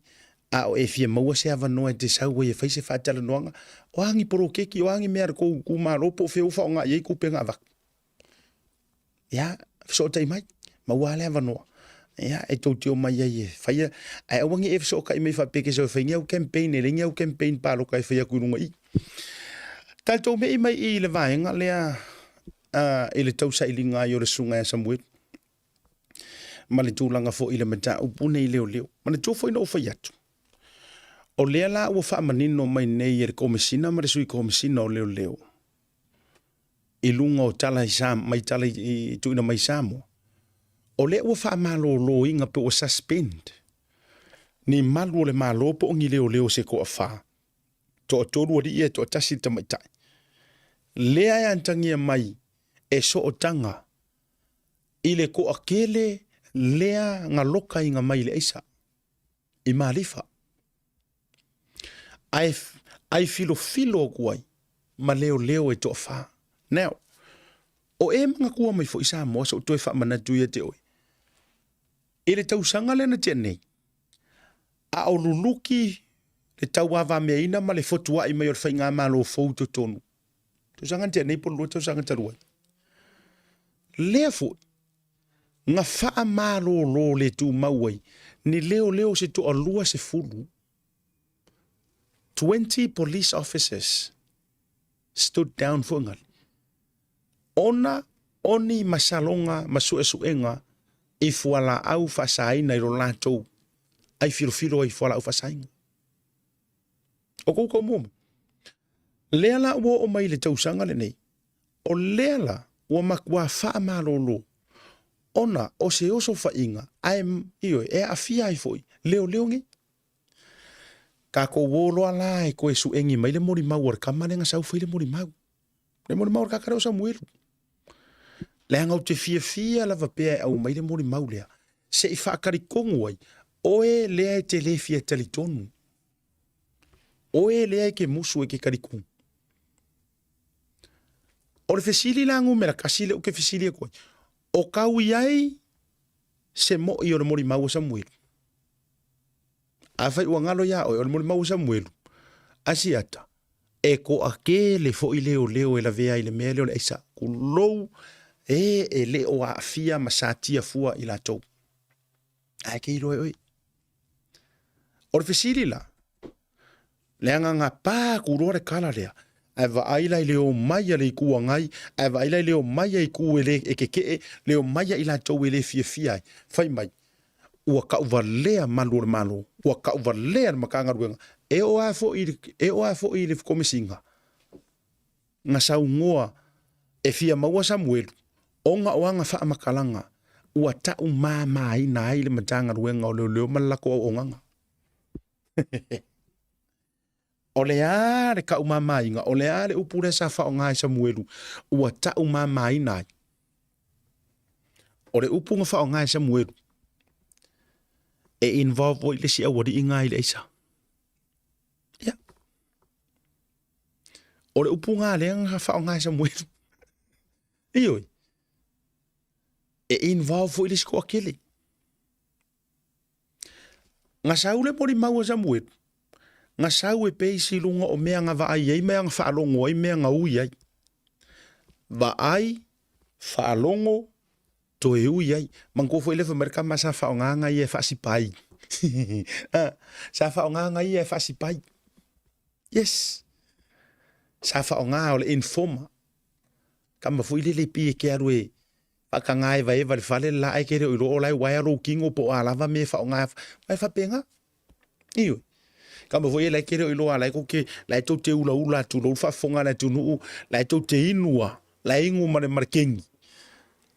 a o e fia maua se avanoa e te sau ai e fai se faatalanoaga, o a ni poloketi, o a ni mea a le tou itumalo po o fea ua faaaoga i ai tupe na avatu. Ia, fesootai mai, maua lava le avanoa. Ia, e tou te omai ai e faia, ae aua ne i e fesootai mai faapea e te sau e fai ni au campaign, e leai ni au campaign palota e fai atu i luga i i. Tatou me'i mai i i le vaega lea i le tausailiga ai o le Susuga ia Samuelu ma le tulaga foi i le mataupu nei leoleo. Manatua foi na ou fai atu, o lea la ua faamanino mai nei e le Komesina ma le Sui Komesina o Leoleo i luga o tala i Sa, mai tala i, tuuina mai Samoa, o lea ua faamaloloina pe ua suspend ni malu o le Malo po o ni leoleo se toafa, toatolu alii ae toatasi le tamaitai. Lea e atagia mai e sootaga i le toatele lea na lokaina mai i le aisa i Malifa. Ae, ae filofilo atu ai ma leoleo e toafa. Now, o e manatua mai foi Samoa se i ou toe faamanatu ia te oe. I le tausaga lea na tea nei, a o luluki le tauavameaina ma le fotuai mai o le faigamalo fou i totonu, tausaga na tea nei po o le 2 tausaga talu ai, lea foi na faamalolo le tumau ai ni leoleo se toalua sefulu, 20 police officers stood down foi ngali, ona o ni masaloga ma suesuega i fualaau faasaina i lo latou ai filofilo ai i fualaau faasaina. O kou taumua mai. Lea la ua oo mai i le tausaga lenei, o lea la ua matua faamalolo ona o se osofaiga ae, ioe, e aafia ai foi leoleo nei. Tatou o loa la e toe suegi mai le molimau a le tama lea na sau fai le molimau. Le molimau a le tagata lea o Samuelu. Leaga ou te fiafia lava pea e aumai le molimau lea, se i faatalitonu ai, oe lea e te le fia talitonu. Oe lea e te musu e te talitonu. O le fesili la numera tasi lea ou te fesili atu ai, o kau i ai se mo'i o le molimau a Samuelu? Afai ua galo iā oe, o le molimau a Samuelu, Asiata, e toatele foi leoleo e lavea ai i le mea lea o le aisa, tulou, e e le o aafia ma satia fua i latou. Ae ke iloa e oe. O le fesili la, leaga na pa atu loa le tala lea, ae vaai la i le omai a le Itu Agai, ae vaai la i le omai a itu e le e kekeʻe, le omai a i latou e le fiafia ai, fai mai, ua tauvalea malu o le Malo, ua tauvalea le Matagaluega, e oo lava foi i le, e oo lava foi i le Komesina, na saunoa e fia maua Samuelu, ona o ana faamatalaga ua taumamaina ai le Matagaluega o Leoleo ma le latou auaunaga. O le a le taumamaina? O le a le upu lea sa faaaoga e Samuelu ua taumamaina ai? O le upu na faaaoga e Samuelu, e involve foi le isi aualii na i le aisa. Ia. O le upu na lea na faaaoga e Samuelu. Ioe. E involve foi le isi toatele. Na sau le molimau a Samuelu, na sau e base i luga o mea na vaai ai mea na faalogo ai mea na ui ai. Vaai, faalogo, toe ui ai. Manatua foi le fai mai le tama sa faaaoga aga ia e faasipa ai. Sa faaaoga aga ia e faasipa ai. Yes. Sa faaaoga o le informer. Tama foi lele pei e te alu e faatagaevaeva i le fale le la ae te le o iloa o la e uaea lou tino po o a lava mea e faaaoga e faapena. Ioe. Kama foi la e te le o iloa la e tou te la e tou te ulaula atu lou faafofoga a le atunuu, la e tou te inu a, la e inu ma le ma le keni.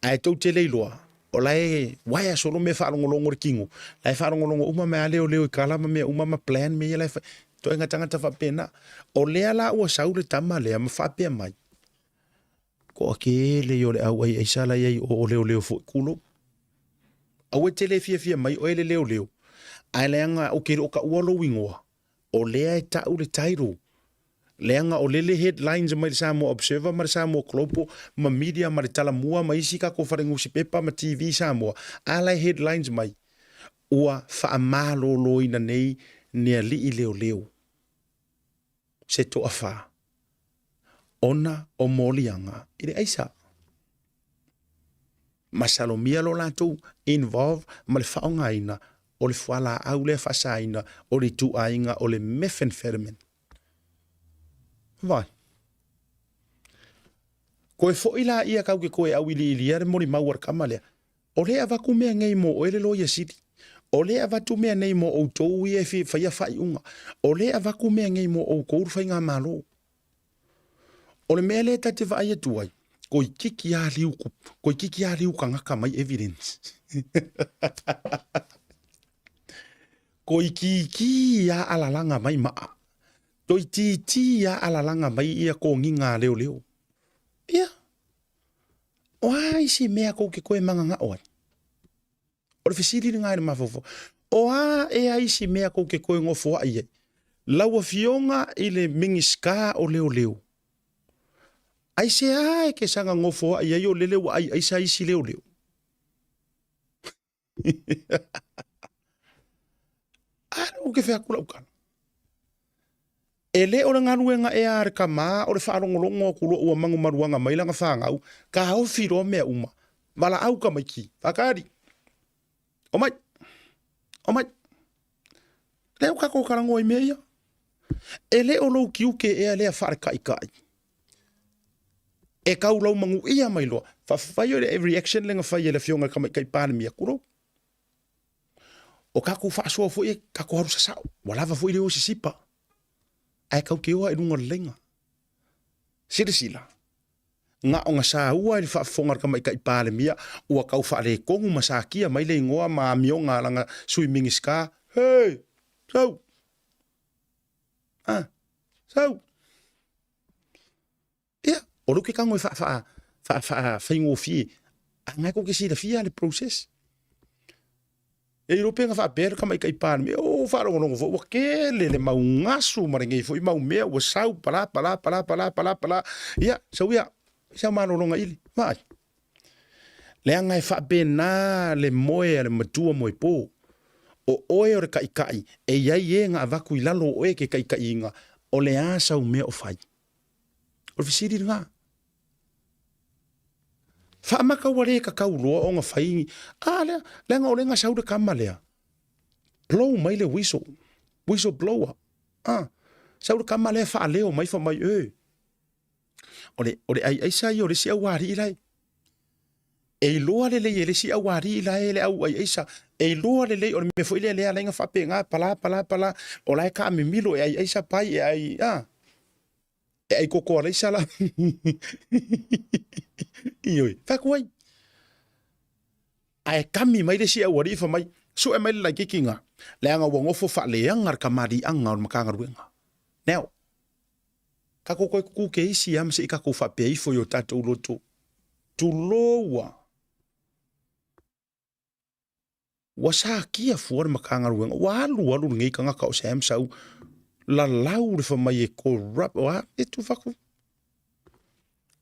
Ae tou te le iloa, o la e uaea solo mea faalogologo i le tino, la e faalogologo uma mai a leoleo i tala ma mea uma ma plan mea ia la e fai. Ituaiga tagata faapena. O lea la ua sau le tama lea ma faapea mai, Toatele ia o le au aiaisa la i ai o leoleo foi, tulou. Aua e te le fiafia mai oe le leoleo, ae leaga ou te le o taua lou igoa, o lea e tau le title. Leaga o lele headlines mai le Samoa Observer ma le Samoa Global ma media ma le Talamua ma isi tatou fale nusipepa ma TV Samoa, a la e headlines mai, ua faamaloloina nei ni alii leoleo se toafa ona o moliaga i le aisa. Masalomia lo latou involve ma le faaaogaina o le fualaau lea faasaina o le ituaiga o le methamphetamine. Vai. Koe foi laia kau ke koe auiliilia le molimau a le kama lea. O lea e avatu mea nei mo oe le Loia Sili. O lea e avatu mea nei mo outou ia e faia faaiuga. O lea e avatu mea nei mo outou le faigamalo. O le mea lea ta te vaai atu ai, toeitiiti lava liu, toeitiiti lava liu tagata mai evidence. Toeitiiti lava alalaga mai maa. Toeitiiti lava alalaga mai ia toniga a leoleo. Ia, O a isi mea kou te toe mananao ai? O le fesili lena i le mafaufau. O a ea isi mea kou te toe nofoai ai? Lau Afioga i le Minisita o Leoleo, aisea e te saga nofoai ai o lele ua aiaisa isi leoleo? A lea ou te fai atu lau tala. E le o le galuega ea a le tama o le faalogologo atu loa ua manumanuaga mai lana fanau, taofi loa mea uma, valaau tamaiti, Faatali, omai, omai. Lea ua tatou talanoa i mea ia. E le o lou tiute ea lea faaletaitai. E tau laumanuia mai loa. Faafefai le reaction lea na fai e le afioga i le Tamaitai Palemia, tulou. O tatou faasoa foi e tatou alu sasao, ua lava foi le o sisipa. Ae tau te oa i luga o le laina. Silasila, na ona saua i le faafofoga a le Tamaitai Palemia ua tau faaletonu ma satia mai le igoa ma amioga a lana Sui Minisita, Hei! Sau! Ah, sau! Ia, o lou ke tago e faafaigofie, a na e kou te silafia le process. E iloa pe na faapea le tamaitai Palemia, o faalogologo foi ua tele le mau gasu ma lenei foi mau mea ua sau pala pala pala pala pala pala. Ia, sau ia, sau malologa ili, vaai. Leaga e faapena le moe a le matua moepo. O oe o le taitai, e i ai e na avatu i lalo o oe ke taitaiina, o le a sau mea o fai. O le fesili lena. Faamata ua le tatau loa ona fai, a lea, leaga o lea na sau le tama lea, blow mai le whistle, whistle blower, a, sau le tama lea faaleo mai fai mai, e, o le, o le aiaisa ia o le isi aualii la e, e iloa lelei e le isi aualii la e le au aiaisa, e iloa lelei, o le mea foi lea lea ala ai ona faapena, pala, pala, pala, o la e taamimilo e aiaisa pai, e ai, a, E ai koko alaisa la. Ioe, fai atu ai. Ae kami mai le isi aualii fai mai, sue mai le laikiki nga, leaga ua nofo faaleaga le kamaliaga o le Matagaluega. Now, tatou toe tutu ke isi lava ma se i tatou faapea ifo i o tatou loto, tulou a. Ua sakia fua le Matagaluega, ua alu alu lenei tagata o Sam Sau, lalau le fai mai e corrupt, o a, e tu faku.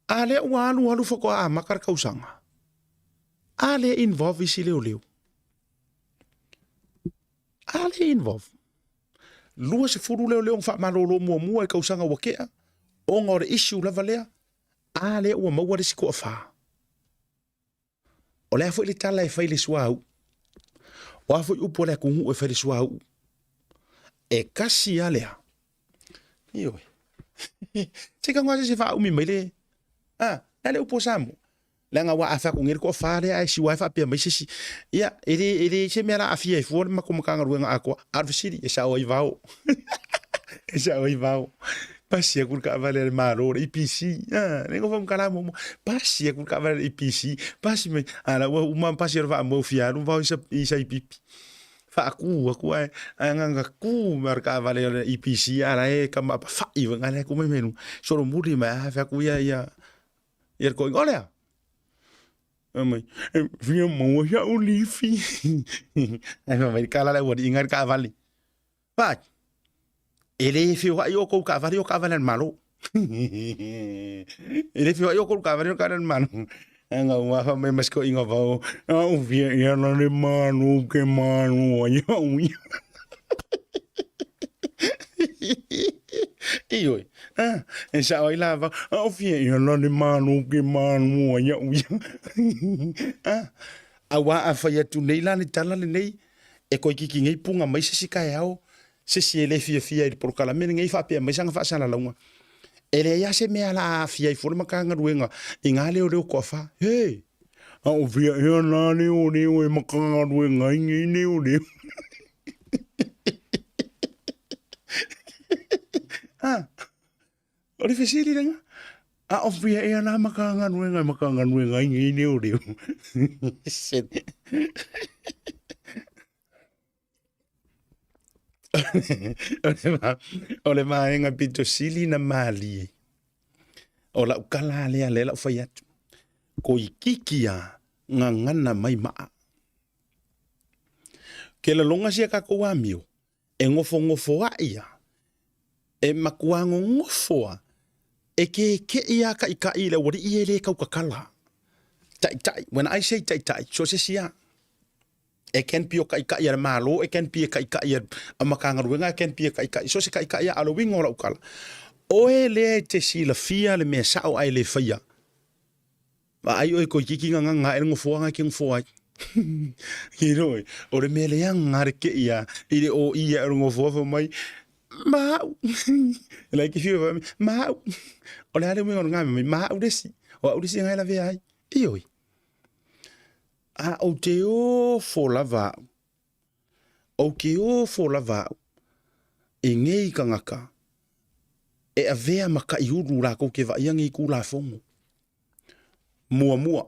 A lea ua alu alu faatoa amata le tausaga. A lea involve isi leoleo. A lea involve. 20 leoleo na faamalolo muamua i tausaga ua tea, ona o le issue lava lea, a lea ua maua le isi toafa. O le a foi le tala e fai i le suauu? O a foi upu a le atunuu e fai i le suauu? E kasi lava lea. Ioe. Se i tago lava se isi e faaumi mai le, a, le a le upu a Samoa? Leaga aua a fai atu nei le toafa lea ae siua ai faapea mai se isi, ia, e le, e leai se mea o le a aafia ai fua le matou Matagaluega atoa. A o le fesili, e sao ai vao. E sao ai vao. Pasi atu le taavale a le Malo, le EPC. A, lea na ou faamatala muamua. Pasi atu le taavale a le EPC, pasi mai, a la ua uma ona pasi o le vaamoe ua fia alu vao i Saipipi. Faatu atu ae, ae na ona tu mai o le taavale a le EPC a la e tamapafa'i foi na lea e tu mai mai luga. Solomuli mai lava fai atu ia, ia, Ia le toeaina, o le a? Fai mai, e fia maua sa'u lifi. Ae fai mai le tala a le aualii na i le taavale, Vaai, e le feoai outou i taavale, o taavale a le Malo. E le feoai outou i taavale, o taavale a le Malo. Ae na ua fai mai ma si toeaina vao, A'u fia ea la le Malo ke malo ai a'u ia. Ioe, ah, e sao ai la vao, a o fia ea la le Malo ke malo ai a'u ia. Ah, auā a fai atu nei la le tala lenei, e toeitiiti nei puna mai se isi taeao, se isi e le fiafia i le polokalame lenei faapea mai sana faasalalauga. E leai lava se mea o le a aafia ai fua le Matagaluega i ngā leoleo toafa. He! A o fia ea la leoleo e Matagaluega ai nei leoleo. Ah, o le fesili lena. A o fia ea la Matagaluega e Matagaluega ai nei leoleo. Sene. O le vaega pito sili na malie, o lau tala lea lea lau fai atu, toeitiiti lava gagana mai maa. Ke laloga si a tatou amio, e nofonofoai lava, e matua nonofo lava, e keke'i lava taitai i le aualii e le tautatala. Taitai, when I say taitai, so o se isi lava. E can be o taitai a le Malo, e can be e taitai a Matagaluega, e can be e taitai, so o se taitai lava, a o le uiga o lau tala, oe lea e te silafia le mea sao ae le faia, vaai oe toeitiiti gagana ae le nofoaga e te nofo ai. You know, o le mea leaga le kei a i le o i a o le nofoa fai mai, ma au. Like if you ma au. O le a le uiga o lena mea mai, ma au le isi, o au le isi na e lavea ai. Ioe. A ou te ofo lava au, ou te ofo lava au i nei tagata e avea ma kaiulu latou ke vaaia nei Tulafono. Muamua,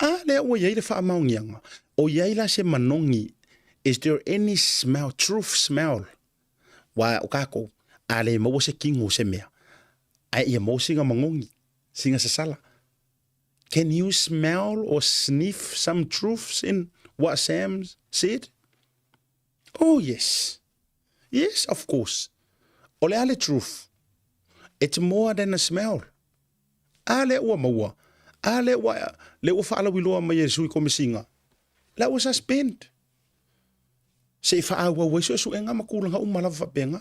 a lea ua i ai le faamaoniaga, o i ai la se manogi, is there any smell, truth smell? Aua o tatou, a le maua se tino o se mea, ae ia maua sina manogi, sina sasala. Can you smell or sniff some truths in what Sam said? Oh yes. Yes, of course. O le a le truth? It's more than a smell. A lea ua maua. A lea ua, lea ua faalauiloa mai e le sui komesina. La ua suspend. Se i faaauau ai suesuega ma tulaga uma lava faapena.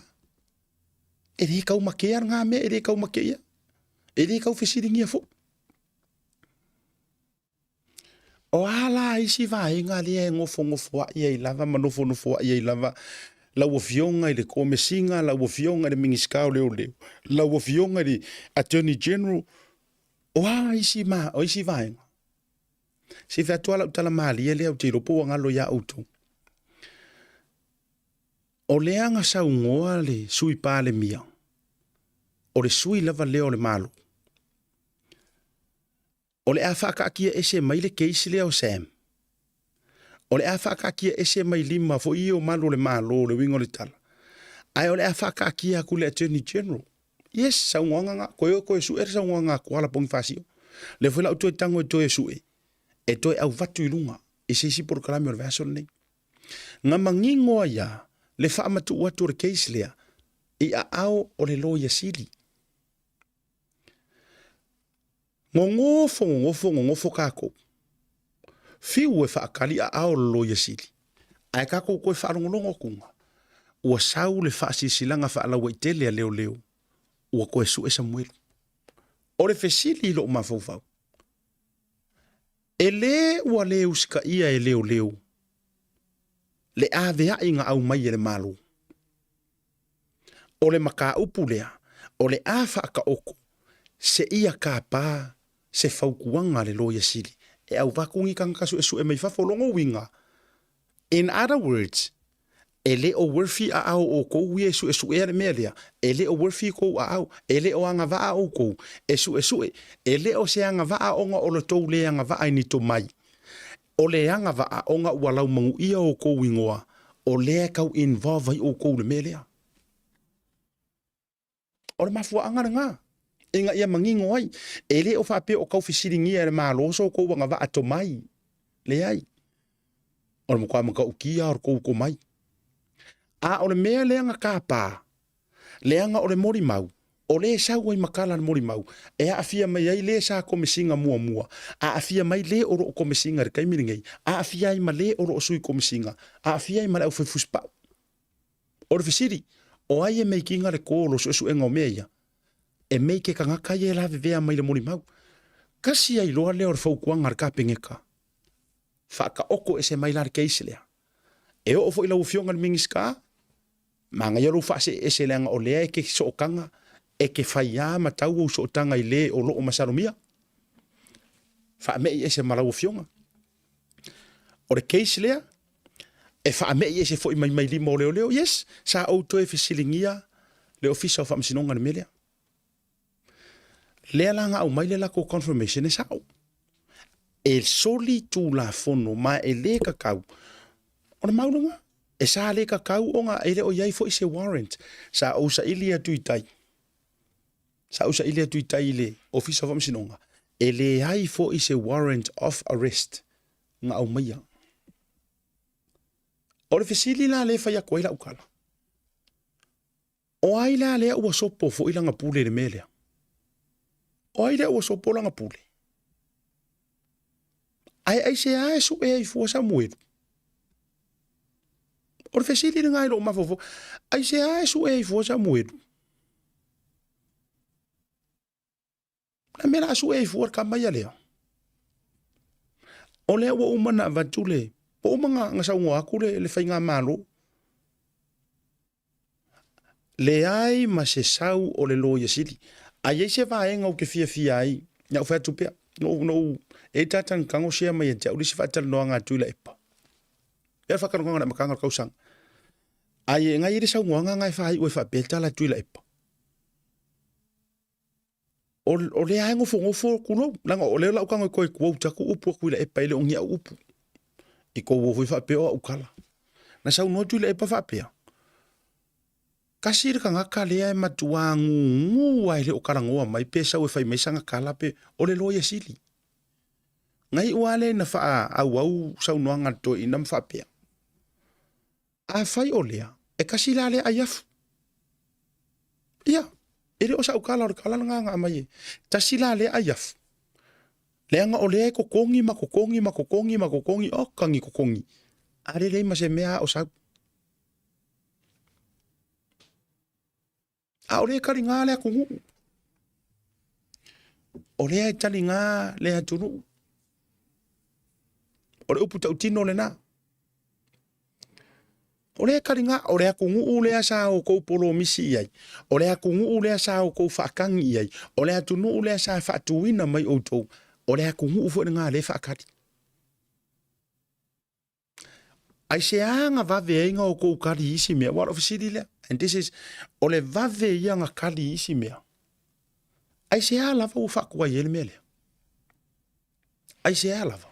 E le tau makea ngā mea, e le tau makeia. E le tau fesiligia foi. O a la isi vaega lea e nofonofoai ai lava ma nofonofoai ai lava lau Afioga i le Komesina, lau Afioga i le Minisita o Leoleo, lau Afioga i le Attorney General, o a isi, ma, o isi vaega? Se i fai atu lava lau tala malie lea ou te iloa po ua galo ia outou. O lea na saunoa le Sui Palemia, o le sui lava lea o le Malo, o le a faataatia ese mai le case lea o Sam. O le a faataatia ese mai lima foi ia o malu o le Malo, le uiga o le tala. Ae o le a faataatia atu le Attorney General. Yes, saunoaga na, koe o toe sue le saunoaga a Koala Ponifasio. Lea foi la ou toe tago e toe sue, e toe auvatu i luga i se isi polokalame o le vaiaso lenei. Na manino ai lava le faamatuu atu o le case lea i aao o le Loia Sili. Nonofo, nonofo, nonofo tatou. Fiu e faatali aao o le Loia Sili, ae tatou toe faalogologo atuga, ua sau le faasilasilaga faalauaitele a leoleo, ua toe sue Samuelu. O le fesili i lou mafaufau, E le ua le usitaia e leoleo le avea'i na aumai e le Malo. O le mataupu lea, O le a faataoto seia tapa se fautuaga a le Loia Sili e avatu ni tagata suesue mai fafo. O lona uiga, in other words, e le o worthy aao o outou ia e suesuea le mea lea, e le o worthy kou aao, e le o agavaa outou e suesue, e le o se agavaa ona o le tou le agavaa i ni tomai. O le agavaa ona ua laumanuia outou igoa, o lea e tau involve ai outou i le mea lea. O le mafuaaga lena, ina ia manino ai, e le o faapea o tau fesiligia e le Malo so outou agavaa tomai. Leai. O le matua matautia o le tou tomai. A o le mea lea na tapa, leaga o le molimau, o lea e sau ai ma tala le molimau, e aafia mai ai le sa Komesina muamua, aafia mai le o lo o Komesina i le taimi lenei, aafia ai ma le o lo o Sui Komesina, aafia ai ma le aufai fusipau. O le fesili, o ai e meikiga le call o suesuega o mea ia? E meike tagata ia e lavevea mai le molimau. Kasi ai loa lea o le fautuaga a le Kapeneta, faataoto ese mai la le case lea. E oo foi i lau Afioga i le Minisita, manaia lou faasee ese leaga o lea e te sootaga, e te faiā ma tau ou sootaga i le o lo o masalomia. Faamei ese ma lau Afioga. O le case lea, e faamei ese foi mai mai lima o leoleo. Yes, sa ou toe fesiligia le Ofisa o Faamasinoga i le mea lea. Lea la na aumai le latou confirmation e sao. E soli tulafono ma e le tatau. O le mau lena. E sa le tatau ona e le o i ai foi se warrant. Sa ou saili atu i tai. Sa ou saili atu i tai i le Ofisa o Faamasinoga, e leai foi se warrant of arrest na aumaia. O le fesili la lea e fai atu ai lau tala, o ai la lea ua sopo foi lana pule i le mea lea? O ai lea ua sopo lana pule? Ae aisea e sue ai fua Samuelu? O le fesili lena i lou mafaufau, aisea e sue ai fua Samuelu? Na mea la a sue ai fua le tama ia lea? O lea ua uma na avatu le, ua uma na, na saunoa atu le, le faigamalo. Leai ma se sau o le Loia Sili. A i ai se vaega ou te fiafia ai, na ou fai atu pea, no, no, e tata na tago share mai ia te au le isi faatalanoaga a Tuilaepa. Pea le faatalanoaga i le amataga o le tausaga. Ai e ngai le saunoaga na e faaiu ai faapea tala a Tuilaepa. O, o lea e nofonofo tulou, leaga o lea la ou tago e toe quote atu upu a Tuilaepa e le o ni au upu. I tou o foi faapea o au tala. Na saunoa Tuilaepa faapea, Tasi le tagata lea e matua gugu lava e le o talanoa mai pe sau e fai mai sana tala pe o le Loia Sili. Na iu lava lea ina faaauau saunoaga a le toeaina ma faapea, Afai o lea, e kasi la lea aiafu. Ia, e le o sau tala o le tala lena na aumai e. Tasi la lea aiafu. Leaga o lea e totogi ma totogi ma totogi ma totogi, oka ni totogi. A lea leai ma se mea a o sau. A o lea e taligā le atunuu. O lea e taligā le atunuu. O le upu tautino lena. O lea e taligā, o le atunuu lea sa outou polomisi i ai, o le atunuu lea sa outou faatagi i ai, o le atunuu lea sa faatuina mai outou, o le atunuu foi lena lea e faatali. Aisea na vave ai na outou kali i isi mea? Aua o lau fesili lea. And this is, o le vave ia na kali i isi mea. Aisea lava ua faatuai ai le mea lea? Aisea lava?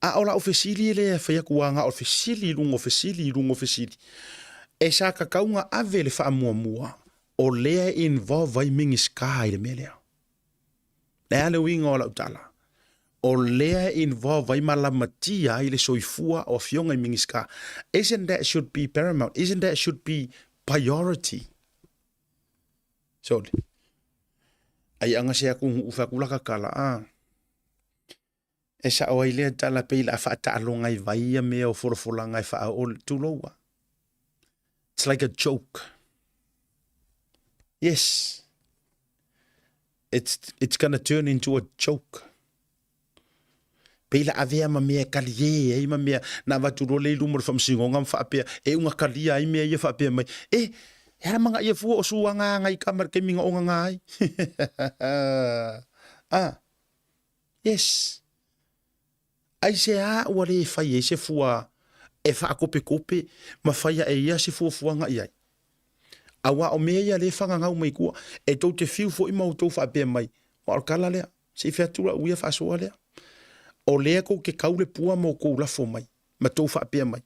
A o lau fesili lea e fai atu lava na o le fesili i luga o fesili i luga o fesili. E sa tatau na ave le faamuamua o lea e involve ai Minisita i le mea lea. Le a le uiga o lau tala? O lea e involve ai ma lamatia ai le soifua o afioga i Minisita. Isn't that should be paramount? Isn't that should be priority? Sole. Ai anga se aku nuu fa kula kakala a. E sao ai lea tala pei la faataaloga i vai ia mea o folafolanga e faaoo tuloua. It's like a joke. Yes. It's, it's gonna turn into a joke. Pei la avea ma mea e kalie ai ma mea na avatu loa le i luma o le faamasinoga ma faapea e uga kalia ai mea ia faapea mai. E, E ala manga ia fua o suaga ngai ka ma le taimi na ogaga ai. Ah, yes. Aisea ua le fai ai se fua e faakopekope ma fai ae ia se fuafuaga i ai? Aua o mea ia lea e fagagau mai tua, e tou te fiu foi ma outou faapea mai, Aua o le tala lea, se i fai atu lau ia faasoa lea. O lea tou te kau le pua ma outou lafo mai, ma tou faapea mai,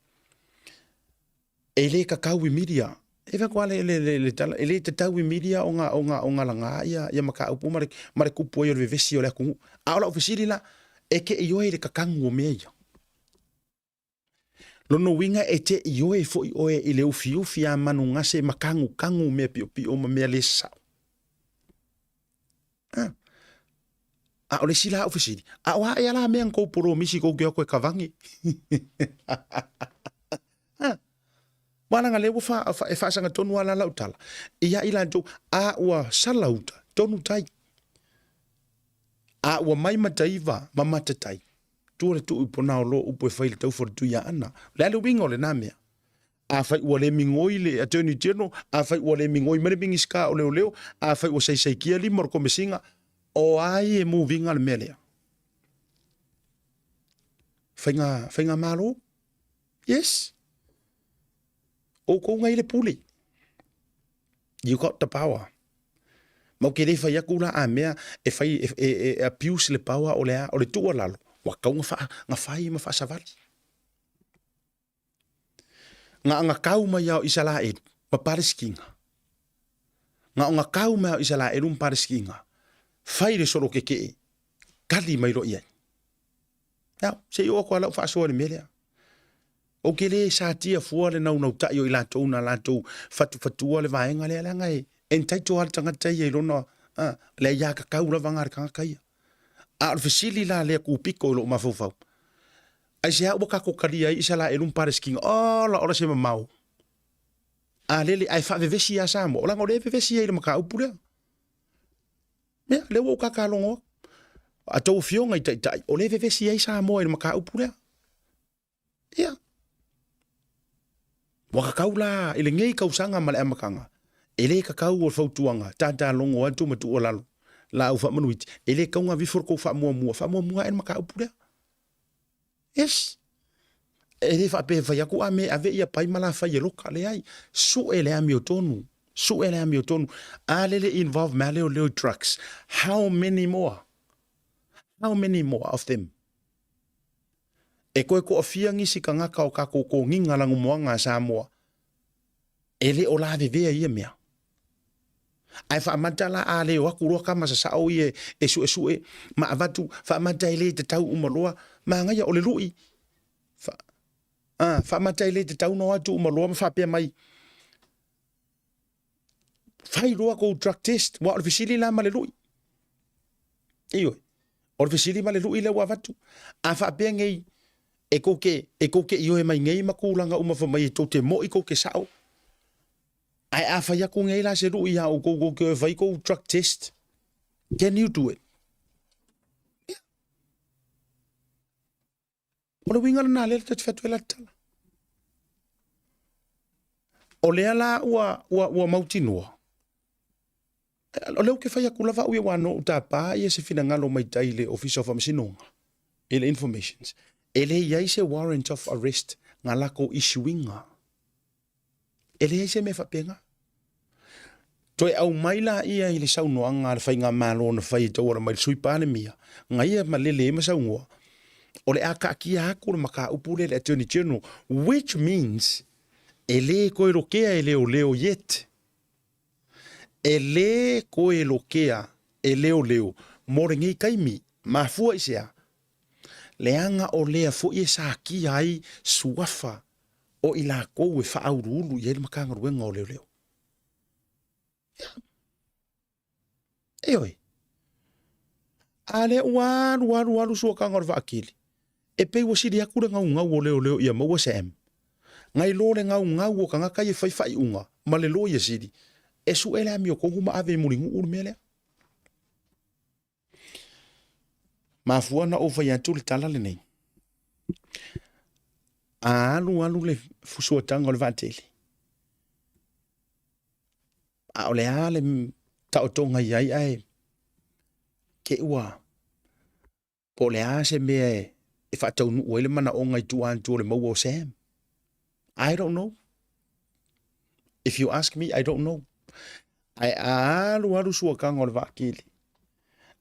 E le tatau i media. E fai atu lava le, le, le tala, e le tatau i media ona, ona, ona laga ia, ia mataupu ma le, ma le tupu ai o le vevesi o le atunuu. A o lau fesili la, e te ioe i le tatagu o mea ia? Lona uiga e te ioe foi oe i le ufiufi a manugase ma kagukagū mea piopio ma mea le sasao. A, a o le isi la au fesili, a o a ea la mea na tou polomisi tou te o atu e kavagi? A, aua leaga lea ua fa, fa, e faasaga tonu lava la lau tala, ia i latou, a ua sala uta, tonu tai. A ua mai mataiva ma matatai, tua le tuu i pona o lo upu e fai i le taufa o le Tuiaana. O le a le uiga o lena mea? Afai ua le migoi le Attorney General, afai ua le migoi mai le Minisita o Leoleo, afai ua saisaitia lima o le Komesiga, o ai e move ina le mea lea? Faiga, faigamalo? Yes. Outou ngai le pule. You got the power. Ma ou te le fai atu la a mea e fai e, e, e abuse le power o le a, o le tuualalo, ua tatau ona faa, na fai ma faasavali. Na ona kau mai lava o Isaraelu ma Palesitina. Na ona kau mai lava o Isaraelu ma Palesitina, fai le solo kekee, kali mai loa i ai. Now, se i oo atu lava lau faasoa i le mea lea. Ou te le satia fua le naunautai o i latou na latou fatufatua le vaega lea, leaga e entitle lava le tagata ia i lona, a, le aiatatau lava na a le tagata ia. A o le fesili la lea kūpito i lou mafaufau, Aisea ua tatou talia ai Isaraelu ma Palesitina? Ola ola se mamao. A lele, ae faavevesi ia Samoa. O leaga o lea e vevesi ai i le mataupu lea. Mea, lea ua ou kakalogo atu. A tou afioga i taitai, o lea e vevesi ai Samoa i le mataupu lea. Ia. Ua kakau la i lenei tausaga ma le amataga, e le kakau o le fautuaga, tata logo atu ma tuualalo, laau faamanuiti, e le tatau ona aveifo le tou faamuamua, faamuamua ae le mataupu lea. Yes. E le faapea e fai atu a me ave ia pai ma la fai e loka, leai. Sue le amiotonu, sue le amiotonu. A lele involve mea leo leo drugs. How many more? How many more of them? E toe toafia nisi tagata o tatou toniga lanumoana a Samoa e le o lavevea ia mea. Ae faamata la a le o atu loa tama sasao ia e suesue ma avatu, faamata e le tatau uma loa, manaia o le lui. Fa, a, faamata e le tatau ona o atu uma loa ma faapea mai, fai loa kou drug test, aua o le fesili la ma le lui. Ioe, o le fesili ma le lui lea ua avatu. A faapea nei, e kou te, e kou te ioe mai nei ma tulaga uma fai mai e tou te moi kou te sao. Ae a fai atu nei la se lui iā outou kou te o e fai kou drug test, can you do it? Yeah. O le uiga lena lea ta te fai atu ai la te tala. O lea la ua, ua, ua mautinoa, o lea ou te fai atu lava au ia aua na ou tapa ia se finagalo mai tai i le Ofisa o Faamasinoga i le informations, e le i ai se warrant of arrest nga latou issue-ina. E leai se mea faapena. Toe aumai laia i le saunoaga a le faigamalo na fai e tauala mai le Sui Palemia, na ia malele ai ma saunoa, o le a taatia atu le mataupu lea i le Attorney General, which means e le toe lokea e leoleo yet. E le toe lokea e leoleo mo lenei taimi. Mafua i se a? Leaga o lea foi e satia ai suafa o i lakou e faauluulu i ai le Matagaluega o Leoleo. Ia. Ioe. A lea ua alu alu alu suakaga o le vaakili, e pei ua sili atu le gaugau o leoleo ia maua Sam. Nai lo le gaugau o tagata ia e fai faaiuga ma le loia sili, e sue le amiotonu ma ave i Mulinuu le mea lea. Mafua ona ou fai atu le tala lenei, a alu alu le fusuataga o le vaatele, A o le a le taotoga i ai ae te i ua po o le a se mea e faataunuu ai le manaoga i tua atu o le maua o Sam. I don't know. If you ask me, I don't know. Ae a alu alu suakaga o le vaatele,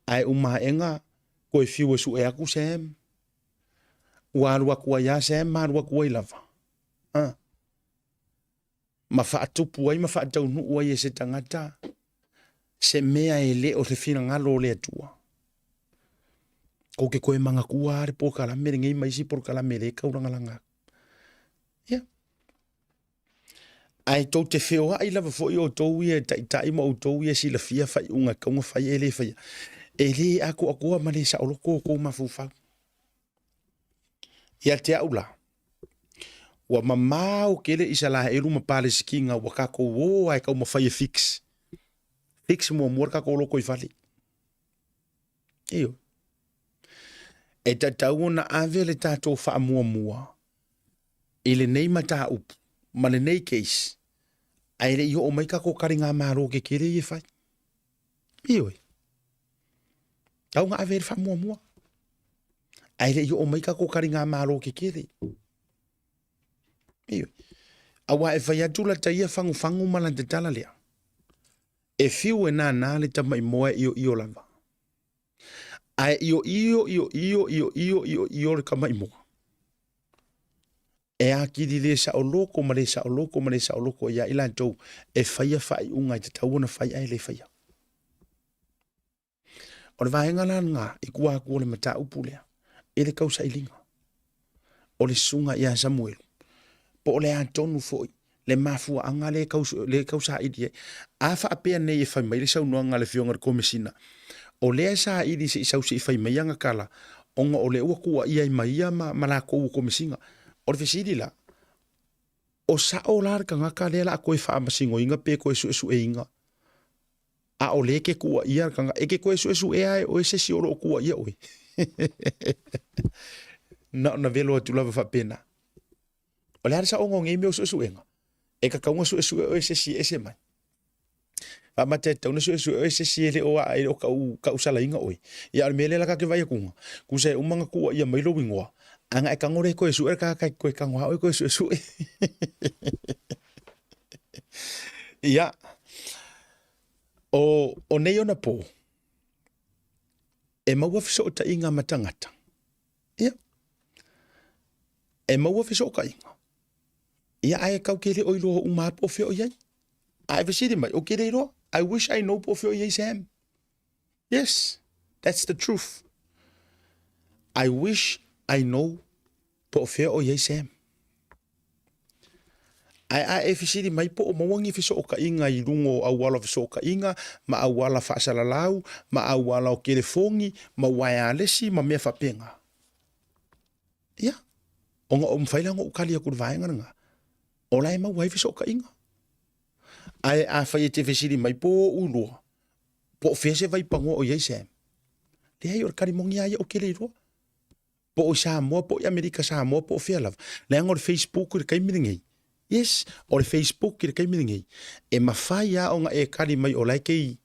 ae uma aega toe fiu e sue atu Sam, ua alu atu ai lava Sam ma alu atu ai lava. Ah. Ma faatupu ai ma faataunuu ai e se tagata se mea e le o se finagalo o le Atua. Kou te koe manatua le polokalame lenei ma isi polokalame le taulagalaga atu. Ia. Ae tou te feoai lava foi outou ia e taitai ma outou ia e silafia faaiuga e tatau ona fai e le faia. E le atoatoa ma le saoloto outou mafaufau. Ia te au la, ua mamao tele Isalaelu ma Palesitina ua tatou o lava e taumafai e fix. Fix muamua le tatou lotoifale. Ioe. E tatau ona ave le tatou faamuamua i lenei mataupu ma lenei case ae le i oo mai tatou taligamalo tetele ia e fai. Ioe. Tau na ave le faamuamua ae le i oo mai tatou taligamalo tetele. Ioe. Aua e fai atu lata ia fagufagu ma lata tala lea, e fiu e nānā le tamaimoa e ioio lava. Ae ioio, ioio, ioio, ioio le tamaimoa. E atili le saoloko ma le saoloko ma le saoloko ia i latou e faia faaiuga e tatau ona fai ae le faia. O le vaega la lena i tua atu o le mataupu lea i le tausailiga o le susuga ia Samuelu, po o le a tonu foi le mafuaaga lea e tausaili ai. A faapea nei e fai mai le saunoaga a le Afioga i le Komesina, o lea e saili se i sau se i fai mai ana tala, ona o lea ua tuuaia ai ma ia ma latou o Komesina. O le fesili la, o sao la le tagata lea o le a toe faamasinoina pe toe suesueina? A o lea e te tuuaia le tagata, e te toe suesuea e oe se isi o lo o tuuaia oe. Na ona velo atu lava faapena. O le a le saoga o nei mea o suesuega? E tatau ona suesue oe e se isi e ese mai. Faamata e tatau ona suesue oe e se isi e le o, e le o tau, tausalaina oe. Ia, o le mea lea la ta te vaai atuga, tusa e uma ona tuuaia mai lou igoa, a na e tago lea e toe sue le tagata e toe tago lava oe e toe suesue. Ia, o, o nei ona pō, e maua fesootaiga ma tagata. Ia, e maua fesootaiga. Ia, ae kau ke le o iloa uma po o fea o i ai. A e fesili mai, ou te le iloa. I wish I know po o fea o i ai Sam. Yes, that's the truth. I wish I know po o fea o i ai Sam. Ae a e fesili mai po o maua ni fesootaiga i luga o auala o fesootaiga ma auala faasalalau ma auala o telefoni ma uaealesi ma mea faapena. Ia, ona o mafai la ona ou tali atu i le vaega lena, o la e maua ai fesootaiga. Ae afai e te fesili mai po o ou iloa, po o fea se vaipanoa o i ai Sam, leai o le tali moni lava ia ou te le iloa. Po o i Samoa, po o i Amerika Samoa, po o fea lava. Leaga o le Facebook i le taimi lenei. Yes, o le Facebook i le taimi lenei, e mafai lava ona e tali mai o la e te i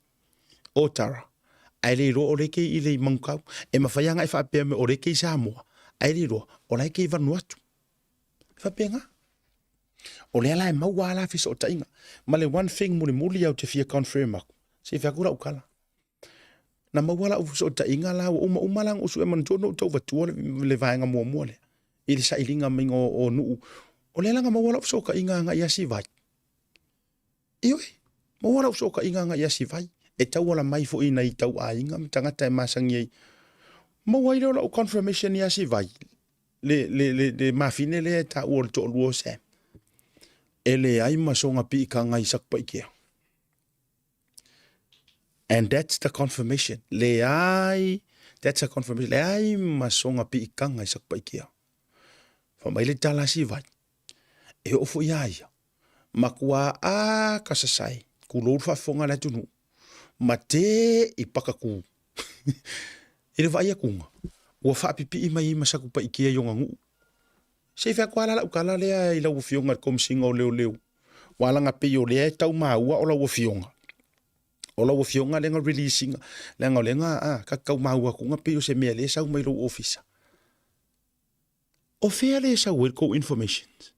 Otara, ae le iloa o lea e te i i Manukau. E mafai lava ona e faapea mai o lea e te i Samoa, ae le iloa o la e te i Vanuatu. E faapena. O lea la e maua lava la fesootaiga. Ma le one thing mulimuli lava ou te fia confirm atu, se i fai atu lau tala. Na maua lau fesootaiga la, ua uma uma la ona ou sue manatua na ou tau avatua le vaega muamua lea i le sailiga maiga o nuu. O lea la na maua lau fesootaiga agai ia Sivai. Ioe, maua lau fesootaiga agai ia Sivai. E tauala mai foi i nai tauaiga ma tagata e masani ai. Maua ai lea o lau confirmation ia Sivai, le, le, le, le mafine lea e taua o le toalua o Sam. E leai ma soga piitaga i Satupaitea. And that's the confirmation. Leai, that's a confirmation. Leai ma soga piitaga i Satupaitea. Fai mai le tala a Sivai, e oo foi ia ia, matua a ka sasae, kulou le faafofoga a le atunuu, ma te i pakakū. I le vaai atuga, ua faapipii mai ai ma Satupaitea i ona nuu. Se i fai atu lava la lau tala lea i lau Afioga i le Komesina o Leoleo, ua laga pei o lea e tau maua o lau Afioga. O lau afioga lea na release ina, leaga o lea na, a, ta te tau maua atu na pei o se mea lea e sau mai lou ofisa. O fea lea e sau ai le tou informations?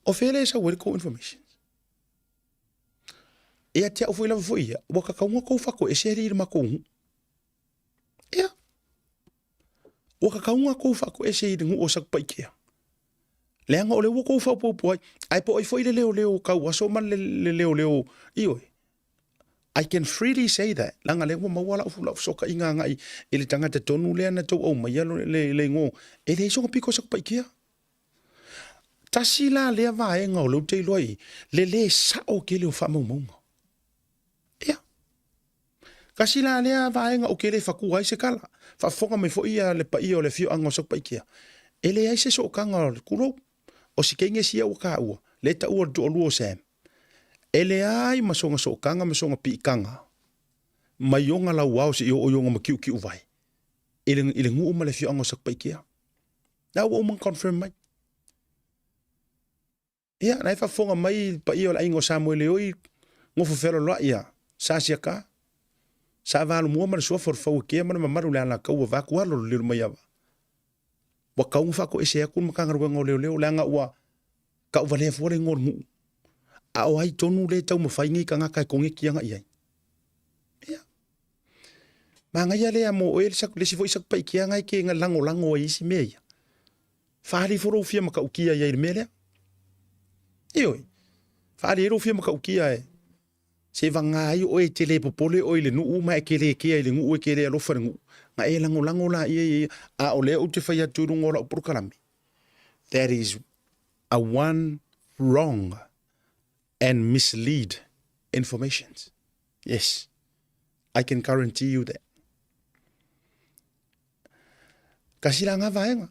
O fea lea e sau ai le tou informations? Ia te au foi lava foi ia, ua tatau ona tou fatoese alii i le matou nuu. Ia, ua tatau ona tou faatoese i le nuu o Satupaitea. Leaga o lea ua tou faaopoopo ai. Ae po o ai foi le leoleo tauaso ma le leoleo, ioe. I can freely say that, leaga lea ua maua lau, lau fesootaiga agai i le tagata tonu lea na tou aumaia le, le igoa, e leai sona pito o Satupaitea. Tasi la lea vaega o lea ou te iloa i le lē sa'o tele o faamaumauga. Ia. Tasi la lea vaega ou te le fatua ai se tala. Faafofoga mai foi le paia o le afioaga o Satupaitea, e leai se sootaga o le tulou, o si teine sia ua taua, lea e taua o le toalua o Sam. E leai ma sona sootaga ma sona piitaga mai ona lauao seia oo i ona matiutiuvae i le, i le nuu ma le afioaga o Satupaitea. La ua uma ona confirm mai. Ia, na e faafofoga mai le paia o le aiga o Samuele oi, nofo fealoaloai ia Sa Siaka, Sa Valomua ma le suafa o le Fauakea ma le mamalu o le Alataua vaeatu alo le Lilomaiava. Ua tau ona faatoese atu le Matagaluega o Leoleo leaga ua tauvalea fua le igoa o le nuu. A o ai tonu lea e taumafai nei tagata e koneti agai i ai? Ia. Manaia lea mo oe le isi foi Satupaitea na e te lagolago ai i isi mea ia. Faaali ifo lou fia matautia i ai i le mea lea. Ioe, faaali ai lou fia matautia e se vagā ai oe e te le popole oe i le nuu ma e te le kea i le nuu e te le alofa i le nuu. Na e lagolago laia ia ia, a o lea ou te fai atu i luga o lau polokalame. That is a one wrong and mislead informations. Yes, I can guarantee you that. Kasi la ngā vaega.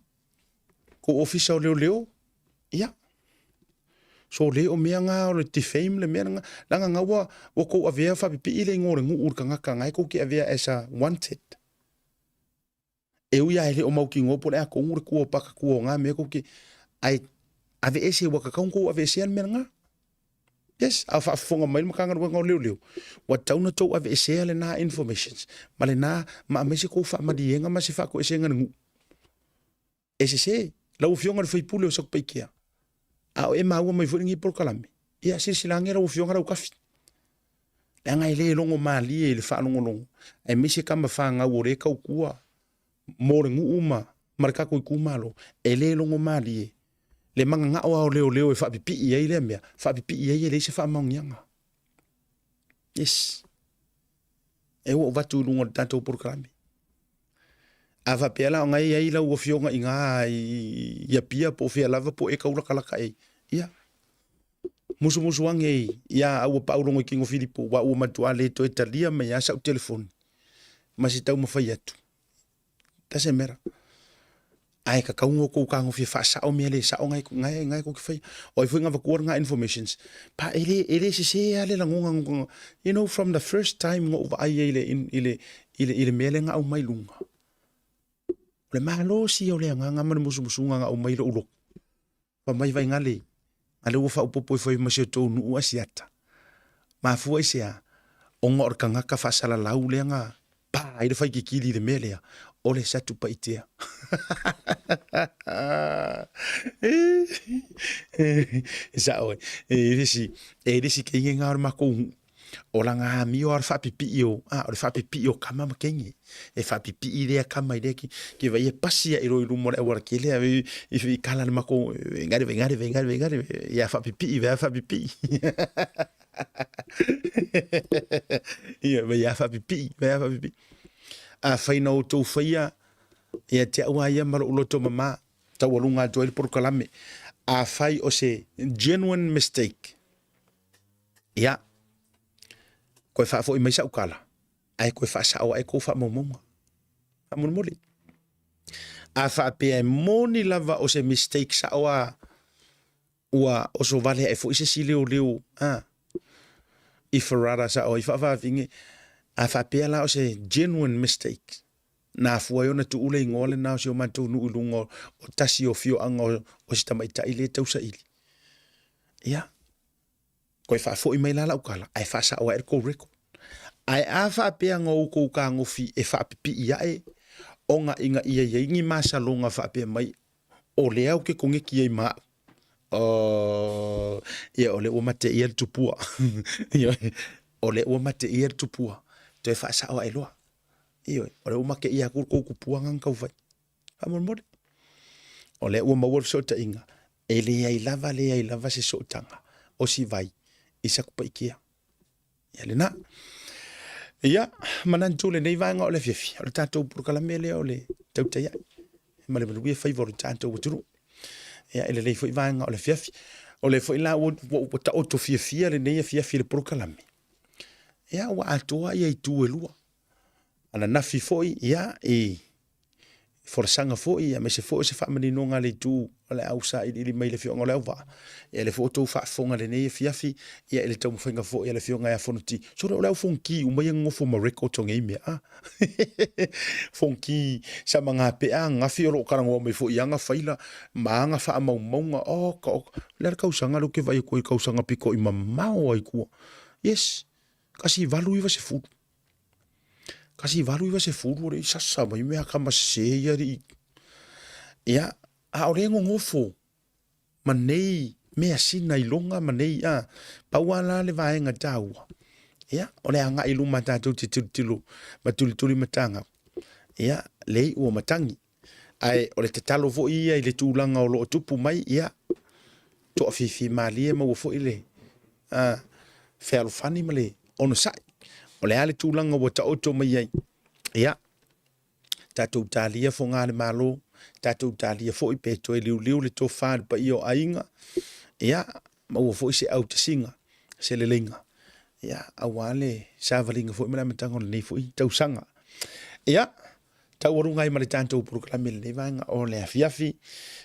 Ko ofisa o leoleo, ia. So le o mea ngā o le defame le mea nga, langa ngā ua, ua kou avea whapipii le ingo le ngu ur kangaka ngai kou ki avea as a wanted. E ui a e le o mau ki ngō po le a kongu le kua o paka kua o ngā mea kou ki, ai ave ese ua kakau kou ave ese an mea ngā. Yes, a faafofoga mai le Matagaluega o Leoleo, ua tatau ona tou aveesea lena informations ma lena ma aumai se kou faamaliega ma se faatoesega i le nuu. E sese, lau Afioga i le sui usufono o Satupaitea, a o e maua mai foi lenei polokalame, ia silasila ane lau Afioga Lautafi, leaga e le logo malie i le faalogologo, aemaise tama fanau o lea e tautua mo le nuu ma, ma le tatou itumalo, e le logo malie le mananao lava o leoleo e faapipii ai lea mea, faapipii ai e leai se faamaoniaga. Yes. E ua ou avatu i luga o le tatou polokalame. A faapea la ona e i ai lau afioga i gā i Apia po o fea lava po o e taulakalaka ei, ia, musumusu ane ia au ua paaulogo i Kino Filipo, aua ua matua le toe talia mai lava sau telefoni ma se taumafai atu. Doesn't matter. Ae tatau ona outou tagofia faasao mea le sao na e tou te faia. O ai foi na avatua lena informations, pa e le, e le sese lava le lagona, you know, from the first time na ou vaai ai i le, i le, i le, i le mea lea na aumai luga. O le malosi ia o le agaga ma le musumusuga na aumai i lou loto. Fai mai Vaigale, a lea ua faaopoopo ifo ai ma si o tou nuu Asiata. Mafua i se a? Ona o le tagata faasalalau lea na pa ai le faikikili i le mea lea, o le Satupaitea. E sao e, e le isi, e le isi teine na o le matou nuu. O lana amio a o le faapipii o, a, o le faapipii o tama ma teine. E faapipii lea tama i lea ki, ki vai e pasi ae loa i luma o le aualatele a i, i, i kala le makou, engari, engari, engari, engari, ia faapipii, ia faapipii. Ia, vai ia faapipii, vai ia faapipii. Afai na outou faia, ia te au lava ia ma lou loto mama, taualuga atu ai le polokalame. Afai o se genuine mistake, Ia, koe faafoi mai sa'u tala, ae koe faasa'o a'e kou faamaumauga. Faamolemole. A faapea e moni lava o se mistake sa'o a ua oso vale a'e foi se isi leoleo a i Ferrara sa'o ai faavavine, a faapea la o se genuine mistake, na afua ai ona tuu le igoa lena o si o matou nuu i luga o tasi o afioaga o si tamaitai lea e tausaili. Ia. Toe faafoi mai la lau tala, ae faasao ae le tou record. Ae a faapea na outou tagofi e faapipii ae ona ina ia i ai ni masaloga faapea mai o lea ou te koneti ai ma au. Oh, ia o lea ua mateia le tupua. Ioe, o lea ua mateia le tupua. Toe faasao ae loa. Ioe, o lea ua mateia atu le tou tupua na na tau fai. Faamolemole. O lea ua maua le fesootaiga, e leai lava, leai lava se sootaga o si vai i Satupaitea. Ia lena. Ia, manatu lenei vaega o le afiafi, o le tatou polokalame lea o le tautai ae ma le manuia faiva o le tatou atunuu. Ia, e lelei foi vaega o le afiafi. O lea foi la ua, ua, ua taoto fiafia lenei afiafi i le polokalame. Ia, ua atoa ia itu e lua. Ananafi foi, ia, i folasaga foi aemaise foi o se faamaninoga a le itu o le au sailiili mai le afioaga o Leauvaa. Ia lea foi ua outou faafofoga i lenei afiafi ia i le taumafaiga foi a le afioga ia Fonoti. Sole o le au Fonoti uma ia nonofo ma records o nei mea a. Fonoti sa magapea ananafi o lo o talanoa mai foi i ana faila ma ana faamaumauga. Oka oka. O le a le tausaga lea ou te vaai atu ai i le tausaga pito i mamao lava i tua. Yes, 1890. 1890 o le i sasa mai mea kama sese ia alii. Ia, a o le nonofo ma nei measina iloga ma nei, a, pau lava la le vaega taua, ia, o le agai i luma tatou te tilotilo ma tulituli matagau, ia, le iu o matagi. Ae o le tatalo foi ia i le tulaga o lo o tupu mai, ia, toafifi malie maua foi le a, fealofani ma le onosai. O le a le tulaga ua taoto mai ai, ia, tatou talia foga a le Malo, tatou talia foi pe toe liuliu le tofa i le paia o aiga, ia, maua foi se autasiga, se leleiga, ia, aua le savaliga foi ma le amataga o lenei foi tausaga. Ia, Taualuga ai ma le tatou polokalame i lenei vaega o le afiafi.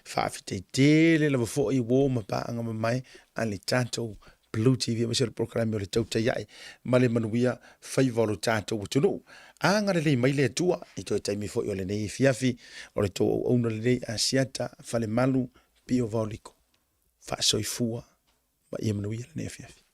Faafetai tele lava foi uo ma paaga mamae a le tatou Blue TV aemaise o le polokalame o le Tautai Ae ma le Manuia Faiva o lo tatou atunuu. Agalelei mai le Atua i toe taimi foi o lenei afiafi o le tou auauna lenei Asiata Falemalu Pio Vaoliko. Faasoifua ma ia manuia lenei afiafi.